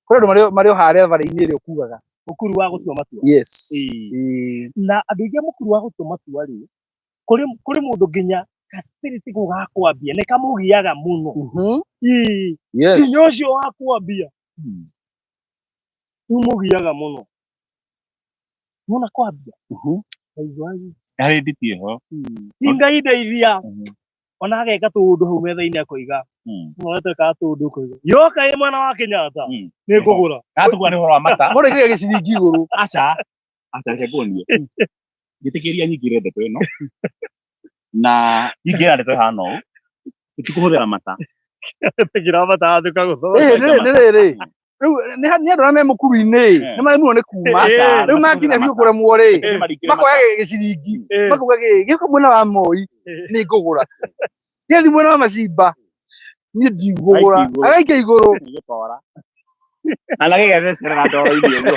D: Kũrĩ andũ marĩ o harĩa bara-inĩ ĩrĩa ũkugaga.
A: Mũkuru wa gũtua matua.
D: Yes.
A: Ĩĩ. Na andũ aingĩ a mũkuru wa gũtua matua rĩ, kũrĩ mũndũ nginya ka spirit kau ga kwambia nĩ kamũgiaga mũno. Ĩĩ. Nginya ũcio wa kwambia. Nĩ ũmũgiaga mũno. Nĩwona kwambia? Waigua-ĩ.
C: Harĩ nditi ĩho.
A: Ni Ngai ndeithia. Ona ageka tũũndũ hau metha-inĩ akoiga. Ona twekaga tũũndũ akoiga. Yoka ĩ mwena wa Kenyatta. Nĩ ngũgũra.
C: Gatũkua nĩ ũhoro wa mata.
D: Mũndũ aigire gĩciringi igũrũ.
C: Aca. Aca reke nguonie. Njĩtĩkĩria nyingĩre ndeto ĩno. Na nyingĩra ndeto ĩhana ũũ. Tũtikũhũthĩra mata.
A: Tũkĩra mata tũkagũthoma.
D: Ĩĩ, nĩ rĩrĩ. Rĩu nĩ andũ arĩa me mũkuru-inĩ, nĩ maremirwo nĩ kuma. Rĩu makinya biũ kũremwo rĩ, makoya gĩciringi, makauga gĩũka mwena wa Moi, nĩ ngũgũra. Gĩathiĩ mwena wa Macimba, niĩ ndigũgũra. Agaikia igũrũ.
C: Ana gĩgethecera ndoro-inĩ ũguo.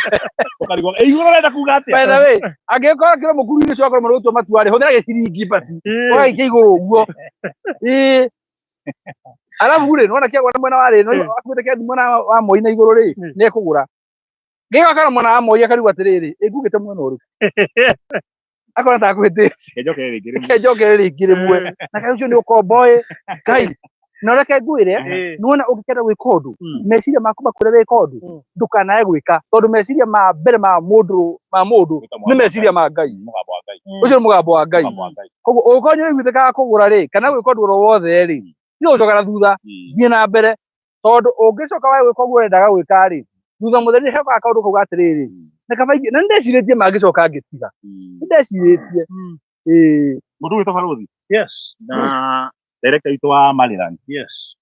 C: Ũkarigwo, ĩ igũrũ ũrenda kuga atĩa?
D: By the way, angĩkorwo kĩro mũkuru-inĩ ũcio wakorwo marĩ gũtua matua rĩ, hũthĩra gĩciringi basi. Ũgaikia igũrũ ũguo. Ĩĩ. Arabu rĩ, nĩwona kĩagwa na mwena wa rĩ, akuĩte kĩathi mwena wa Moi na igũrũ rĩ, nĩ ekũgũra. Gĩgoka na mwena wa Moi akarigwo atĩrĩrĩ, ĩ ngugĩte mwena ũrĩkũ? Akona ta akũhĩtĩtie.
C: Kenjokere rĩngĩ rĩmwe.
D: Kenjokere rĩngĩ rĩmwe. Na kaĩ ũcio nĩ ũkombo ĩ. Ngai, na reke ngwĩre, nĩwona ũngĩkenda gwĩka ũndũ, meciria maku makwĩre wĩka ũndũ, ndũkanae gwĩka, tondũ meciria ma mbere ma mũndũ, ma mũndũ nĩ meciria ma Ngai.
C: Mũgambo wa Ngai.
D: Ũcio nĩ mũgambo wa Ngai.
C: Mũgambo wa Ngai.
D: Koguo ũngĩkorwo nĩ ũiguĩte kaga kũgũra rĩ, kana gwĩka ũndũ oro wothe rĩ, tiga gũcoka na thutha, thiĩ na mbere, tondũ ũngĩcoka wage gwĩka ũguo ũrendaga gwĩka rĩ, thutha mũtheri hekoga kaũndũ kau atĩrĩrĩ, na kaba ingĩ, na nĩ ndecirĩtie mangĩcoka ngĩtiga. Nĩ ndecirĩtie. Ĩĩ.
C: Mũndũ ũgwĩtwo Barũthi.
A: Yes.
C: Na director witũ wa Maryland.
A: Yes.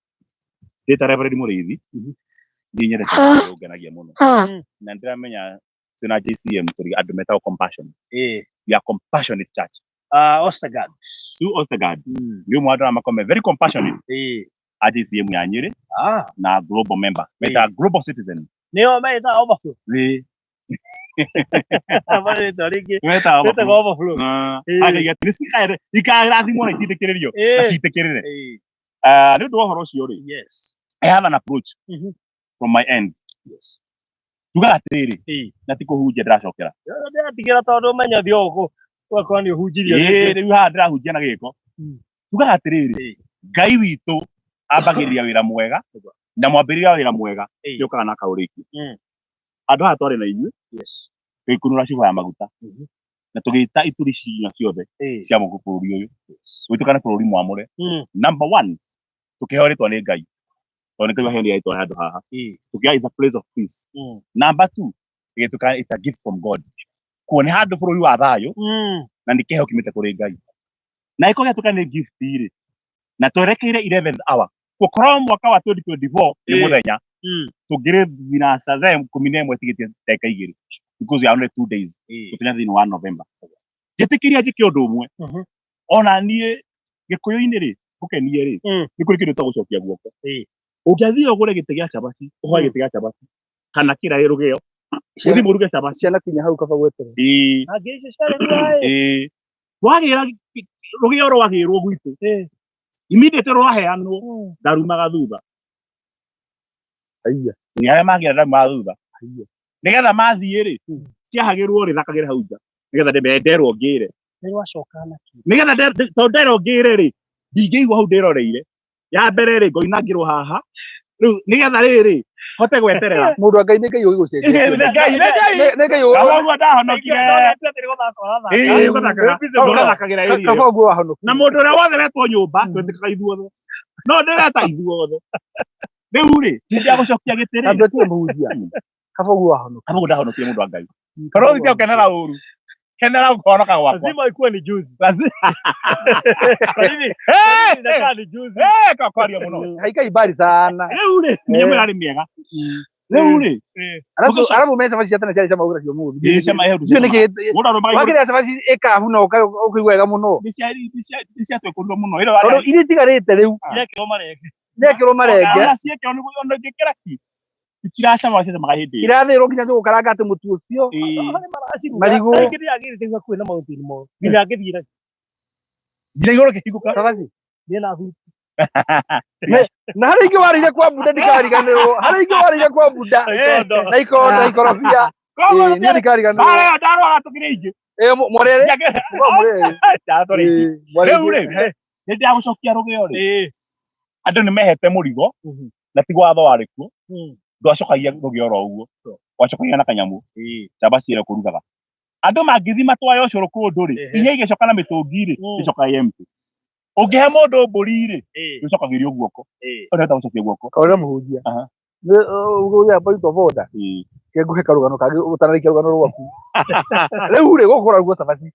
C: Ndĩ ta Reverend Mũrĩithi. Niĩ nyendete ũndũ ũngenagia mũno. Na nĩndĩramenya twĩna JCM tũrĩ andũ metagwo compassion. We are compassionate church.
A: Ostergaard.
C: Sue Ostergaard. Nĩ ũmwe wa andũ arĩa makoragwo very compassionate. A JCM ya Nyĩrĩ. Na global member. Metaga global citizen.
A: Nĩo metaga overflow.
C: Ĩĩ.
A: Marĩtwa rĩngĩ.
C: Metaga overflow.
A: Metaga overflow.
C: Akaiga atĩ nĩcikae ikarathimwo na itindĩkĩrĩrio. Na citĩkĩrĩre. Nĩ ũndũ wa ũhoro ũcio rĩ. I have an approach from my end. Tugaga atĩrĩrĩ, na ti kũhunjia ndĩracokera.
A: Ndĩratigĩra tondũ ũmenye thiĩ gũkũ ũgakorwo nĩ ũhunjirie.
C: Ĩĩ, rĩu haha ndĩrahunjia na gĩko. Tugaga atĩrĩrĩ, Ngai witũ ambagĩrĩria wĩra mwega, na mwambĩrĩria wa wĩra mwega nĩ ũkaga na akaũrĩkia. Andũ aya twarĩ na inyuĩ, tũgĩkunũra cuba ya maguta, na tũgĩta ituri cinya ciothe cia gũkũ bũrũri ũyũ, gwĩtũka nĩ bũrũri mwamũre. Number one, Tũkĩheo rĩtwa nĩ Ngai, tondũ nĩ Ngai waheanire rĩtwa handũ haha. Tũkĩoya is a place of peace. Number two, ĩgĩtuĩka it's a gift from God. Kuo nĩ handũ bũrũri wa thayũ na nĩ kĩheo kiumĩte kũrĩ Ngai. Na ĩkorwo gĩatuĩka nĩ gift rĩ, na twerekeire 11th hour, gũkorwo mwaka wa 2024 nĩ mũthenya tũngĩrĩ thinaca thaa 11 ĩtigĩtie ndagĩka 2, because we are only 2 days tũkinya thĩinĩ wa November. Njĩtĩkĩria njĩke ũndũ ũmwe. Ona niĩ Gĩkũyũ-inĩ rĩ, ngũkenie rĩ, nĩ kũrĩ kĩndũ gĩtagwo gũcokia guoko. Ũngĩathiĩ ũgũre gĩtĩ gĩa cabaci, ũhoe gĩtĩ gĩa cabaci kana kĩraĩ rũgĩo, ũthiĩ mũruge cabaci.
D: Ciana kinya hau kaba gweterera.
A: Angĩ icio ciarĩ ruaĩ.
C: Ĩĩ, wagĩra rũgĩo rwagĩrwo gwitũ, immediately rwaheanwo, ndarumaga thutha.
D: Aiya.
C: Nĩ arĩa magĩra ndarumaga thutha.
D: Aiya.
C: Nĩgetha mathiĩ rĩ, ciahagĩrwo rĩ, thakagĩre hau nja nĩgetha nderwo ngĩre.
A: Nĩ rwacoka na kĩ.
C: Nĩgetha tondũ nderwo ngĩre rĩ, ndingĩigua hau ndĩroreire. Ya mbere rĩ, ngoinangĩrwo haha rĩu nĩgetha rĩrĩ hote gweterera.
D: Mũndũ wa Ngai, nĩ Ngai ũĩ gũcenjia.
C: Nĩ Ngai, nĩ Ngai.
D: Nĩ Ngai ũĩ.
C: Kaba ũguo ndahonokire. Ĩĩ, ũgathakagĩra area ĩyo.
D: Kaba ũguo wahonokire.
C: Na mũndũ ũrĩa wothe wetwo nyũmba, twetĩkaga ithuothe, no ndĩreta ithuothe rĩu rĩ, hĩndĩ ya gũcokia gĩtĩ rĩ.
D: Andũ atirĩ mũhunjia. Kaba ũguo wahonokire.
C: Kaba ũguo ndahonokire, mũndũ wa Ngai. Tondũ ũthiĩ gũkenera ũru, kenera kũhonoka gwakwa.
A: Lazima ikuwe ni juzi.
C: Lazima.
A: Kwa nini?
C: Eh,
A: Inakaa ni juzi.
C: eh, kakwaria mũno.
D: Haikai mbali sana.
C: Rĩu rĩ, mĩnyamũ ĩrarĩ mĩega rĩu rĩ.
D: Alafu
C: Ũgĩcoka-
D: alafu mena cabaci cia tene ciarĩ cama gũkĩra cia ũmũthĩ.
C: Ĩĩ, cama ĩyo.
D: Ndiũĩ nĩkĩ.
C: Mũndũ arũmaga igũrũ.
D: Wakĩrĩa cabaci ĩkahuna ũkaigua wega mũno.
C: Nĩ ciatwĩkũrirwo mũno ĩno.
D: Tondũ iria itigarĩte rĩu
A: Irekĩrwo marenge.
D: nĩekĩrwo marenge.
C: Ona ciekĩrwo nĩguo ona ingĩkĩra ki itiracama ciacamaga hĩndĩ ĩyo.
D: Irathĩrwo nginya tũgũkaranga atĩ mũtu ũcio.
C: Ĩĩ.
A: Harĩa maraciruga.
D: Marigũ.
A: Rĩngĩ ndĩragĩrĩte hakuhĩ na Mountain Mall. Nginya ngĩthiĩ na
C: Nginya igũrũ kĩhingũka.
D: Cabaci.
A: thiĩ na huti.
D: Na harĩa ingĩ warĩire kwa bunda ndikariganĩrwo. Harĩa ingĩ warĩire kwa bunda.
A: Ikondo.
D: Na ikondo na ikorobia.
C: Koguo
D: Ĩĩ, niĩ
C: gũtiarĩ-
D: ndikariganĩrwo.
C: Mara ĩyo ndarwara tũkĩrĩ aingĩ.
D: Ĩĩ, mwarĩ mwarĩ.
C: Ndatwarĩ aingĩ.
D: Ĩĩ, mwarĩ
C: Rĩu rĩ, hĩndĩ ya gũcokia rũgĩo rĩ, andũ nĩ mehete mũrigo na ti watho warĩ kuo, ndwacokagia rũgĩo oro ũguo, wacokagia na kanyamũ, cabaci ĩrĩa kũrugaga. Andũ mangĩthiĩ matware ũcũrũ kũndũ rĩ, inya igĩcoka na mĩtũngi rĩ, ĩcokaga empty. Ũngĩhe mũndũ mbũri rĩ, ĩcokagĩrio guoko. Ũrenda gũcokia guoko.
D: Kaũrĩa mũhunjia.
C: Aha.
D: Ũgũria point of order. Ke ngũhe karũgano kangĩ ũtanarĩkia rũgano rwaku. Rĩu rĩ, gũkũ kũrarugwo cabaci.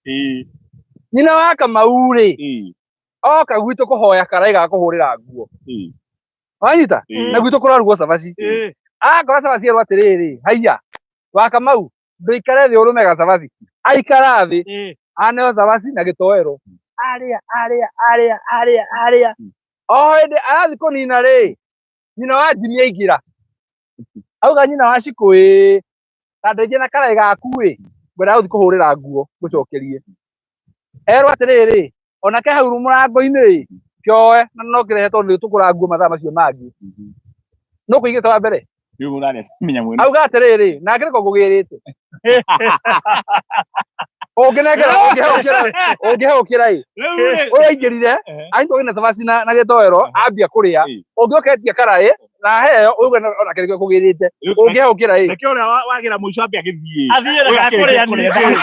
D: Nyina wa Kamau rĩ, oka gwitũ kũhoya karaĩ ga kũhũrĩra nguo. Wanyita? Na gwitũ kũrarugwo cabaci. Akora cabaci erwo atĩrĩrĩ, haiya, wa Kamau, ndũikare thĩ ũrũme gacabaci. Aikara thĩ, aneo cabaci na gĩtoero. Arĩa, arĩa, arĩa, arĩa, arĩa. O hĩndĩ arathiĩ kũnina rĩ, nyina wa Jimmy aingĩra. Auga nyina wa Shikũ ĩĩ, ta ndeithia na karaĩ gaku ĩ, ngwenda gũthiĩ kũhũrĩra nguo ngũcokerie. Erwo atĩrĩrĩ, onake hau mũrango-inĩ ĩ, kĩoe na no kĩrehe tondũ nĩ tũkũra nguo mathaa macio mangĩ. No kũigĩte wa mbere.
C: Rĩu ũrarĩa mĩnyamũ ĩno.
D: Auga atĩrĩrĩ, nake nĩko ngũgĩrĩte. Ũngĩnengera, ũngĩhe ũkĩra ĩ.
C: Rĩu rĩ,
D: Ũyũ aingĩrire, anyitwo na cabaci na gĩtoero, ambia kũrĩa. Ũngĩoka etia karaĩ, na aheo, ũyũ onake nĩkĩo kũgĩrĩte. Ũngĩhe ũkĩra ĩ.
C: Reke ũrĩa wagĩra mũico ambe agĩthiĩ.
A: Athiĩ na
C: Ũyũ
A: kũrĩa
C: akĩrĩkia kũrĩa.
A: ningĩ.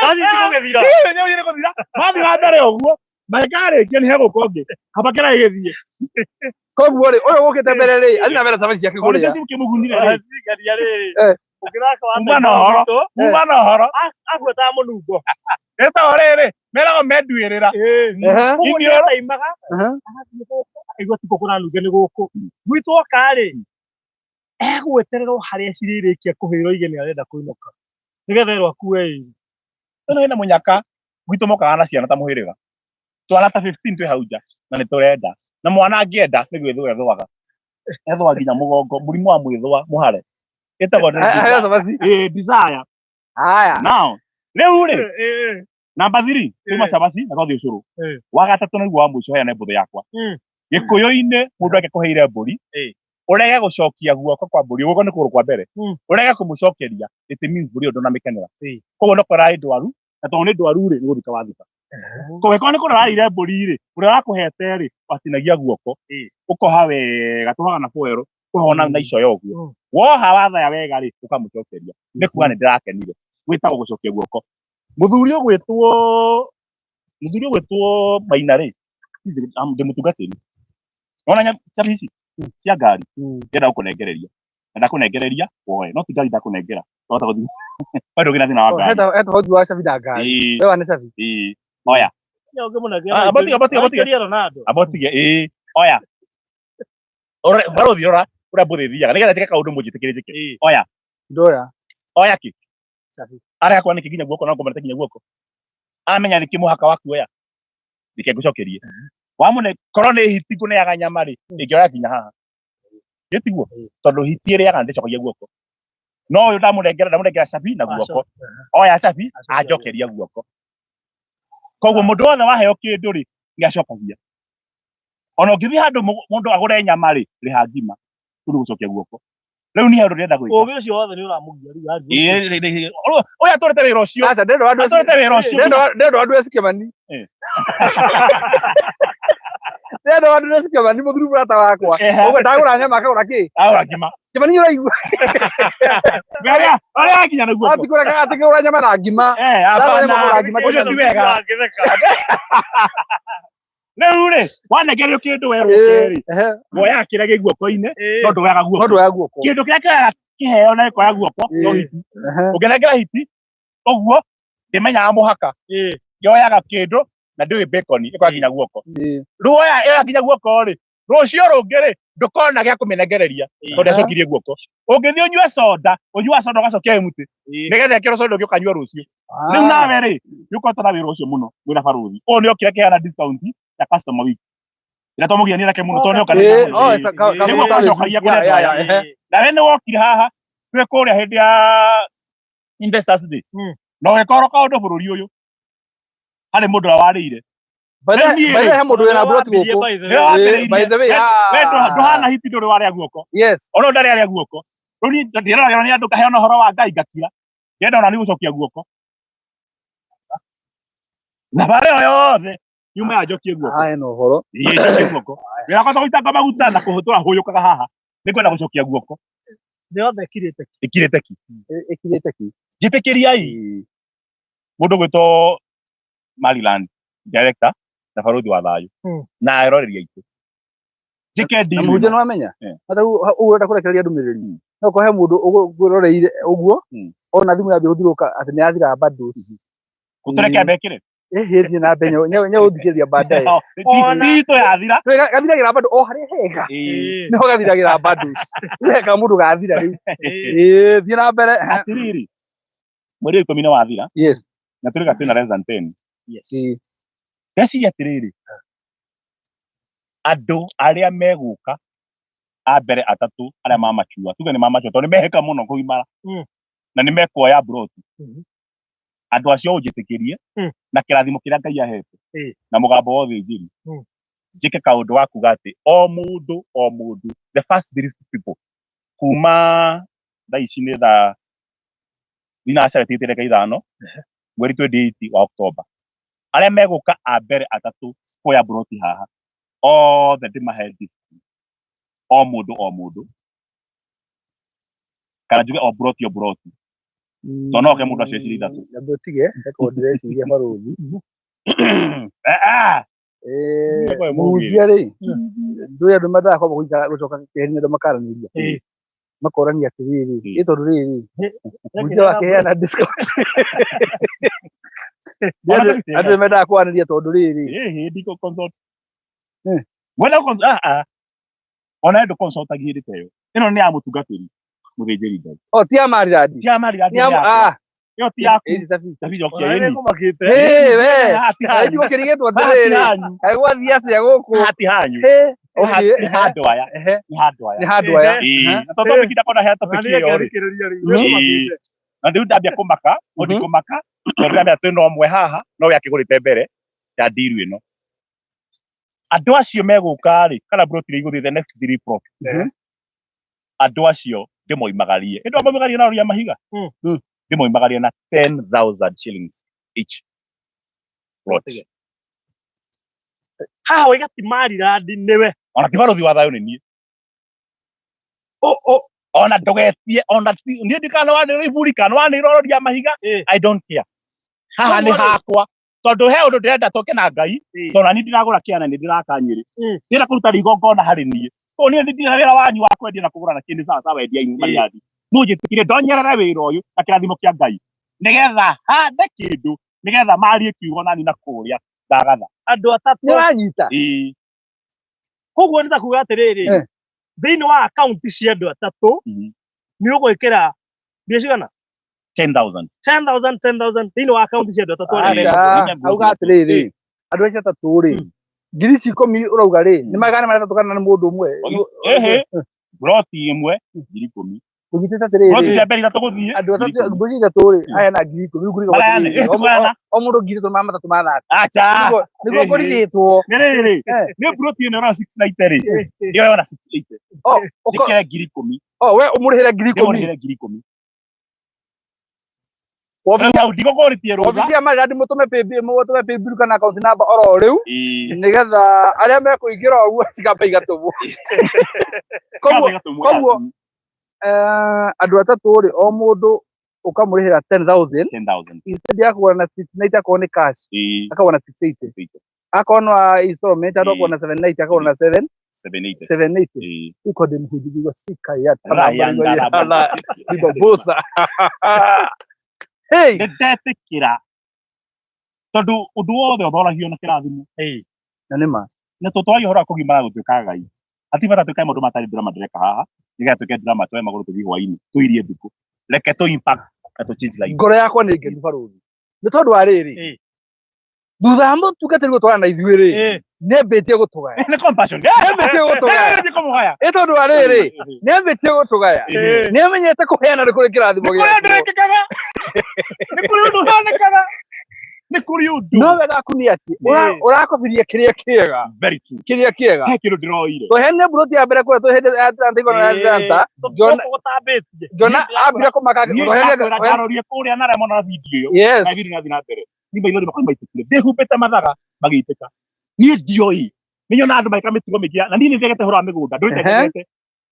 A: Athiĩ ti gũgĩthira.
C: Ĩĩ, nĩ ũgĩrĩ gũthira. Mathiĩ na mbere ũguo, mangĩkarĩkia nĩ hegũka ũngĩ. Kaba kĩraĩ gĩthiĩ.
D: Koguo rĩ, ũyũ ũkĩte mbere rĩ, athiĩ na mbere cabaci ciake
C: Tondũ
D: kũrĩa.
C: nĩcio cikĩmũgunire rĩ.
A: Athigania rĩrĩ. Ũngĩthaka wa
C: Kuma na ũhoro. Kuma na ũhoro.
A: Abuataga mũnungo.
C: Ĩtagwo rĩrĩ, meragwo menduĩrĩra.
A: Koguo
C: Iniũrũ.
A: nĩataimaga agathiĩ gũkũ akaigua tiko kũranunga nĩ gũkũ. Gwitũ oka rĩ, egwetererwo harĩa cirĩrĩkia kũhĩra oige nĩ arenda kũinũka. Nĩgetha erwo akue ĩ.
C: Ĩno ĩna mũnyaka gwitũ mokaga na ciana ta mũhĩrĩga. Twana ta 15 twĩ hau nja na nĩ tũrenda. Na mwana angĩenda nĩ gwĩthũa ethũaga. Ethũa nginya mũgongo, mũrimũ wa mwĩthũa mũhare. Ĩtagwo nĩ
D: Aheo cabaci.
C: Ĩĩ, desire.
D: Haya.
C: Now, rĩu rĩ, namba 3, kuma cabaci na twathiĩ ũcũrũ. Wa gatatũ nĩguo wa mũico heane mbũthũ yakwa. Gĩkũyũ-inĩ mũndũ angĩkũheire mbũri, ũrege gũcokia guoko kwa mbũri, guoko nĩ kũgũrũ kwa mbere, ũrege kũmũcokeria, it means mbũri ĩyo ndũnamĩkenera. Koguo no kora ĩ ndwaru, na tondũ nĩ ndwaru rĩ, nĩ gũthika wathika. Koguo ĩkorwo nĩ kũrora warĩire mbũri rĩ, ũrĩa ũrakũhete rĩ, watinagia guoko, ũkoha wega, tũhohaga na bũero, ũkoha na icoya ũguo. Woha wathaya wega rĩ, ũkamũcokeria. Nĩ kuga nĩ ndĩrakenire. Gwĩtagwo gũcokia guoko. Mũthuri ũgwĩtwo Maina rĩ, ndĩ mũtungatĩri. Nona cabi ici cia ngari ndĩrenda gũkũnengereria na ndakũnengereria woe no ti ngari ndakũnengera wahota gũthiĩ we ndũgĩ na thĩna wa ngari.
D: He tofauti wa cabi na ngari.
C: Ĩĩ,
D: We wane cabi.
C: Ĩĩ. Oya.
A: Nya ũngĩmũnengera
C: Ah, abotiga, abotiga, abotiga.
A: Aingĩrie Ronaldo.
C: Abotige ĩĩ oya. Barũthi rora ũrĩa mbũthĩ ĩthiaga nĩgetha njĩke kaũndũ mũnjĩtĩkĩre njĩke.
A: Ĩĩ.
C: Oya.
D: Ndoya.
C: Oya kĩ?
A: Cabi.
C: Arĩa akwa nĩkĩ nginya guoko no ngũmũrete nginya guoko. Amenya nĩkĩ mũhaka wa kuoya. Reke ngũcokerie. Wamũne korwo nĩ hiti ngũneaga nyama rĩ, ĩngĩoya nginya haha. Gĩtiguo? Tondũ hiti ĩrĩaga ndĩcokagia guoko. No ũyũ ndamũnengera ndamũnengera cabi na guoko. Oya cabi anjokeria guoko. Koguo mũndũ wothe waheo kĩndũ rĩ, nĩ acokagia. Ona ũngĩthiĩ handũ mũndũ agũre nyama rĩ, rĩha ngima. Rĩu nĩ gũcokia guoko. Rĩu niĩ handũ ndĩrenda gwĩka.
A: Ũgĩ ũcio wothe nĩ ũramũgia rĩu aria
C: Ĩĩ,
A: ũcio.
C: rĩ- rĩ- rĩ- Ũyũ atũrĩte wĩra ũcio.
D: Aca ndendo andũ
C: Atũrĩte wĩra ũcio.
D: ndendo ndendo andũ esikemani.
C: Eh.
D: Ndendo andũ esikemani mũthuri mũrata wakwa.
C: Ehe.
D: Ũguo ndagũra nyama akagũra kĩ?
C: Agũra ngima.
D: Kĩmani ũraigua.
C: Arĩa arĩa akinya na guoko.
D: Ati kũreka atĩ kũgũra nyama na ngima.
C: Eh,
D: Ndagũra nyama
C: hapana.
D: kũgũra ngima.
C: Ũcio ti wega.
A: Angĩtheka.
C: Rĩu rĩ, wanengerio kĩndũ werwo
D: Eh,
C: kerĩ,
D: ehe.
C: woyaga kĩrĩa gĩ guoko-inĩ,
A: Ĩĩ.
C: no ndũoyaga
D: No
C: guoko.
D: ndũoya guoko.
C: Kĩndũ kĩrĩa kĩoyaga kĩheo na gĩkoya guoko, no
D: Ĩĩ.
C: hiti.
D: Ehe.
C: Ũngĩnengera hiti, ũguo, ndĩmenyaga mũhaka.
A: Ĩĩ.
C: Yoyaga kĩndũ na ndĩũĩ bacon ĩkoya nginya guoko.
D: Ĩĩ.
C: Rĩu woya yoya nginya guoko rĩ, rũciũ rũngĩ rĩ, ndũkona gĩa kũmĩnengereria tondũ ndĩacokirie guoko. Ũngĩthiĩ ũnyue soda, ũnyuaga soda ũgacokia ĩmutĩ, nĩgetha ĩkĩrwo soda ũngĩ ũkanyua rũciũ. Rĩu nawe rĩ, nĩ ũkoretwo na wĩra ũcio mũno wĩna barũthi. Ũyũ nĩ okire akĩheana discount ya customer week. Ĩrĩa twamũgianire nake mũno tondũ nĩ oka
D: Ĩĩ,
C: na
D: oh,
C: ĩĩ. Nĩguo ũgacokagia kũrĩ
D: ya,
C: andũ
D: ya,
C: aya.
D: ehe.
C: Nawe nĩ wokire haha twĩ kũrĩa hĩndĩ ya Investors Day. Na ũgĩkorwo kaũndũ bũrũri ũyũ harĩ mũndũ ũrĩa warĩire.
D: By the
C: Rĩu niĩ
D: by the
C: rĩ,
D: way, he mũndũ wĩna mburoti gũkũ.
C: Nĩwe wambĩrĩirie.
D: By the way,
C: We ndũhana
D: ah.
C: hiti ndũrĩ warĩa guoko.
D: Yes.
C: Ona ndarĩ arĩa guoko. Rĩu niĩ ndĩroragĩrwo nĩ andũ ngaheana ũhoro wa Ngai ngakira. Ndĩrenda ona niĩ gũcokia guoko. Thabarĩ ĩyo yothe nyuma ya njokie guoko.
D: Haya na ũhoro.
C: Ĩĩ njokie guoko. Wĩra wakwa to gũitanga maguta na kũhũtũra hũyũkaga haha. Nĩngwenda gũcokia guoko.
A: Nĩ yothe ĩkirĩte ki.
C: Ĩkirĩte ki.
D: Ĩkirĩte ki.
C: Njĩtĩkĩriai mũndũ gwĩtwo Maryland director na barũthi wa thayũ na eroreri aitũ njĩke
D: Na
C: deal
D: mũhunjia
C: ĩno.
D: nĩ wamenya
C: Eh.
D: hata ũguo ũrenda kũrekereria ndũmĩrĩri no kũhe mũndũ ũkwĩroreire ũguo ona thimũ yambia gũthirũka atĩ nĩ yathira bundles.
C: Gũtũreke mbekĩre
D: Eh, hĩ thiĩ na mbere nyũthikĩrĩria baadaye.
C: Titũ yathira.
D: Gathiragĩra bundle o harĩa hega.
C: Ĩĩ.
D: Nĩho gathiragĩra bundles. Weka mũndũ gathira rĩu. Ĩĩ, thiĩ na mbere.
C: Atĩrĩrĩ, mweri wa 10 nĩ wathira.
D: Yes.
C: Na tũrĩga twĩna less than 10.
A: Yes.
D: Ĩĩ.
C: Ndeciria atĩrĩrĩ, andũ arĩa megũka a mbere atatũ arĩa mamachua, tuge nĩ mamachua tondũ nĩ mehĩka mũno kũgimara na nĩ mekuoya mburoti. Andũ acio ũnjĩtĩkĩrie na kĩrathimo kĩrĩa Ngai ahete na mũgambo wa ũthĩnjĩri njĩke kaũndũ wa kuga atĩ o mũndũ o mũndũ, the first three people kuma thaa ici nĩ thaa thinacara tigĩte ndagĩka 5 mweri 28 wa October, arĩa megũka a mbere atatũ kuoya mburoti haha othe ndĩmahe discount o mũndũ o mũndũ, kana njuge o mburoti o mburoti, tondũ no oke mũndũ acio ciringi 3.
D: Nyambe ũtige, reke ndĩreciria barũthi.
C: Eh, ah!
D: Eh,
C: Nĩ kwa
D: mũhunjia rĩ, ndũĩ andũ mendaga kwamba gũikara gũcoka keheri andũ makaranĩria. Makorania atĩrĩrĩ, ĩ tondũ rĩrĩ, mũhunjia wakĩheana discount.
C: Ona
D: Andũ
C: tũgĩtĩra.
D: andũ nĩmendaga kwaranĩria tondũ rĩrĩ.
C: Ĩ, hĩndĩ kũ consult.
D: Eh.
C: Mwena consult, ah, ah. Ona ndũ consultagia hĩndĩ ta ĩyo. Ĩno nĩ ya mũtungatĩri mũthĩnjĩri Ngai.
D: O ti ya Maryland.
C: Ti ya Maryland,
D: Ni ya
C: nĩ yakwa.
D: ah.
C: Ĩyo ti yaku.
D: Ĩci cabi.
C: Cabi cokia
A: Ona
C: ĩni.
A: nĩ kũmakĩte.
D: Hĩ, we.
C: Haha ti hanyu.
D: Kaĩ gũkĩrigĩtwo
C: Haha ti
D: atĩrĩrĩ.
C: hanyu.
D: Kaĩ gwathiĩ atĩa gũkũ?
C: Haha ti hanyu.
D: Hĩ,
C: Haha
D: okay,
C: nĩ handũ aya.
D: ehe.
C: Nĩ handũ aya.
D: Nĩ handũ aya.
C: Ĩĩ. Na tondũ topic ndakona he topic
A: Ona niĩ
C: ĩyo rĩ.
A: ngĩthikĩrĩria rĩu.
D: Mhm.
A: Nĩ kũmakĩte.
C: Na rĩu ndambia kũmaka, no ndikũmaka, tondũ ndĩramenya twĩna ũmwe haha, no we akĩgũrĩte mbere ya deal ĩno. Andũ acio megũka rĩ, kana plot iria igũthiĩ the next three plot. Andũ acio ndĩmoimagarie. Ĩ ndwamoimagarie na rũria mahiga? Ndĩmoimagarie na 10,000 shillings each plot.
A: Haha waiga ti Maryland nĩwe.
C: Ona ti barũthi wa thayũ nĩ niĩ. Ona ndũgetie, ona ti, niĩ ndikana wanĩrwo iburi, kana wanĩrwo rũria mahiga, I don't care. Haha nĩ
A: Koguo rĩ-
C: hakwa. Tondũ he ũndũ ndĩrenda tũke na Ngai, tondũ nani ndiragũra kĩana nĩ ndĩraka Nyĩrĩ. Ndĩrenda kũruta igongona harĩ niĩ. Koguo niĩ ndirĩ na wĩra wanyu wa kwendia na kũgũra na kĩndũ sawa sawa endia inyu marĩathi. Mũnjĩtĩkĩrie ndonyerere wĩra ũyũ na kĩrathimo kĩa Ngai. Nĩgetha hande kĩndũ, nĩgetha marie kiugo nani na kũrĩa ndagatha.
A: Andũ atatũ.
D: Nĩ ũranyita?
C: Ĩĩ.
A: Koguo nĩ ta kuga atĩrĩrĩ, thĩinĩ wa akaunti cia andũ atatũ nĩ ũgwĩkĩra mbia cigana?
C: 10,000.
A: 10,000 10,000 thĩinĩ wa akaunti cia andũ atatũ arĩa
D: Aca,
A: mena
D: auga atĩrĩrĩ, andũ acio atatũ rĩ, ngiri ici ikũmi ũrauga rĩ, nĩ magana matatũ kana nĩ mũndũ ũmwe?
C: Ehe, broti ĩmwe 10,000.
D: Ũnyitĩte atĩrĩrĩ,
C: Broti cia mbere ithatũ gũthiĩ
D: andũ atatũ
C: 10,000.
D: mbũri ithatũ rĩ, aya na 10,000, rĩu ngũriga
C: Magayane,
D: atĩrĩrĩ,
C: tũgayana.
D: o mũndũ ngiri ithatũ ma matatũ ma thate.
C: Acha.
D: Nĩguo
C: Ehe.
D: kũrigĩtwo.
C: Nĩ rĩrĩ,
D: Eh.
C: nĩ broti ĩno ĩrona 690 rĩ, ĩyo yona 680.
D: O, ũko-
C: Njĩkĩre 10,000.
D: o, we ũmũrĩhĩre 10,000.
C: Ndĩmũrĩhĩre 10,000.
D: Wabici
C: Rĩu hau ndigũkũrĩtie rũtha.
D: wabici ya Maryland mũtũme paybill mũtũme paybill kana account number oro rĩu
C: Ĩĩ.
D: nĩgetha arĩa mekũingĩra ũguo cikamba igatũmwo. Koguo koguo andũ atatũ rĩ, o mũndũ ũkamũrĩhĩra 10,000
C: 10,000.
D: Instead ya kũgũra na 690 akorwo nĩ cash
C: Ĩĩ.
D: akagũra na 680, akorwo no installment andũ akagũra na 790 akagũra na 7
C: 780.
D: 780.
C: Ĩĩ.
D: Iko ndĩ mũhunjia sika ya
C: Ryan Darabara.
D: Bibabosa. Hey,
C: Nĩ ndetĩkĩra tondũ ũndũ wothe ũthoragio na kĩrathimo.
D: Na nĩ ma.
C: Na tũtwaria ũhoro wa kũgimara gũtuĩka Ngai, hatirĩ bata twĩkage maũndũ matarĩ drama ndĩreka haha nĩgetha twĩke drama twoe magũrũ tũthiĩ hwainĩ tũirie ndukũ. Reke tũ impact na tũ change life.
D: Ngoro yakwa nĩ ngenu barũthi. Nĩ tondũ wa rĩrĩ, thutha wa mũtungatĩri gũtwarana na ithuĩ rĩ, nĩambĩtie gũtũgaya.
C: Nĩ compassion.
D: Nĩambĩtie gũtũgaya.
C: Nĩ kũmũgaya.
D: Ĩ tondũ wa rĩrĩ, nĩambĩtie gũtũgaya. Nĩamenyete kũheana nĩ kũrĩ kĩrathimo
C: Nĩ kũrĩ ũndũ
D: gĩakuo.
C: wĩkĩkaga. Nĩ kũrĩ ũndũ ũhanĩkaga. Nĩ kũrĩ ũndũ.
D: No wega aku nĩ atĩ ũrakobirie kĩrĩa kĩega.
C: Very true.
D: Kĩrĩa kĩega.
C: He kĩndũ ndĩroire.
D: Tũheanire mburoti ya mbere kũrĩa tũhĩndĩ ya Atlanta igũrũ ya Atlanta. Ngĩona
A: Gũtambĩtie.
D: ngĩona ambire kũmaka
C: Niĩ
D: tũheanire
C: ndakwĩra ndarorie kũrĩa na arĩa mona video ĩyo.
D: Yes.
C: Na video ĩrathiĩ na mbere. Niĩ maithori makwa nĩmaitĩkire. Ndĩhumbĩte mathaga magĩitĩka. Niĩ ndioĩ. Nĩ nyonaga andũ magĩka mĩtugo mĩingĩ na niĩ nĩ njegete ũhoro wa mĩgũnda. Ndũrĩte njegete.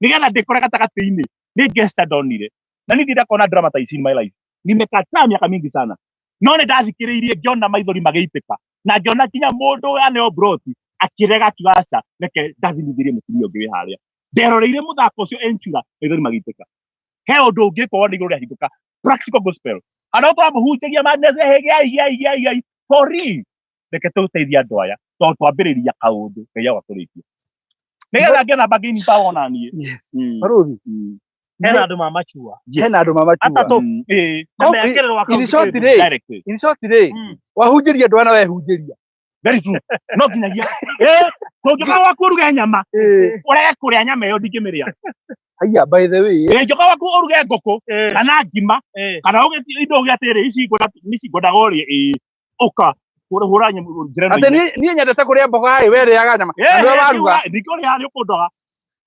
C: Nĩgetha ndĩkore gatagatĩ-inĩ. Nĩ gesture ndonire. Na niĩ ndirenda kuona drama ta ici in my life. Nimekataa miaka mingi sana. No nĩ ndathikĩrĩirie ngĩona maithori magĩitĩka. Na ngĩona nginya mũndũ aneo broti akĩrega akiuga aca reke ndathimithĩrie mũtumia ũngĩ wĩ harĩa. Nderoreire mũthako ũcio Enchura maithori magĩitĩka. He ũndũ ũngĩkwo wona igũrũ rĩahingũka. Practical gospel. Andũ tũramũhunjagia madness hey, gĩai gĩai gĩai gĩai for real. Reke tũteithie andũ aya tondũ twambĩrĩria kaũndũ Ngai agatũrĩkia. Nĩgetha ngĩona bargaining power ona niĩ.
D: Yes. Barũthi.
A: Hena andũ mamachua.
D: Hena andũ mamachua.
A: Atatũ.
C: Ĩĩ.
A: Na mekĩrĩrwo
D: In
A: akaunti
D: short
A: ĩyo.
D: rĩ,
C: Direct.
D: in short rĩ, wahunjĩria andũ aya na wehunjĩria.
C: Very true. No nginyagia. Ũngĩũka gwaku ũruge nyama, ũrege kũrĩa nyama ĩyo ndingĩmĩrĩa.
D: Haiya, by the way.
C: Ũngĩũka gwaku ũruge ngũkũ kana ngima kana ũgĩtie indo ũgĩe atĩrĩ ici ngwenda ici ngwendaga ũrĩe ĩĩ ũka hũra hũra nyamũ njĩra ĩno
D: Atĩ niĩ nyendete kũrĩa mboga ĩ, we rĩaga nyama. Na nĩwe waruga.
C: Ndikũrĩa nĩ ũkũndoga.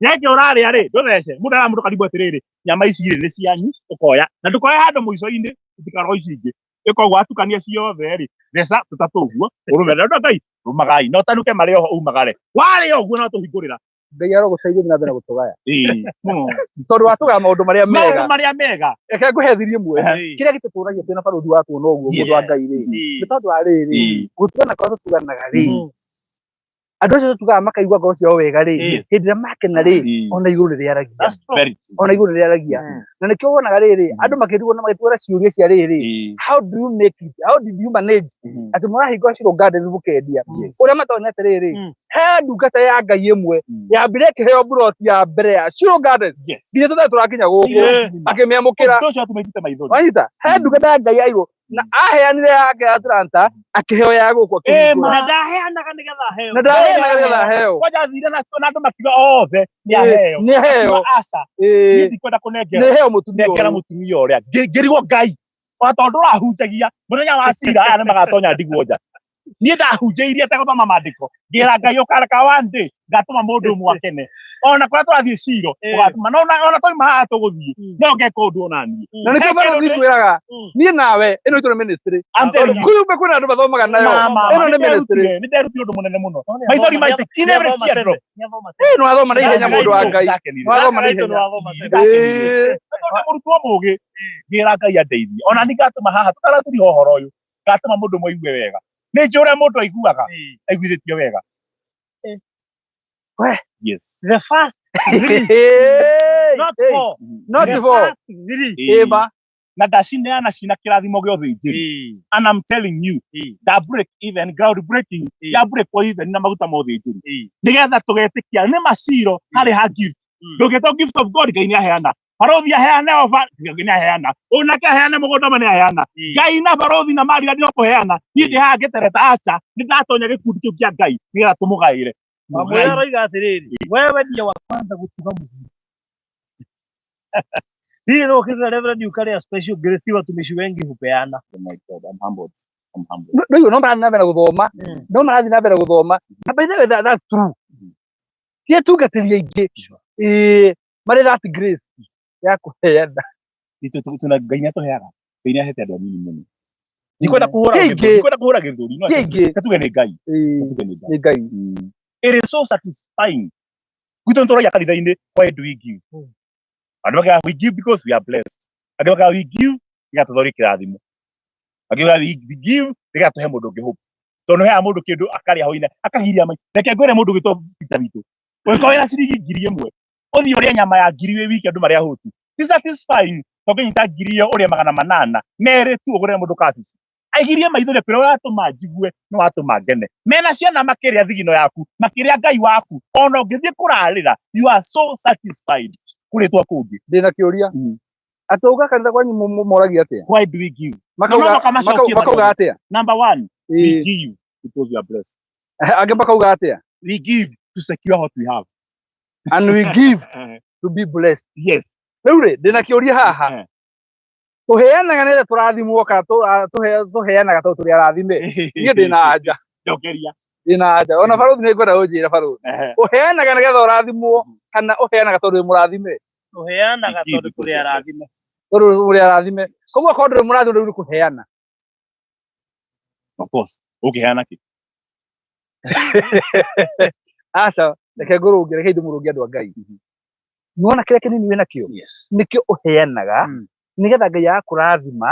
C: Nyenge ũrarĩa rĩ, ndũthece. Mũndũ ara mũndũ karibu atĩrĩrĩ, nyama ici rĩ nĩ cianyu, ũkoya. Na ndũkoe handũ mũico-inĩ, itikarwo ici ingĩ. Ĩka ũguo watukania ciothe rĩ, theca tũtatũ ũguo, ũrũme. Na Ngai, rũmagai. Na ũtanuke marĩ oho umagare. Warĩa ũguo no tũhingũrĩra.
D: Ngai arogũteithia na mbere na gũtũgaya.
C: Ĩĩ, mũno.
D: Tondũ watũgaya maũndũ marĩa mega.
C: Maũndũ marĩa mega.
D: Reke ngũhe thiri ĩmwe. Kĩrĩa gĩtũtũragia twĩna barũthi wa kuona ũguo mũndũ wa Ngai rĩ. Nĩ tondũ wa rĩrĩ, gũtugana kũrĩa tũtuganaga rĩ, andũ acio tũtugaga makaigua ngoro ciao wega rĩ, hĩndĩ ĩrĩa makena rĩ, ona igũrũ nĩ rĩaragia.
A: That's true.
C: Very true.
D: Ona igũrũ nĩ rĩaragia. Na nĩkĩo wonaga rĩrĩ, andũ makĩrigwo na magĩtwĩra ciũria cia rĩrĩ, how do you make it? How did you manage? Atĩ mũrahingũra Shiro Gardens mũkendia. Ũrĩa matoĩ nĩ atĩrĩrĩ, he ndungata ya Ngai ĩmwe yambire ĩkĩheo mburoti ya mbere ya Shiro Gardens
C: Yes.
D: nginya tũtarĩ tũrakinya gũkũ akĩmĩamũkĩra.
C: Ũndũ ũcio watũmĩte maithori.
D: Wanyita, he ndungata ya Ngai yairwo na aheanire yake ya Atlanta akĩheo ya gũkũ akĩhingũra.
A: Na ndaheanaga nĩgetha aheo.
D: Na ndaheanaga nĩgetha aheo.
C: Kwanja athire na andũ makiuga othe nĩ aheo.
D: Nĩ aheo.
C: Akiuga aca, niĩ ndikwenda kũnengera.
D: Nĩ heo mũtumia
C: Nengera
D: ũyũ.
C: mũtumia ũrĩa. Ngĩrigwo Ngai. Ona tondũ ũrahunjagia mũthenya wa cira aya nĩ magatonya ndigwo nja. Niĩ ndahunjĩirie ategũthoma maandĩko. Ngĩra Ngai ũkareka one day ngatũma mũndũ ũmwe akene. Ona kũrĩa tũrathiĩ ciro ũgatũma no ona twauma haha tũgũthiĩ no ngeka ũndũ ona niĩ.
D: Na nĩkĩo barũthi ngwĩraga niĩ nawe ĩno itũ nĩ ministry.
C: I'm telling you.
D: Kũu kwĩna andũ mathomaga nayo. Ĩno nĩ ministry.
C: Nĩ nderutire ũndũ mũnene mũno. Maithori maitĩ in every teardrop.
D: Ĩĩ nĩwathoma na ihenya mũndũ wa Ngai. Nĩwathoma na ihenya. Ĩĩ.
C: Tondũ mũrutwo mũgĩ ngĩra Ngai andeithie. Ona niĩ ngatũma haha tũtaratũriha ũhoro ũyũ ngatũma mũndũ mũigue wega. Nĩ njũĩ ũrĩa mũndũ aiguaga aiguithĩtio wega.
D: We.
C: Yes.
A: The first three,
D: Hey,
A: not
D: hey.
A: four.
D: Not
A: The
D: four.
A: first three.
D: Ĩma.
C: Na ndacineana cina kĩrathimo gĩa ũthĩnjĩri. And I'm telling you, nda break even, ground breaking, ya break even na maguta ma ũthĩnjĩri. Nĩgetha tũgetĩkia nĩ maciro harĩ ha gift. Ndũngĩtwo gift of God, Ngai nĩ aheana. Barothi aheane oba, Ngai nĩ aheana. Ũnake aheane mũgũnda ma nĩ aheana. Ngai na barothi na marira nĩ kũheana. Niĩ ndĩ haha ngĩtereta aca, nĩ ndatonya gĩkundi kĩu kĩa Ngai nĩgetha tũmũgaĩre.
A: Wamũira aroiga atĩrĩrĩ, wewe ndiye wa kwanza gũtuga mũhuro. Hii no kisa Reverend ukarĩa special grace watumishi wengi hupeana.
B: Oh my God, I'm humbled. I'm humbled.
D: Rĩu no marathiĩ na mbere gũthoma, no marathiĩ na mbere gũthoma. Na by the way, that's true. Ti atungatĩri aingĩ ĩĩ marĩ that grace ya kũheana.
C: Tuna Ngai nĩ atũheaga. Ngai nĩ ahete andũ anini mũno. Ndikwenda kũhũra
D: Ti
C: gĩthũri,
D: aingĩ.
C: ndikwenda kũhũra gĩthũri, no
D: Ti aingĩ.
C: reke tuge nĩ Ngai.
D: Ĩĩ,
C: Reke tuge nĩ Ngai.
D: nĩ Ngai.
C: It is so satisfying. Gwitũ nĩtũragia kanitha-inĩ, why do we give? Andũ makiuga we give because we are blessed. Angĩ makiuga we give nĩgetha tũthorie kĩrathimo. Angĩ makiuga we give nĩgetha tũhe mũndũ ũngĩ hope. Tondũ nĩũheaga mũndũ kĩndũ akarĩa hwainĩ akagiria mai. Reke ngwĩre mũndũ ũgwĩtwo Peter witũ. Ũngĩkorwo wĩna ciringi 1000, ũthiĩ ũrĩe nyama ya ngiri wĩ wiki andũ marĩ ahũtu. Ti satisfying tondũ ũngĩnyita ngiri ĩyo ũrĩe 800 merĩ tu ũgũrĩre mũndũ kabici. Aigirie maitho rĩ kũrĩa ũratũma njigue nĩ watũma ngene. Mena ciana makĩrĩa thigino yaku, makĩrĩa Ngai waku, ona ũngĩthiĩ kũrarĩra, you are so satisfied kũrĩtwa kũngĩ.
D: Ndĩna kĩũria. Atũga kanitha kwanyu moragia atĩa?
C: Why do we give?
D: Makauga
C: No, no, makamacokia
D: makauga
C: marĩa.
D: atĩa?
C: Number one, we
D: Ĩĩ.
C: give because we are blessed.
D: Angĩ makauga atĩa?
C: We give to secure what we have.
D: And we give to be blessed.
C: Yes.
D: Rĩu rĩ, ndĩna kĩũria haha. Tũheanaga nĩgetha tũrathimwo kana tũheanaga tondũ tũrĩ arathime? Niĩ ndĩna anja.
C: Njokeria.
D: Ndĩna anja. Ona barothi nĩ ngwenda ũnjĩre barothi. Ũheanaga nĩgetha ũrathimwo kana ũheanaga tondũ wĩ mũrathime?
A: Tũheanaga
C: Give
A: tondũ tũrĩ
C: because you are
A: arathime.
D: Tondũ ũrĩ arathime. Koguo akorwo ndũrĩ mũrathime rĩu nĩ kũheana.
C: Of course. Ũkĩheana kĩ?
D: Aca, reke ngũrũnge, reke ndĩmũrũnge andũ a Ngai. Nĩwona kĩrĩa kĩnini wĩ nakĩo?
A: Yes.
D: Nĩkĩo ũheanaga nĩgetha Ngai agakũrathima.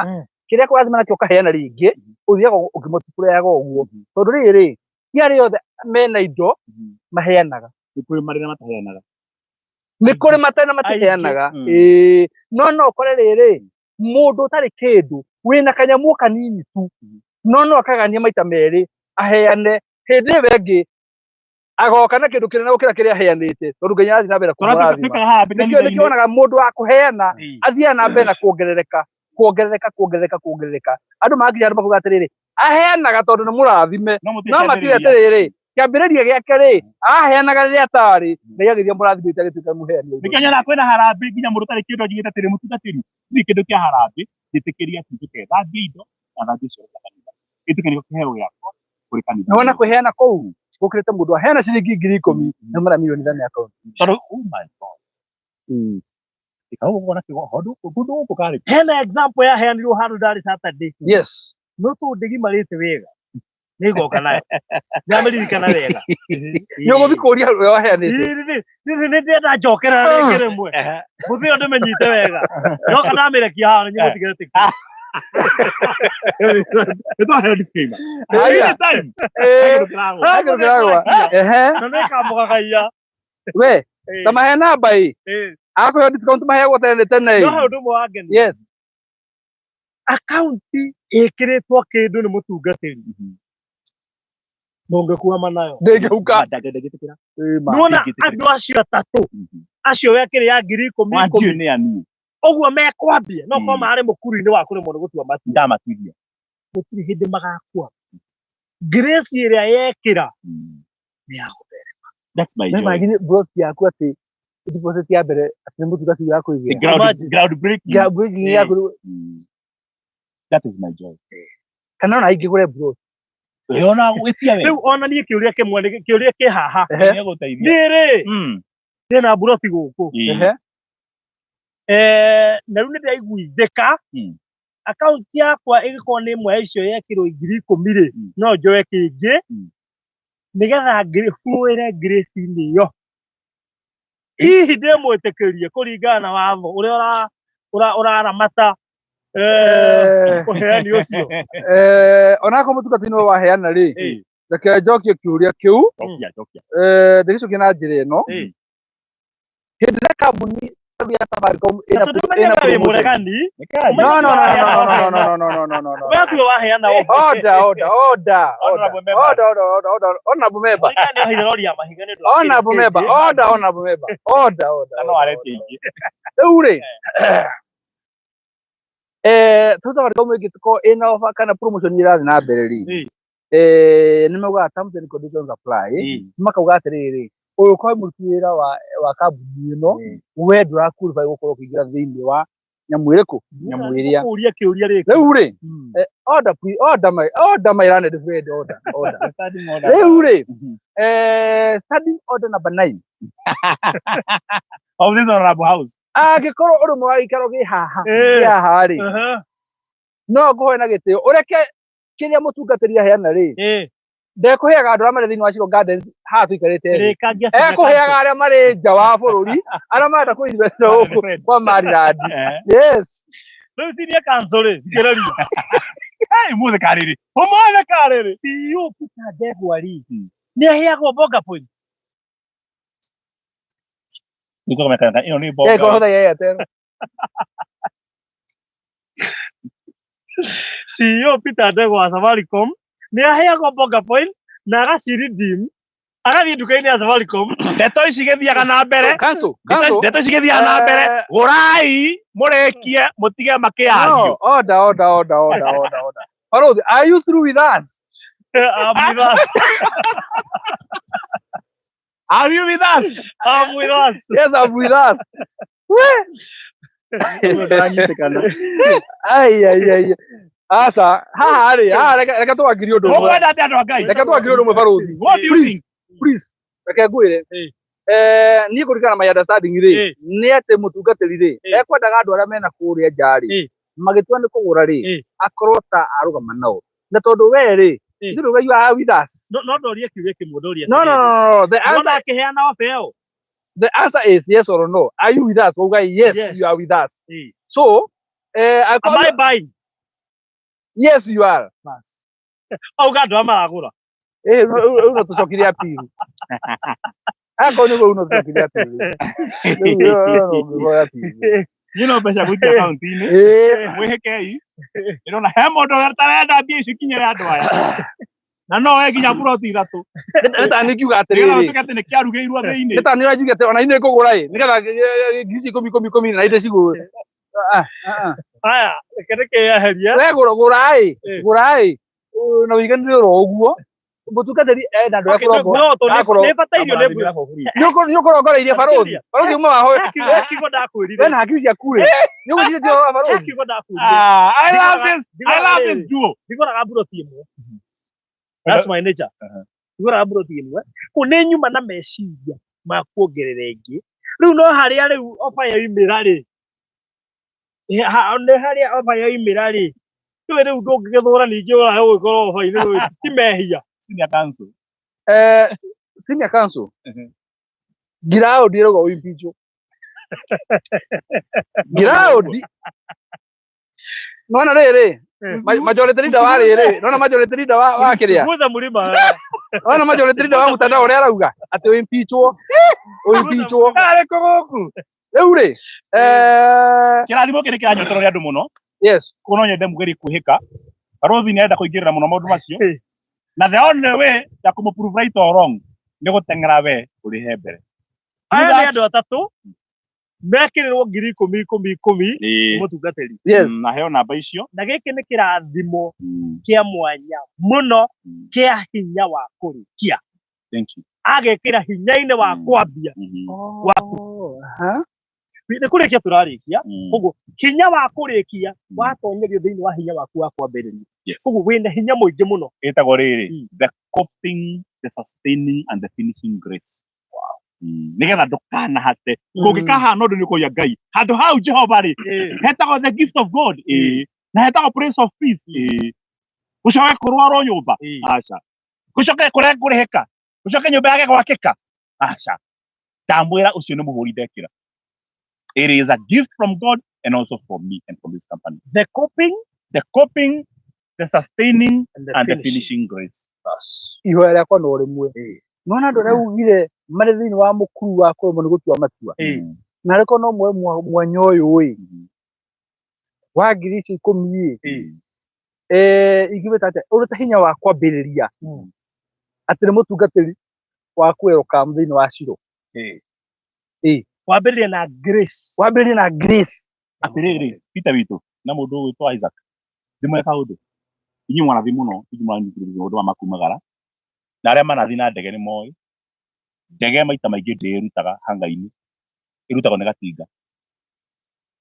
D: Kĩrĩa akũrathima nakĩo ũkaheana rĩngĩ, ũthiaga ũkĩmũtipũrĩaga ũguo. Tondũ rĩrĩ, ti arĩa othe mena indo maheanaga.
C: Nĩ kũrĩ marĩa mataheanaga.
D: Nĩ kũrĩ matena matiheanaga. Ĩĩ, no no ũkore rĩrĩ, mũndũ ũtarĩ kĩndũ wĩna kanyamũ kanini tu, no no akagania maita merĩ aheane, hĩndĩ ĩyo ĩngĩ agoka na kĩndũ kĩnene gũkĩra kĩrĩa aheanĩte, tondũ Ngai arathiĩ na mbere kũmũrathima. Nĩkĩo nĩkĩo wonaga mũndũ wa kũheana athiaga na mbere na kuongerereka, kuongerereka, kuongerereka, kuongerereka. Andũ magakinya handũ makauga atĩrĩrĩ, aheanaga tondũ nĩ mũrathime,
C: No mũtirĩ
D: no matirĩ
C: kĩambĩrĩria.
D: atĩrĩrĩ, kĩambĩrĩria gĩake rĩ, aheanaga rĩrĩa atarĩ, Ngai agĩthiĩ amũrathimĩte agĩtuĩka mũheani wa indo.
C: Nĩkĩo nyonaga kwĩna harambĩ nginya mũndũ ũtarĩ kĩndũ anjugĩte atĩrĩ, mũtungatĩri, ndirĩ kĩndũ kĩa harambĩ, njĩtĩkĩria tu njũke thambie indo na thambie cioro cia kanitha. Gĩtuĩke nĩkĩo kĩheo gĩakwa kũrĩ kanitha.
D: Nĩwona kũheana kũu gũkĩrĩte mũndũ aheana ciringi 10,000 nĩ mara milioni 5 akaunti.
C: Tondũ, oh my God. Ĩka ũguo ũkona kĩgo, handũ kũndũ gũkũ karĩ kũ?
A: Hena example yaheanirwo handũ ndarĩ Saturday.
D: Yes.
A: No tondũ ndĩgimarĩte wega. Nĩngoka nayo. Ndamĩririkana wega.
D: Nĩ ũgũthiĩ kũũria ũrĩa waheanĩte.
A: Nĩ ndĩrenda njokera rĩngĩ rĩmwe. Mũthĩ ũyũ ndĩmĩnyite wega. Ndoka ndamĩrekia haha nĩ mũtige tĩkia.
C: Nĩ twaheo disclaimer.
D: Haya.
C: Any time.
D: Eh,
C: Kĩndũ kĩragwa.
D: he kĩndũ kĩragwa. Ehe.
A: Na nĩkamũgagaia.
D: We, ta mahe namba ĩ. Akũheo discount maheagwo tene tene
A: No
D: ĩ.
A: he ũndũ ũmwe wangenia.
D: Yes.
A: Akaunti ĩkĩrĩtwo kĩndũ nĩ mũtungatĩri. Ndũngĩkuama nayo.
D: Ndĩngĩhuka.
C: Ndangĩtĩkĩra.
D: Ĩ ma.
A: Nĩwona
C: Ndingĩtĩkĩra.
A: andũ acio atatũ acio wekĩrĩ ya 10,000
C: Wanjiũ
A: ikũmi
C: nĩ aniĩ.
A: ũguo mekwambia no korwo marĩ mũkuru-inĩ wa kũremwo nĩ gũtua matua.
C: Ndamatuithia.
A: Gũtirĩ hĩndĩ magakua. Grace ĩrĩa yekĩra nĩ ya gũtherema.
C: That's my
D: Nĩ
C: joy.
D: imagine bros yaku atĩ deposit ya mbere atĩ nĩ mũtungatĩri wa kũigĩra.
C: Ground, ground breaking.
D: Ground breaking ya kũrĩ-
C: That is my joy.
D: Kana ona ingĩgũre bros.
C: Ĩona gwĩtia we.
A: Rĩu ona niĩ kĩũria kĩmwe nĩ kĩũria kĩ haha.
D: Ehe.
C: Nĩegũteithia.
A: Niĩ rĩ, ndĩna mburoti gũkũ.
D: Ehe.
A: Na rĩu nĩndĩraiguithĩka akaunti yakwa ĩgĩkorwo nĩ ĩmwe ya icio yekĩrwo 10,000 rĩ, no njoe kĩngĩ nĩgetha ngĩhuĩre grace-inĩ ĩyo. Hihi ndĩmwĩtĩkĩrie kũringana na watho ũrĩa ũraramata Ũheani ũcio.
D: Onakorwo mũtungatĩri nĩwe waheana rĩ, reke njokie kĩũria kĩu.
C: Jokia, jokia.
D: Ndĩgĩcokie na njĩra ĩno. Hĩndĩ ĩrĩa kambuni ya Safaricom
A: Na
D: ĩna
A: tondũ ũmenye
D: ĩna
A: we wĩ
D: promotion.
A: mũregani,
D: No, no, no, no, no, no, no, no, no, no, no.
A: we tiwe waheana offer.
D: Order, order, order,
C: Honorable
D: order,
C: members.
D: order, order, order, order, honorable member,
A: Mũrigani nĩ oheire rori ya mahiga nĩ ũndũ wa
D: honorable
A: kĩndũ
D: member,
A: kĩngĩ.
D: order, honorable member, order, order,
C: Na no
D: order,
C: aretie
D: order.
C: ingĩ.
D: Rĩu rĩ, rĩu Safaricom ĩngĩkorwo ĩna offer kana promotion ĩrathiĩ na mbere rĩ, nĩ maugaga terms and conditions apply, makauga atĩrĩrĩ, ũyũ kwa mũruti wĩra wa kambuni ĩno, we ndũra qualify gũkorwo ũkĩingĩra thĩinĩ wa nyamũ ĩrĩkũ, nyamũ ĩrĩa.
A: Kũũria kĩũria rĩkũ.
D: Rĩu rĩ, order, please, order my, order my learned friend, order, order.
C: Standing order.
D: Rĩu rĩ, standing order number 9.
C: Of this honorable house.
D: Angĩkorwo ũrĩ ũmwe wa gĩikaro gĩ haha, gĩ haha rĩ, no ngũhoe na gĩtĩo ũreke kĩrĩa mũtungatĩri aheana rĩ, ndekũheaga andũ arĩa marĩ thĩinĩ wa Shiro Gardens haha tũikarĩte thĩ.
A: Rĩkangia senior
D: Ekũheaga
A: council.
D: arĩa marĩ nja wa bũrũri, arĩa marenda kũ invest gũkũ kwa Maryland. Yes.
A: Rĩu senior council rĩ, thikĩrĩria.
C: Hey, ũmũthĩ karĩrĩ. Ũmũthĩ karĩrĩ.
A: CEO Peter Ndegwa rĩ, nĩ aheagwo bonga point.
C: Nĩkũmenya kana ĩno nĩ bonga.
D: Ekũhũthagĩra Airtel.
A: CEO Peter Ndegwa wa Safaricom nĩ aheagwo bonga point na agaciredeem, agathiĩ nduka-inĩ ya Safaricom.
C: Ndeto ici gĩthiaga na mbere.
D: Cancel,
C: Ndeto
D: cancel.
C: ndeto ici gĩthiaga na mbere. Gũrai mũrĩkie mũtige makĩario.
D: No, order, order, order, order, order, order. Barũthi, are you through with us?
A: I'm with us.
C: Are you with us?
A: I'm with us.
D: Yes, I'm with us. Ai, ai, ai. Aca, haha rĩ, haha reke twangirie ũndũ ũmwe.
C: Ũkwenda atĩa andũ a Ngai?
D: Reke twangirie ũndũ ũmwe barũthi.
C: What do you
D: Please,
C: think?
D: please, reke ngwĩre. Niĩ kũringana na my understanding rĩ, nĩ atĩ mũtungatĩri rĩ, ekwendaga andũ arĩa mena kũrĩa nja rĩ, magĩtua nĩ kũgũra rĩ, akorwo ta arũgama nao. Na tondũ we rĩ, ithuĩ you are with us.
A: No no ndorie kĩũria kĩmwe ndorie.
D: No, no, no, no, no. The
A: Answer
D: answer,
A: akĩheana offer ĩyo.
D: the answer is yes or no. Are you with us? Uga yes,
A: Yes.
D: you are with us. So, I
A: Am
D: call
A: I buying?
D: Yes, you are.
A: Auga andũ arĩa maragũra.
D: Rĩu no tũcokirie appeal. Akorwo nĩguo no tũcokirie appeal. Rĩu no ngĩhoya appeal.
C: Niĩ no mbeca gũikia akaunti-inĩ. Mwĩhĩkei. Ndĩrona he mũndũ ũtarenda mbia ici ikinyĩre andũ aya. Na no we nginya buroti ithatũ.
D: Nĩ ta niĩ ngiuga
C: Nĩgetha
D: atĩrĩrĩ.
C: gũtuĩke atĩ nĩ kĩarugĩirwo thĩinĩ.
D: Nĩ ta niĩ ũranjugia atĩ ona niĩ ngũgũra ĩ, nĩgetha ngiri ici ikũmi ikũmi ikũmi na ndĩcigũre.
A: Haya, reke ndĩkĩyeherie.
D: We gũra gũra ĩ, gũra ĩ, na ũiganĩre oro ũguo. Mũtungatĩri enda andũ
A: Okay,
D: arĩa kũrongo.
A: no, tondũ
D: Akorwo-
A: nĩ bataire nĩ
D: Nĩ ũkũrongoreirie barũthi. Barũthi uma wahoya.
A: He kiugo ndakwĩrire.
D: We na hakiri ciaku rĩ. Nĩ ũgwĩcirĩtie ũhoro wa
A: He
D: barũthi.
A: kiugo ndakwĩrire.
C: Ah, I love this. I love this duo.
A: Ndigũraga mburoti ĩmwe. That's my nature. Ndigũraga mburoti ĩmwe. Kũu nĩ nyuma na meciria ma kuongerera ĩngĩ. Rĩu no harĩa rĩu ofa yoimĩra rĩ, nĩ harĩa ofa yoimĩra rĩ, rĩu rĩu ndũngĩgĩthũra ningĩ ũrahe gũgĩkorwo ofa-inĩ rĩu ti mehia.
C: Senior council.
D: Senior council. Ngiraũndi ĩrauga ũimpeachwo. Ngiraũndi. Nona rĩrĩ, majority leader wa rĩrĩ, nona majority leader wa kĩrĩa.
A: Guza mũrima.
D: Nona majority leader wa mtandao ũrĩa arauga atĩ ũimpeachwo, ũimpeachwo.
C: Arĩ kũ gũkũ?
D: Rĩu rĩ,
C: Kĩrathimo kĩrĩ kĩranyotorwo nĩ andũ mũno.
D: Yes.
C: Koguo no nyende mũgerie kwĩhĩka. Barũthi nĩ arenda kũingĩrĩra mũno maũndũ macio. Na the only way ya kũmũ prove right or wrong nĩ gũteng'era we ũrĩhe mbere.
A: Aya nĩ andũ atatũ mekĩrĩrwo ngiri ikũmi ikũmi ikũmi nĩ mũtungatĩri.
D: Yes.
C: Na heo namba icio.
A: Na gĩkĩ nĩ kĩrathimo kĩa mwanya mũno kĩa hinya wa kũrĩkia.
C: Thank you.
A: Agekĩra hinya-inĩ wa kwambia waku. Nĩ kũrĩkia tũrarĩkia. Koguo hinya wa kũrĩkia watonyerio thĩinĩ wa hinya waku wa kwambĩrĩria.
C: Yes.
A: Koguo wĩna hinya mũingĩ mũno.
C: Ĩtagwo rĩrĩ, the coping, the sustaining and the finishing grace. Nĩgetha ndũkanahate. Kũngĩkahana ũndũ nĩ ũkũria Ngai. Handũ hau Jehova rĩ, hetagwo the gift of God. Na hetagwo Prince of Peace. Gũcoke kũrwarwo nyũmba. Aca. Gũcoke kũrĩhĩka. Gũcoke nyũmba yake gwakĩka. Aca. Ndamwĩra ũcio nĩ mũhũri ndekĩra. It is a gift from God and also for me and for this company.
A: The coping
C: The coping, the sustaining
A: and the
C: and the
A: finishing.
C: finishing grace.
D: Ihoya rĩakwa no rĩmwe. Nona andũ arĩa ugire marĩ thĩinĩ wa mũkuru wa kũremwo nĩ gũtua matua. Na arĩkorwo no muoe mwanya ũyũ ĩ wa 10,000 ĩ, ingĩwĩta atĩa, ũrĩ ta hinya wa kwambĩrĩria atĩ nĩ mũtungatĩri wa kwĩroka thĩinĩ wa Shilo.
A: Wambĩrĩria na grace.
D: Wambĩrĩrie na grace.
C: Atĩrĩrĩ, Peter witũ na mũndũ ũgwĩtwo Isaac, ndĩmwĩre kaũndũ, inyuĩ mwanathiĩ mũno, inyuĩ mwaranyitĩrĩire ũndũ wa makumagara, na arĩa manathiĩ na ndege nĩ moĩ, ndege maita maingĩ ndĩĩrutaga hanga-inĩ, ĩrutagwo nĩ gatinga,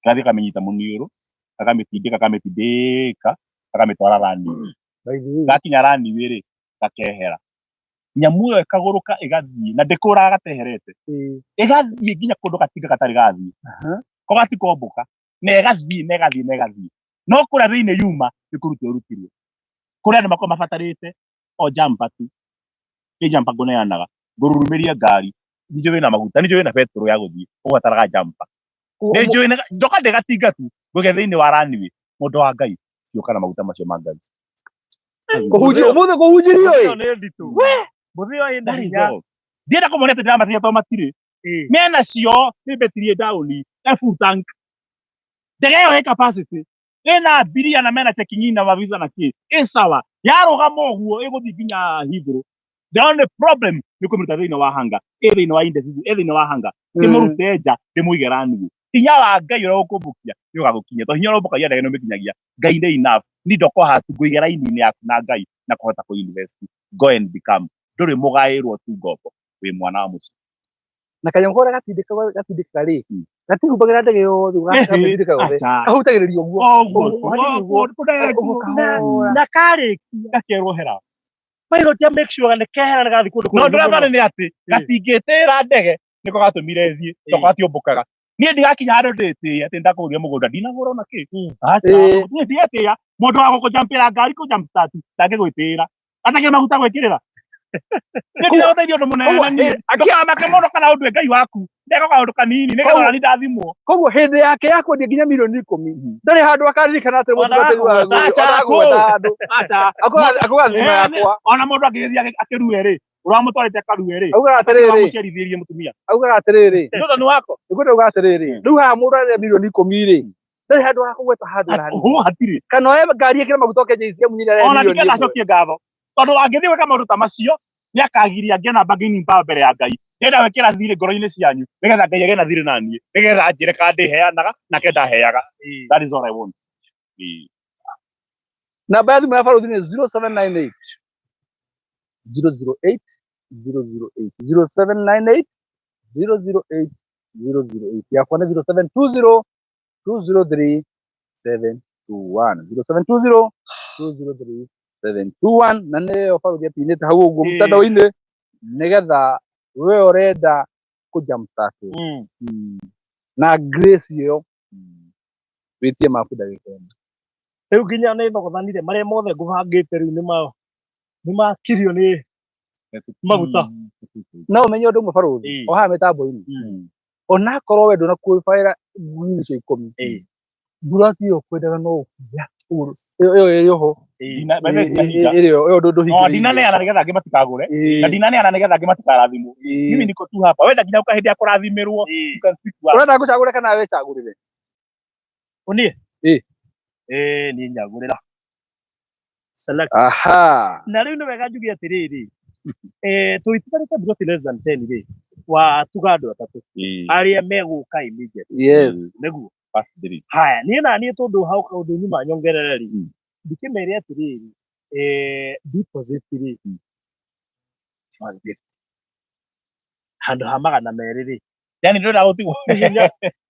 C: gathiĩ kamĩnyita mũniũrũ, gakamĩtindĩka kamĩtindĩka, gakamĩtwara runway.
D: By the way.
C: Gakinya runway rĩ, gakehera. Nyamũ ĩyo ĩkagũrũka ĩgathiĩ, na ndĩkũraga gateherete. Ĩgathiĩ nginya kũndũ gatinga gatarĩ gathiĩ. Ko gatikombũka, na ĩgathiĩ, na ĩgathiĩ, na ĩgathiĩ. No kũrĩa thĩinĩ yuma, nĩ kũrutwo ĩrutirwo. Kũrĩa andũ makoragwo mabatarĩte o jumper tu. Nĩ jumper ngũneanaga, ngũrurumĩria ngari, nĩ njũĩ wĩna maguta, nĩ njũĩ wĩna betũrũ ya gũthiĩ, ũgũbataraga jumper. Nĩ njũĩ nĩ njoka ndĩ gatinga tu, ngũige thĩinĩ wa runway, mũndũ wa Ngai, ciũka na maguta macio ma Ngai.
D: Kũhunjia, ũmũthĩ kũhunjĩrio ĩ.
A: Ĩyo nĩ nditũ. Mũthĩ ũyũ ĩna
C: That is
A: hinya.
C: all. Ndienda kũmonia atĩ ndĩramatiga tondũ matirĩ. Mena cio nĩ mbetirie down, e full tank. Ndege ĩyo ĩ capacity. Ĩna abiria na mena checking in na mavisa na kĩ. Ĩ sawa. Yarũgama ũguo ĩgũthiĩ nginya Heathrow. The only problem nĩ kũmĩruta thĩinĩ wa hanga. Ĩ thĩinĩ wa industry, ĩ thĩinĩ wa hanga. Ndĩmũrute nja, ndĩmũige runway. Hinya wa Ngai ũrĩa ũkũmbũkia nĩ ũgagũkinyia. Tondũ hinya ũrĩa ũmbũkagia ndege nĩ ũmĩkinyagia. Ngai nĩ enough. Niĩ ndoka haha tu ngũige raini-inĩ yaku na Ngai na kũhota kũ invest. Go and become. Ndũrĩ mũgaĩrwo tu ngombo. Wĩ mwana wa mũciĩ.
D: Na kanyamũ karĩa gatindĩkaga rĩ, gatihumbagĩra ndege yothe, gatindĩka yothe.
C: Aca.
D: Kahutagĩrĩria ũguo.
C: Ũguo,
D: Ũguo, hanini
C: ũguo,
D: ũguo.
C: kũdirect
D: Ũguo
C: ũguo.
D: kahora.
A: Na karĩkia
C: Gakerwo hera.
A: Pilot ya make sure nĩ kehera nĩ gathiĩ kũndũ
C: No
A: kũraihu
C: ndũrĩa
A: mũno.
C: bani nĩ atĩ gatingĩtĩra ndege nĩko gatũmire ĩthiĩ, tondũ gatiũmbũkaga. Niĩ ndigakinya handũ ndĩtĩe atĩ ndakũgũrire mũgũnda ndinagũra ona kĩ. Aca, niĩ ndigetĩĩa. Mũndũ wa gũkũjampĩra ngari kũ jump start ndangĩgwĩtĩĩra. Atakĩrĩ maguta gwĩkĩrĩra. Niĩ ndiragũteithia ũndũ mũnene niĩ. Ndũkamake mũno kana ũndue Ngai waku. Ndeka kaũndũ kanini nĩgetha ona niĩ ndathimwo.
D: Koguo hĩndĩ yake ya kwendia nginya 10,000,000 ndarĩ handũ akaririkana atĩ
A: Ona
D: mũtungatĩri wa
A: akũgweta.
C: Aca,
D: ona akũgweta handũ.
C: Aca.
D: Akauga thima yakwa.
C: Ona mũndũ angĩgĩthiĩ akĩrue rĩ, ũramũtwarĩte akarue rĩ,
D: Augaga atĩrĩrĩ.
C: ũramũciarithĩrie mũtumia.
D: Augaga atĩrĩrĩ.
C: Nĩ ũndũ wako.
D: Nĩguo ndauga atĩrĩrĩ. Rĩu haha mũndũ arĩa 10,000,000 rĩ, ndarĩ handũ ha kũgweta handũ na hanini.
C: Ũũ hatirĩ.
D: Kana oe ngari ĩkĩre maguta oke JCM nyine arĩa
C: Ona
D: milioni
C: ndingĩenda
D: ĩmwe.
C: acokie ngatho. Tondũ angĩthiĩ gwĩka maũndũ ta macio, nĩ akagiria angĩ ona bargaining power mbere ya Ngai. Ndĩrenda gwĩkĩra thirĩ ngoro-inĩ cianyu, nĩgetha Ngai agĩe na thirĩ na niĩ, nĩgetha anjĩre kana ndĩheanaga, nake ndaheaga. That is all I want.
D: Namba ya thimũ ya barũthi nĩ 0798 008 008 0798 008 008. Yakwa nĩ 0720 203 721 0720 203 721. Na nĩyo barũthi apinĩte hau ũguo mtandao-inĩ, nĩgetha we ũrenda kũ jump start. Na grace ĩyo wĩtie mapu ndagĩka ĩno.
A: Rĩu nginya nĩ thogothanire marĩa mothe ngũbangĩte rĩu nĩ makirio nĩ maguta.
D: No ũmenye ũndũ ũmwe barũthi, o haha mĩtambo-inĩ. Onakorwo we ndũnakuĩbaĩra ngiri icio ikũmi, mburati ĩyo kwendaga no ũkuya. Ĩyo ĩrĩ ho. Ĩrĩ ĩyo ndũhingĩrĩirio.
C: No, ndinaneana nĩgetha angĩ matikagũre. Na ndinaneana nĩgetha angĩ matikarathimwo. Mimi niko tu hapa. Wenda nginya ũka hĩndĩ ya kũrathimĩrwo, you can speak to us.
D: Ũrenda ngũcagũre kana wĩcagũrĩre?
A: Ũniĩ? Niĩ nyagũrĩra. Select. Na rĩu nĩ wega njuge atĩrĩrĩ, tũitigarĩte mburoti less than 10 rĩ, wa tuga andũ atatũ arĩa megũka immediately. Nĩguo.
C: First three.
A: Haya, niĩ na niĩ tondũ hau kaũndũ nyuma nyongerere rĩ, ndikĩmere atĩrĩrĩ, deposit rĩ, 150. Handũ ha magana merĩ rĩ.
C: Yani ndĩrenda gũtigwo.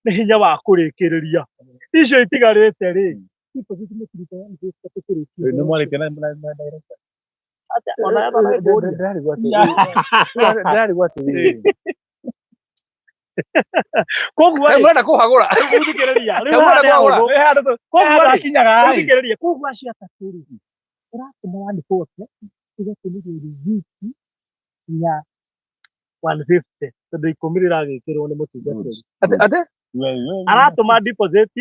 A: Nĩ hinya wa kũrĩkĩrĩria. Icio itigarĩte rĩ, deposit mũtirute 150 tũkĩrĩkie.
C: Nĩ mwarĩtie na director.
A: Acha, ona yaba na ngũria.
D: Ndĩrarigwo atĩrĩrĩ.
A: Koguo rĩ,
D: Mũrenda kũhagũra.
A: rĩu thikĩrĩria, rĩu
D: Mũrenda
A: haha nĩ
D: kũhagũra.
A: hahũthũ.
C: Nĩ handũ tũ-
A: Koguo
C: handũ
A: rĩ,
C: hakinyaga
A: rĩu
C: rĩ.
A: thikĩrĩria, koguo acio atatũ rĩ, ũratũma 140, ũgatũmĩrio rĩthiti ya 150, tondũ ikũmi rĩragĩkĩrwo nĩ mũtungatĩri.
D: Atĩ?
A: Aratũma deposit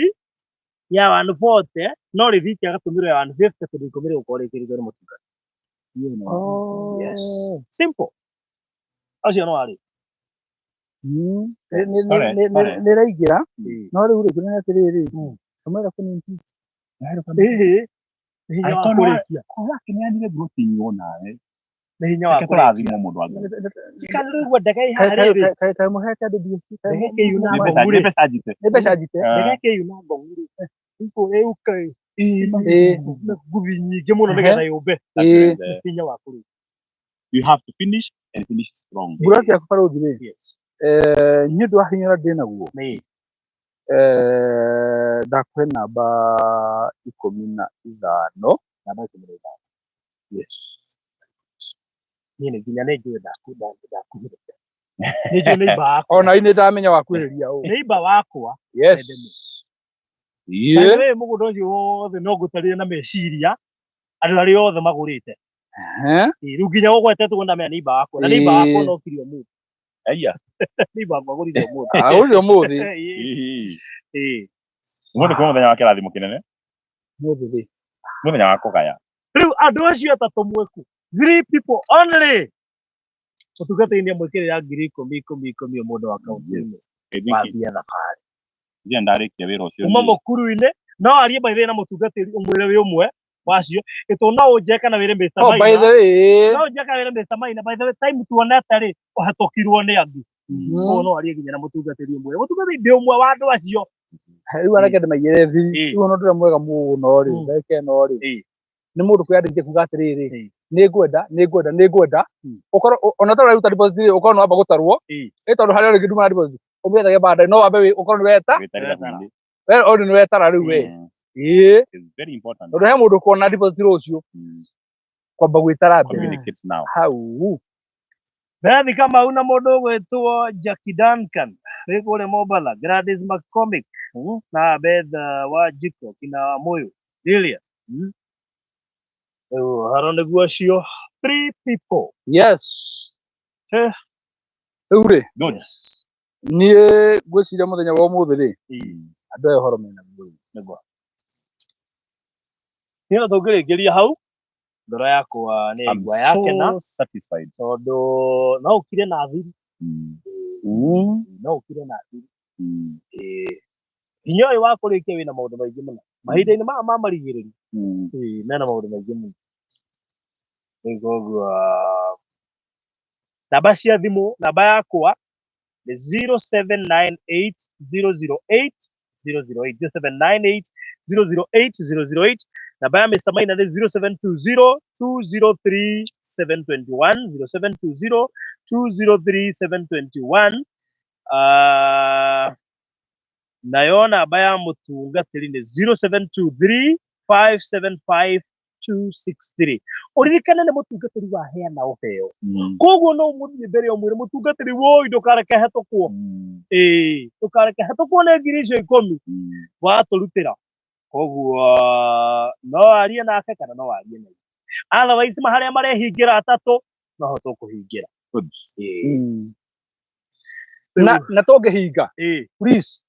A: Ya 140 no rĩthiti agatũmĩrwo ya 150 tondũ 10 rĩgũkorwo rĩkĩrĩtwo nĩ mũtungata. Yes. Simple. Acio no arĩ.
B: Sorry, sorry.
D: Nĩ ĩraingĩra no rĩu rĩ kĩrĩa atĩrĩrĩ kamwega kũnini.
A: Ĩhĩ. Nĩ hinya wa
C: Angĩkorwo
A: kũrĩkia.
C: Wakĩneanire mburoti nawe.
A: Nĩ hinya wa
C: Reke
A: kũrĩkia.
C: tũrathimwo mũndũ wa Ngai.
A: Kana rĩu ũguo ndege ĩ haha rĩrĩ.
D: Kaĩ mũhete andũ mbia ici?
A: Ndege ĩkiuna
C: Nĩ
A: ngong'u
C: mbeca
A: rĩ.
C: nĩ mbeca njite.
D: Nĩ mbeca njite.
A: Ndege ĩkiuna ngong'u rĩ. Ĩkũ ĩũka ĩ. Nguthi nyingĩ mũno nĩgetha yũmbe.
D: Ĩĩ.
A: Hinya wa kũrĩkia.
C: You have to finish and finish strong.
D: Mburoti yaku barũthi rĩ,
A: Yes.
D: nĩ ũndũ wa hinya ũrĩa ndĩ naguo,
A: Nĩ.
D: ndakũhe namba 15.
A: Namba 15.
D: Yes.
A: Niĩ nĩ nginya nĩ njũĩ ndakuhĩrĩria. Nĩ njũĩ neighbor wakwa.
D: Ona nĩ ndamenya wakuhĩrĩria ũ.
A: Neighbor wakwa.
D: Yes.
A: By the
D: Ĩĩ.
A: way, mũgũnda ũcio wothe no ngũtarire na meciria andũ arĩa othe magũrĩte.
D: Ehe.
A: Ĩĩ, rĩu nginya ũgwetetwo ndamenya neighbor wakwa. Na neighbor wakwa
D: Ĩĩ.
A: no okire ũmũthĩ.
B: Aya.
A: Neighbor wakwa agũrire ũmũthĩ.
D: Agũrire ũmũthĩ.
A: Ĩĩ.
B: Hihi.
A: Ĩĩ.
B: Ũmũthĩ kwĩ mũthenya wa kĩrathimo kĩnene.
D: Ũmũthĩ rĩ.
B: Mũthenya wa kũgaya.
A: Rĩu andũ acio atatũ mweku. Three people only. Ũtungata-inĩ amwĩkĩrĩra 10,000 10,000 10,000 o mũndũ akaunti-inĩ.
B: Yes. I think
A: Wathiĩ thabarĩ.
B: ndirĩ ndarĩkia wĩra ũcio.
A: Uma mũkuru-inĩ no arie by the way na mũtungatĩri ũmwĩre wĩ ũmwe wacio ĩtũ no ũnje kana wĩre Mr.
D: Oh, by
A: Maina
D: the way.
A: no ũnje kana wĩre Mr. Maina by the way time tuonete rĩ ũhetũkirwo nĩ angĩ. Koguo no arie nginya na mũtungatĩri ũmwe mũtungatĩri ndĩ ũmwe wa andũ acio.
D: Rĩu anake andũ maigĩre thiri.
A: Ĩĩ.
D: Rĩu ona ũndũ ũrĩa mwega mũno rĩ, ndagĩka ĩno rĩ,
A: Ĩĩ.
D: nĩ mũndũ kwĩyandĩkithia kuga atĩrĩrĩ,
A: Ĩĩ.
D: nĩ ngwenda, nĩ ngwenda, nĩ ngwenda. Ũkorwo ona ũtarĩ ũraruta deposit rĩ, ũkorwo nĩ wamba gũtarwo.
A: Ĩĩ.
D: Ĩ tondũ harĩa rĩngĩ nduma deposit. Ũmĩethage baadaye no wambe ũkorwo nĩ weta.
B: Wĩtarĩra thirĩ.
D: We already nĩ wetara rĩu we. Ĩĩ.
B: It's very important.
D: Tondũ he mũndũ ũkuona deposit rũciũ. Kwamba gwĩtara mbere.
B: Communicate now.
D: Hau.
A: Bethi Kamau na mũndũ ũgwĩtwo Jackie Duncan wĩ kũrĩa Mombatha, Gladys McCormick na Beth wa Jiko kina Moyo Lilia. Rĩu ũhoro nĩguo ũcio. Three people.
D: Yes.
A: Eh.
D: Rĩu rĩ,
B: Good.
A: Yes.
D: niĩ ngwĩciria mũthenya wa ũmũthĩ rĩ, andũ aya ũhoro mena guo.
A: Nĩguo. Niĩ no tũngĩrĩkĩria hau ngoro yakwa nĩ
B: I'm
A: yaigua yakena
B: so satisfied.
A: tondũ no ũkire na thiri. No ũkire na thiri. Hinya ũyũ wa kũrĩkia wĩna maũndũ maingĩ mũno mahinda-inĩ maya ma marigĩrĩrio. Ĩĩ, mena maũndũ maingĩ mũno. Rĩu koguo namba cia thimũ, namba yakwa nĩ 0798 008 008 0798 008 008. Namba ya Mr. Maina nĩ 0720 203 721 0720 203 721. Nayo namba ya mũtungatĩri nĩ 0723 575 263. Ũririkane nĩ mũtungatĩri waheana ũheo. Koguo no ũmũthiĩ mbere ũmwĩre mũtungatĩri woi ndũkareke hetũkwo. Ĩĩ, ndũkareke hetũkwo nĩ 10,000 watũrutĩra. Koguo no arie nake kana no arie na ithuĩ. Otherwise harĩa marehingĩra atatũ no ho tũkũhingĩra.
B: Good.
A: Ĩĩ.
D: Na tũngĩhinga,
A: Ĩĩ.
D: please,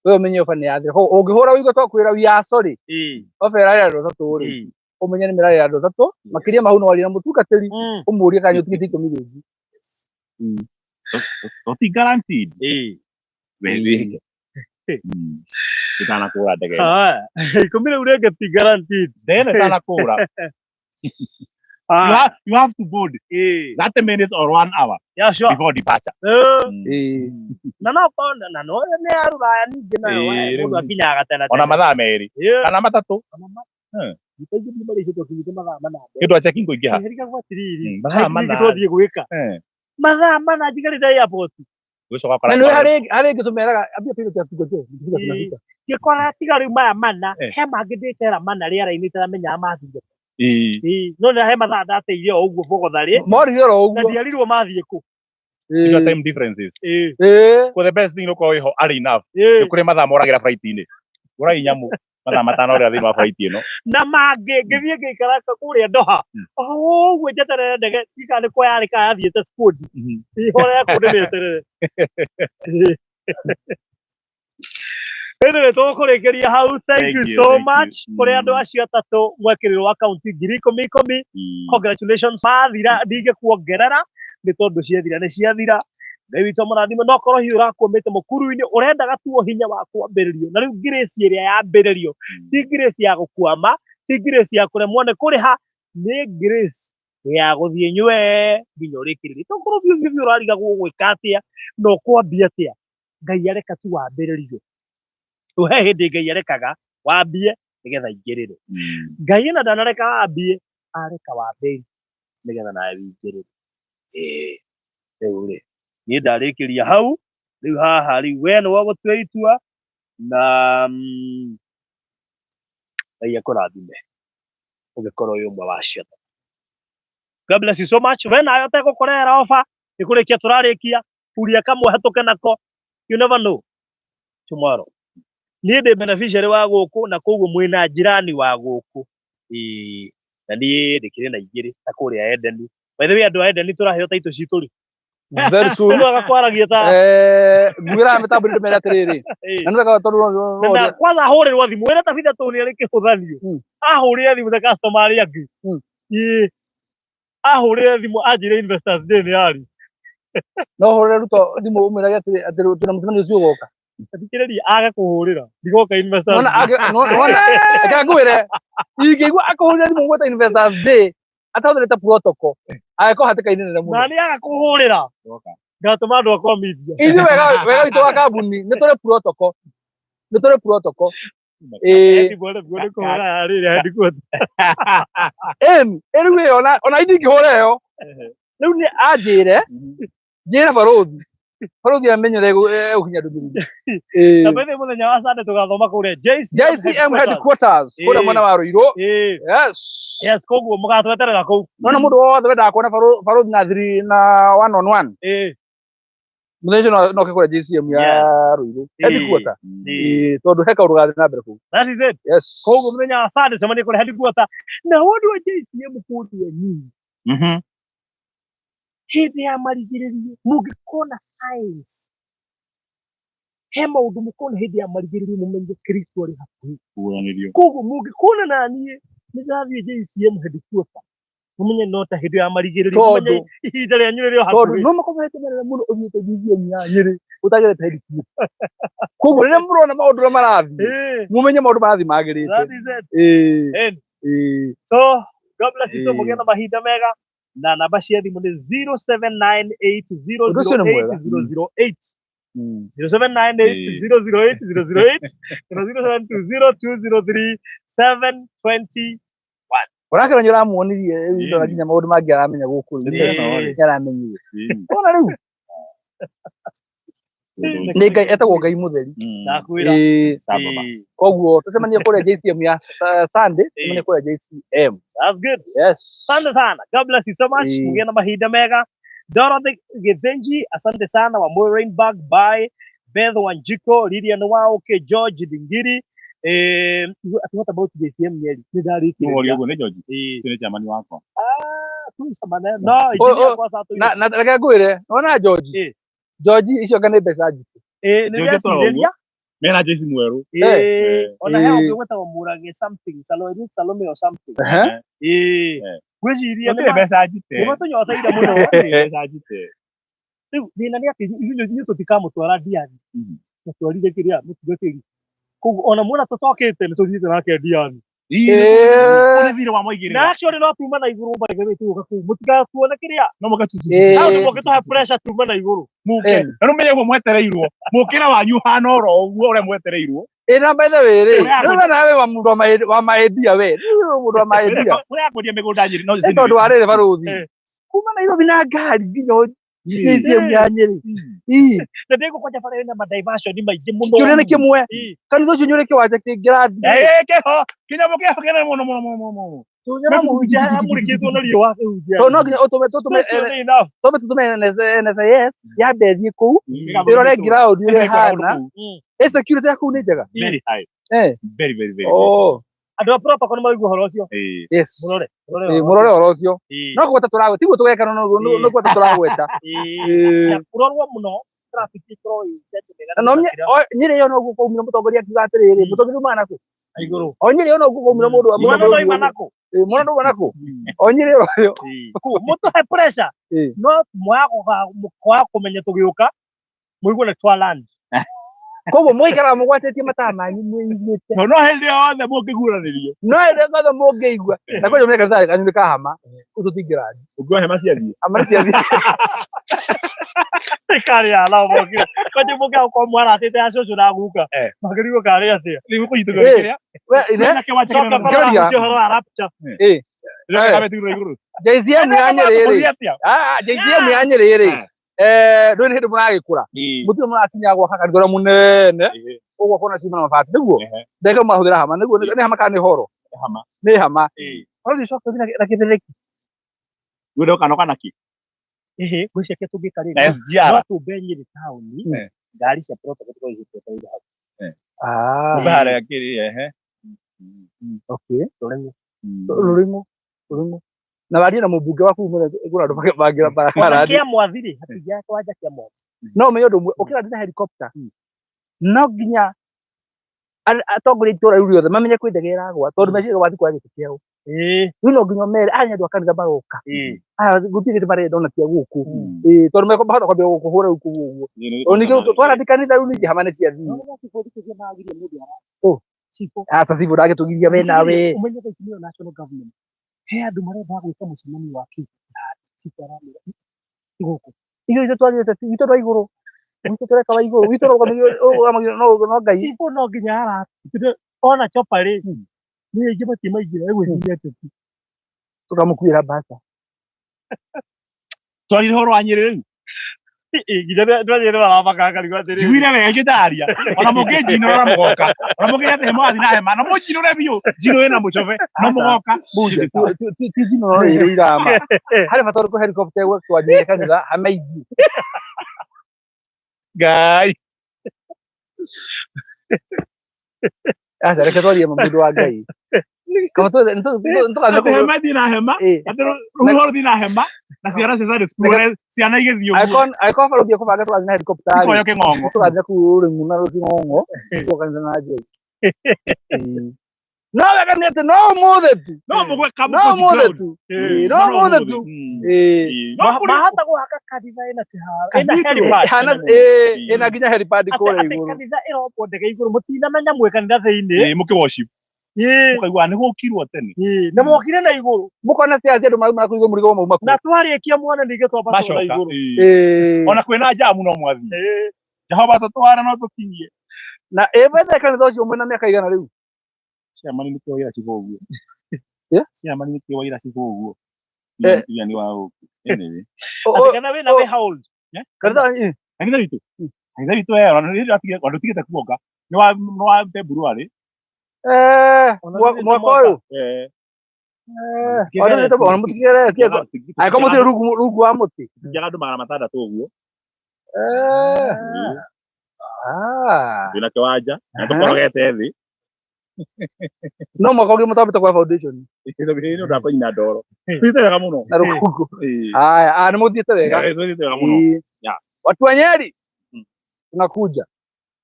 D: we ũmenye oba nĩ yathira. Koguo ũngĩhũra ũigue twakwĩra we are sorry.
A: Ĩĩ.
D: Oba ĩrarĩ andũ atatũ rĩ,
A: Ĩĩ.
D: ũmenye nĩ mĩrarĩ andũ atatũ. Makĩria mau no warie na mũtungatĩri, ũmũrie kana nĩ ũtigĩtie 10 rĩngĩ.
B: Toti guaranteed.
A: Ĩĩ.
B: Wĩhĩke. Ĩtanakũra ndege.
A: Haya, 10 rĩu rĩngĩ ti guaranteed.
C: Ndege ĩno ĩtanakũra. You have to board
A: Ĩĩ.
C: 30 minutes or 1 hour
A: Yeah, sure.
C: before departure.
A: Ĩĩ. Na no korwo na no nĩ ya rũraya ningĩ nayo
B: Ĩĩ,
A: mũndũ akinyaga tene
C: Ona
A: tene.
C: mathaa merĩ
A: Ĩĩ.
C: kana matatũ.
A: Thikũ ingĩ thiĩ Malaysia twakinyĩte mathaa mana mbere.
C: Kĩndũ a checking kũingĩha.
A: Ndirikagwo atĩrĩrĩ,
C: Mathaa
A: harĩ
C: mana.
A: kĩndũ twathiĩ gwĩka. Mathaa mana njikarĩte airport.
C: Gũcoka
D: Na nĩ harĩ ĩngĩ tũmeraga ambia pilot atungate, nĩtũtiga tunafika.
A: Ngĩkora tiga rĩu maya mana,
C: Eh.
A: he mangĩ ndĩtera mana rĩera-inĩ itaramenya mathiĩ.
C: Ĩĩ.
A: Ĩĩ, no nĩ he mathaa ndateire o ũguo bogotha rĩ.
D: Morire oro
A: Na
D: ũguo.
A: ndiarirwo mathiĩ kũ.
C: Ĩyo time differences.
A: Ĩĩ.
D: Ĩĩ.
C: Ko the best thing nĩ ũkorwo wĩho early enough.
A: Ĩĩ.
C: Nĩ kũrĩ mathaa moragĩra flight-inĩ. Ũrai nyamũ mathaa matano ũrĩa thĩinĩ wa flight ĩno.
A: Na mangĩ ngĩthiĩ ngĩikara kũrĩa Doha. O ũguo njeterere ndege ndiũĩ kana nĩ kwa yarĩ kana yathiĩte squad. Ihorere kũu ndĩmĩeterere. Anyway, tũgũkũrĩkĩria hau. Thank
B: Thank
A: you
B: you,
A: so
B: thank you.
A: much kũrĩ andũ acio atatũ mwekĩrirwo akaunti 10,000 10,000. Congratulations. Mathira ndingĩkuongerera nĩ tondũ ciathira nĩ ciathira. Ngai witũ amũrathime. No korwo hihi ũrakwamĩte mũkuru-inĩ, ũrendaga tu o hinya wa kwambĩrĩrio, na rĩu grace ĩrĩa yambĩrĩrio ti grace ya gũkwama, ti grace ya kũremwo nĩ kũrĩha, nĩ grace ya gũthiĩ nywe nginya ũrĩkĩrĩrie. Tokorwo biũ biũ biũ ũrarigagwo gwĩka atĩa na ũkwambia atĩa, Ngai areka tu wambĩrĩrio. He hĩndĩ Ngai arekaga wambie nĩgetha aingĩrĩre. Ngai ena ndanareka wambie, areka wambĩrĩrie nĩgetha nawe wĩingĩrĩre. Ĩĩ, rĩu rĩ, niĩ ndarĩkĩria hau. Rĩu haha rĩu we nĩwe ũgũtua itua na Ngai akũrathime ũngĩkorwo wĩ ũmwe wa acio atatũ. God bless you so much. We nawe ũtegũkũrehera oba, nĩ kũrĩkia tũrarĩkia, huria kamwe hatũke nako, you never know tomorrow. Niĩ ndĩ beneficiary wa gũkũ na koguo mwĩna njirani wa gũkũ. Ĩĩ, na niĩ ndĩkĩrĩ na igĩrĩ ta kũrĩa Edeni. By the way, andũ a Edeni tũraheo taitũ citũ rĩ?
D: Very soon.
A: Nĩ wega kwaragia ta
D: Nguĩraga mĩtambo ndĩmere atĩrĩrĩ, na nĩ wega tondũ
A: na kwanza ahũrĩrwo thimũ wĩra Tabitha tondũ nĩ arĩ kĩhũthanio. Ahũrĩre thimũ ta customer arĩa angĩ. Ĩĩ, ahũrĩre thimũ anjĩre Investors Day nĩ yarĩ.
D: No hũrĩre Ruto thimũ ũmwĩrage atĩ twĩna mũcemanio ũcio ũgoka.
A: Thikĩrĩria, age kũhũrĩra ndigoka Investors
D: Nona
A: Day.
D: age nona reke ngwĩre, ingĩigua akũhũrĩra thimũ gweta Investors Day atahũthĩrĩte protocol, agĩkorwo hatĩka-inĩ nene mũno.
A: Na nĩ aga kũhũrĩra ngatũma andũ akwa media.
D: Ithuĩ wega wega witũ wa kambuni nĩ tũrĩ protocol, nĩ tũrĩ protocol. Ĩĩ.
A: Eti bwana bwana kũhũra yarĩrĩa headquarter.
D: Ĩni rĩu ĩyo ona indingĩhũra ĩyo rĩu nĩ anjĩre njĩre barũthi, barũthi amenye ũrĩa egũkinya ndũmĩrĩri. Ĩĩ.
A: Na by the way, mũthenya wa Sunday tũgathoma kũrĩa JCM
D: JCM headquarters kũrĩa mwena wa Ruiru.
A: Ĩĩ.
D: Yes.
A: Yes, koguo mũgatweterera kũu.
D: Nona mũndũ wothe wendaga kuona barũthi na three na one on one,
A: Ĩĩ.
D: mũthenya ũcio no oke kũrĩa JCM ya
A: Yes.
D: Ruiru
A: Ĩĩ.
D: headquarter.
A: Ĩĩ.
D: Ĩĩ, tondũ he kaũndũ gathiĩ na mbere kũu.
A: That is it.
D: Yes.
A: Koguo mũthenya wa Sunday cemania kũrĩa headquarter. Na ũndũ wa JCM kũrĩa nyinyi hĩndĩ ya marigĩrĩrio mũngĩkona signs, he maũndũ mũkona hĩndĩ ya marigĩrĩrio mũmenye Kristo arĩ hakuhĩ.
B: Kũguũranĩrio.
A: Koguo mũngĩkona na niĩ nĩ ndĩrathiĩ JCM headquarter, mũmenye no ta hĩndĩ ya marigĩrĩrio, mũmenye ihinda rĩanyu rĩrĩ o
D: Tondũ
A: hakuhĩ.
D: no makomete merere mũno ũthiĩte JCM ya Nyĩrĩ ũtagĩrĩte headquarter. Koguo rĩrĩa mũrona maũndũ ũrĩa marathiĩ, mũmenye maũndũ marathiĩ magĩrĩte.
A: That is it.
D: Ĩĩ.
A: Ĩni.
D: Ĩĩ.
A: So God bless you so,
D: Ĩĩ.
A: mũgĩe na mahinda mega na namba cia thimũ nĩ
D: Ũndũ ũcio nĩ mwega.
A: 0798008008, 0798008008 kana 0720203721.
D: Ũrakĩra nĩ ũramuonirie rĩu ndona
B: Ĩĩ.
D: nginya maũndũ mangĩ aramenya gũkũ rĩu.
B: Ĩĩ.
D: Nĩ aramenyire. Wona rĩu nĩ Ngai etagwo Ngai mũtheri.
A: Ndakwĩra.
D: Ĩĩ.
B: Sababa.
A: Ĩĩ.
D: Koguo tũcemanie kũrĩa JCM ya Sunday, tũcemanie kũrĩa JCM.
A: That's good.
D: Yes.
A: Asante sana. God bless you so much.
D: Ĩĩ.
A: Mũgĩe na mahinda mega. Dorothy Githinji, asante sana. Wa Moi Rainbag, bye. Beth Wanjiko, Lilian Waoke, George Dingiri. Ati what about JCM Nyeri? Nĩ
B: Nĩworia
A: ndarĩkĩrĩria.
B: ũguo nĩ George
A: Ĩĩ.
B: ũcio nĩ chairman wakwa.
A: Ah, tucemane. No, engineer kwa saa
D: Na reke ngwĩre, wona George?
A: Ĩĩ.
D: George icio anga nĩ mbeca njitũ.
A: Ĩĩ, nĩ
B: George atũraga ũguo.
A: ndĩrecirĩria.
B: Mena Joyce mwerũ.
A: Ĩĩ, ona he
D: Ĩĩ.
A: ũngĩ gwĩtagwo Mũrage something, Salome, Salome or something.
D: Ehe.
A: Ĩĩ.
B: Eh.
A: Ngwĩciria nĩ
C: Gũtirĩ mbeca njite.
A: nĩ matũnyoteire mũno.
C: Gũtirĩ mbeca njite.
A: Rĩu thĩna nĩ atĩ ithuĩ tũtikamũtwara Ndiani. Tũtwarire kĩrĩa mũtungatĩri. Koguo ona muona tũtokĩte nĩ tũthiĩte nake Ndiani.
D: Ĩĩ.
C: Ũrĩ thirĩ wa moigĩrĩra.
A: Na actually no tuma na igũrũ by the way tũgũka kũu. Mũtigatuone kĩrĩa.
C: No mũke tu.
D: Ĩĩ.
A: Hau nĩ mũngĩtũhe pressure tuma na igũrũ.
C: Mũke.
D: Ĩĩ.
C: Na nũmenye ũguo mwetereirwo. Mũkĩra wanyu ũhana oro ũguo ũrĩa mwetereirwo.
D: Ĩĩ na by the way rĩ,
C: Ũrĩa
D: rĩu we nawe wa mũndũ wa maendia we, rĩu we mũndũ wa maendia.
C: Ũrĩa akwendia mĩgũnda Nyĩrĩ no
D: Nĩ tondũ wa rĩrĩ barũthi.
A: Eh.
D: Kuma Nairobi na ngari nginya JCM ya Nyĩrĩ. Ii,
A: Na ndĩgũkwanja bara ĩna ma diversion maingĩ mũno.
D: kĩũria nĩ kĩmwe.
A: Ii.
D: Kanitha ũcio nĩ ũrĩ kĩwanja kĩngĩrathiĩ.
C: Ĩĩ kĩho. Kĩnyamũ kĩho kĩnene mũno mũno mũno mũno mũno.
A: Tũnyona mũhunjia amũrĩkĩtwo na riũa akĩhunjia.
D: Tondũ no nginya ũtũme tũtũme
A: Space ĩyo nĩ enough.
D: tũme tũtũme NSIS yambe ĩthiĩ kũu ĩrore ground ũrĩa ĩhana. Ĩ security ya kũu nĩ njega.
B: Very high.
D: Eh.
B: Very very very.
D: Oh,
A: Andũ a protocol nĩ maraigua ũhoro ũcio.
B: Ĩĩ.
D: yes.
A: Mũrore. Mũrore
D: Ĩĩ,
A: ũhoro
D: mũrore
A: ũcio.
D: ũhoro ũcio.
A: Ĩĩ.
D: No kũgweta tũragweta, tiguo tũgeka no no
A: Ĩĩ.
D: no kũgweta tũragweta.
A: Ĩĩ.
D: Ĩĩ.
A: Na kũrorwo mũno. Traffic ĩkorwo ĩ set wega
D: Na no Nyĩrĩ ĩyo noguo kwaumire mũtongoria akiuga atĩrĩrĩ, mũtongoria umaga nakũ?
A: Igũrũ.
D: O Nyĩrĩ ĩyo noguo kwaumire mũndũ wa
A: Mwana
D: mũtongoria
A: ndoima
D: ũguo.
A: nakũ?
D: Ĩ, mwana nduma nakũ? O Nyĩrĩ ĩyo ĩyo.
A: Mũtũhe pressure. No mwaga kũmenya tũgĩũka mũigue nĩ twa land.
D: Koguo mũikaraga mũgwatĩtie mataa manyu mwĩiguĩte.
C: No hĩndĩ yothe mũngĩguũranĩrio.
D: No hĩndĩ yothe mũngĩigua. Na kwanja mũmenye kanitha kanyu nĩ ka hama. Kũu tũtingĩrathiĩ.
C: Ũngĩoya hema ciathiĩ.
D: Hama nĩ ciathiĩ.
A: Karĩ ala mokire. Kwanja mũngĩaga gũkorwo mwaratĩte ya cũcũ na guka. Magĩrĩirwo karĩ atĩa?
C: Rĩu ũkũnyitũkio nĩ kĩrĩa?
D: We, ine,
C: Wĩna kĩwanja
A: Coka
C: kĩnene mũno.
A: bara
D: Ngĩũria.
A: ũhunjie ũhoro wa rapture.
C: Rĩrĩa kamĩtigĩrwo igũrũ.
D: JCM ya Nyĩrĩ rĩ.
C: Ũthiĩ atĩa?
D: Ah, JCM ya Nyĩrĩ rĩ. Ndũĩ nĩ hĩndĩ mũragĩkũra. Mũtirĩ mũrakinya gwaka kanitha ũrĩa mũnene. Ũgwakwo na cuma na mabati nĩguo. Ndagĩka mũrahũthĩra hama nĩguo, nĩ hama kana nĩ horo?
C: Hama.
D: Nĩ hama. Ũrathiĩ ũcoke ũthiĩ na kĩbĩrĩki.
C: Wĩra ũkanoka na kĩ?
A: Ĩhĩ, ngwĩciria kĩrĩa tũngĩka rĩ,
C: Na SGR.
A: no tũmbe Nyĩrĩ taũni, ngari cia protocol tũkorwo igĩtwetereire hau.
D: Ah.
C: Kumbe harĩa kĩrĩ, ehe.
D: Okay. Rũrĩng'ũ. Rũrĩng'ũ. Na warie na mũmbunge waku ũmwĩre kũrĩ andũ
A: Ona
D: marathi.
A: kĩa mwathi rĩ, hatingĩaga kĩwanja kĩa mwathi.
D: No ũmenye ũndũ ũmwe, ũkĩrathiĩ na helicopter, no nginya atongoria a itũũra rĩu rĩothe mamenye kwĩ ndege ĩragwa, tondũ meciria wathiĩ kuoya gĩtĩ kĩao. Rĩu no nginya ũmere, aya nĩ andũ a kanitha maroka. Aya gũtirĩ gĩtĩ marenda ona tia gũkũ. Tondũ mahota kwambia gũkũhũra rĩu kũu ũguo. O ningĩ twarathi kanitha rĩu ningĩ hama nĩ ciathiĩ.
A: No nĩ cibũ thikũ ici maragiria mũndũ ara.
D: Ũ.
A: Cibũ.
D: Ata cibũ ndangĩtũgiria we nawe.
A: Ũmenye thaa ici nĩyo national government. He andũ marenda gwĩka mũcemanio wa kĩ cibũ aramera ti gũkũ.
D: Ithuĩ ithuĩ twagĩte witũ ndwa igũrũ. Witũ tũreka wa igũrũ. Witũ ũrũgamagio no Ngai.
A: Cibũ no nginya ara ona chopa rĩ nĩ aingĩ matimaingĩra egwĩciria ateti.
D: Tũkamũkuĩra mbaca.
C: Twarire ũhoro wa Nyĩrĩ rĩu.
A: Nginya ndwanyĩrĩ maramaka ngarigwo atĩrĩrĩ.
C: Njiguire wega ngĩtaria. Ona mũngĩnjinũra na mũgoka. Ona mũngĩgĩa atĩ hema wathiĩ na hema. Na mũnjinũre biũ. Njinũre na mũcobe. No mũgoka.
D: Ti njino no rĩrĩ irama. Harĩ bata ũrĩkũ helicopter ĩgũtwarire kanitha hama ithiĩ.
C: Ngai.
D: Aca reke twarie ma mũndũ wa Ngai. Kaba nĩtũgathiĩ
C: Atĩ hema ĩthiĩ na hema. Atĩ rũhuho rũthiĩ na hema. Na ciana cia Sunday school ciana igĩthiĩ ũguo.
D: Angĩkorwo bara ũthiĩ kũbanga tũgathiĩ na helicopter rĩ.
C: Ikoyo kĩng'ong'o.
D: Tũgathiĩ kũu Rũng'u na Rũkĩng'ong'o. Tũgoka kanitha na Ngai. No wega nĩ atĩ no ũmũthĩ tu.
C: No mũgwe
D: No ũmũthĩ tu. No ũmũthĩ tu.
A: Mahota gwaka kanitha ĩna kĩharo ĩna helipad.
D: Hana ĩna nginya helipad kũrĩa
A: Atĩ
D: igũrũ.
A: kanitha ĩrombwo ndege igũrũ mũtinamenya mwĩ kanitha thĩinĩ.
C: Mũkĩ worship. Mũkaigua nĩ gũkirwo tene.
A: Na mwokire na igũrũ.
D: Mũkona cia andũ mauma kũigua mũrigo mauma kũ.
A: Na twarĩkia mwana ningĩ twambatwo na
C: Macoka.
A: igũrũ.
C: Ona kwĩna jamu no mwathiĩ. Jehova tũtware no tũkinyie.
D: Na ĩ wethe kanitha ũcio mwĩna mĩaka igana rĩu.
C: Ciamani nĩ kĩo waira cibũ ũguo. Ciamani nĩ kĩo waira cibũ ũguo. Iria nĩ wa gũkũ. Anyway.
A: Atĩ kana wĩna wĩ how old?
D: Kanitha
C: Kanitha witũ. Kanitha witũ ona nĩ ona ndũtigĩte kuonga. Nĩ wa February.
D: Mwaka ũyũ. Ona mũtigeretie. Angĩkorwo mũtirĩ rungu wa mũtĩ.
C: Tũtiaga andũ 600 ũguo. Twĩna kĩwanja na tũkorogete thĩ.
D: No mwaka ũngĩ mũtambĩte kwa foundation.
C: Nĩ ũndũ wa kũnyina ndoro. Tũthiĩte wega mũno.
D: Na rũkũngũ. Haya, nĩ mũthiĩte wega.
C: Tũthiĩte wega mũno.
D: Watu wa Nyeri. Tunakuja.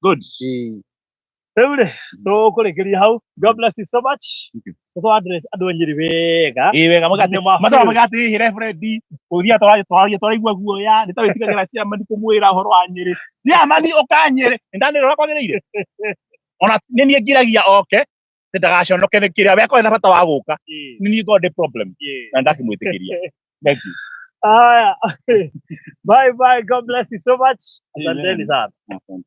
C: Good.
A: Rĩu rĩ, tũkũrĩkĩria hau. God bless you so much. Tũtũ address andũ a Nyĩrĩ wega.
C: Ĩĩ wega matũra magati hihi Reverend gũthiĩ twaria twaraigua guoya nĩ ta wĩtigagĩra ciamani kũmwĩra ũhoro wa Nyĩrĩ. Ciamani ũka Nyĩrĩ. Nĩ ndanĩrwo ũrĩa kwagĩrĩire. Ona nĩ niĩ ngiragia oke ndagaconoke nĩ kĩrĩa we akorwo na bata wa gũka. Nĩ niĩ ngorwo ndĩ problem na ndakĩmwĩtĩkĩria. Thank you.
A: Haya. Bye bye. God bless you so much. Asanteni sana.
B: Asante.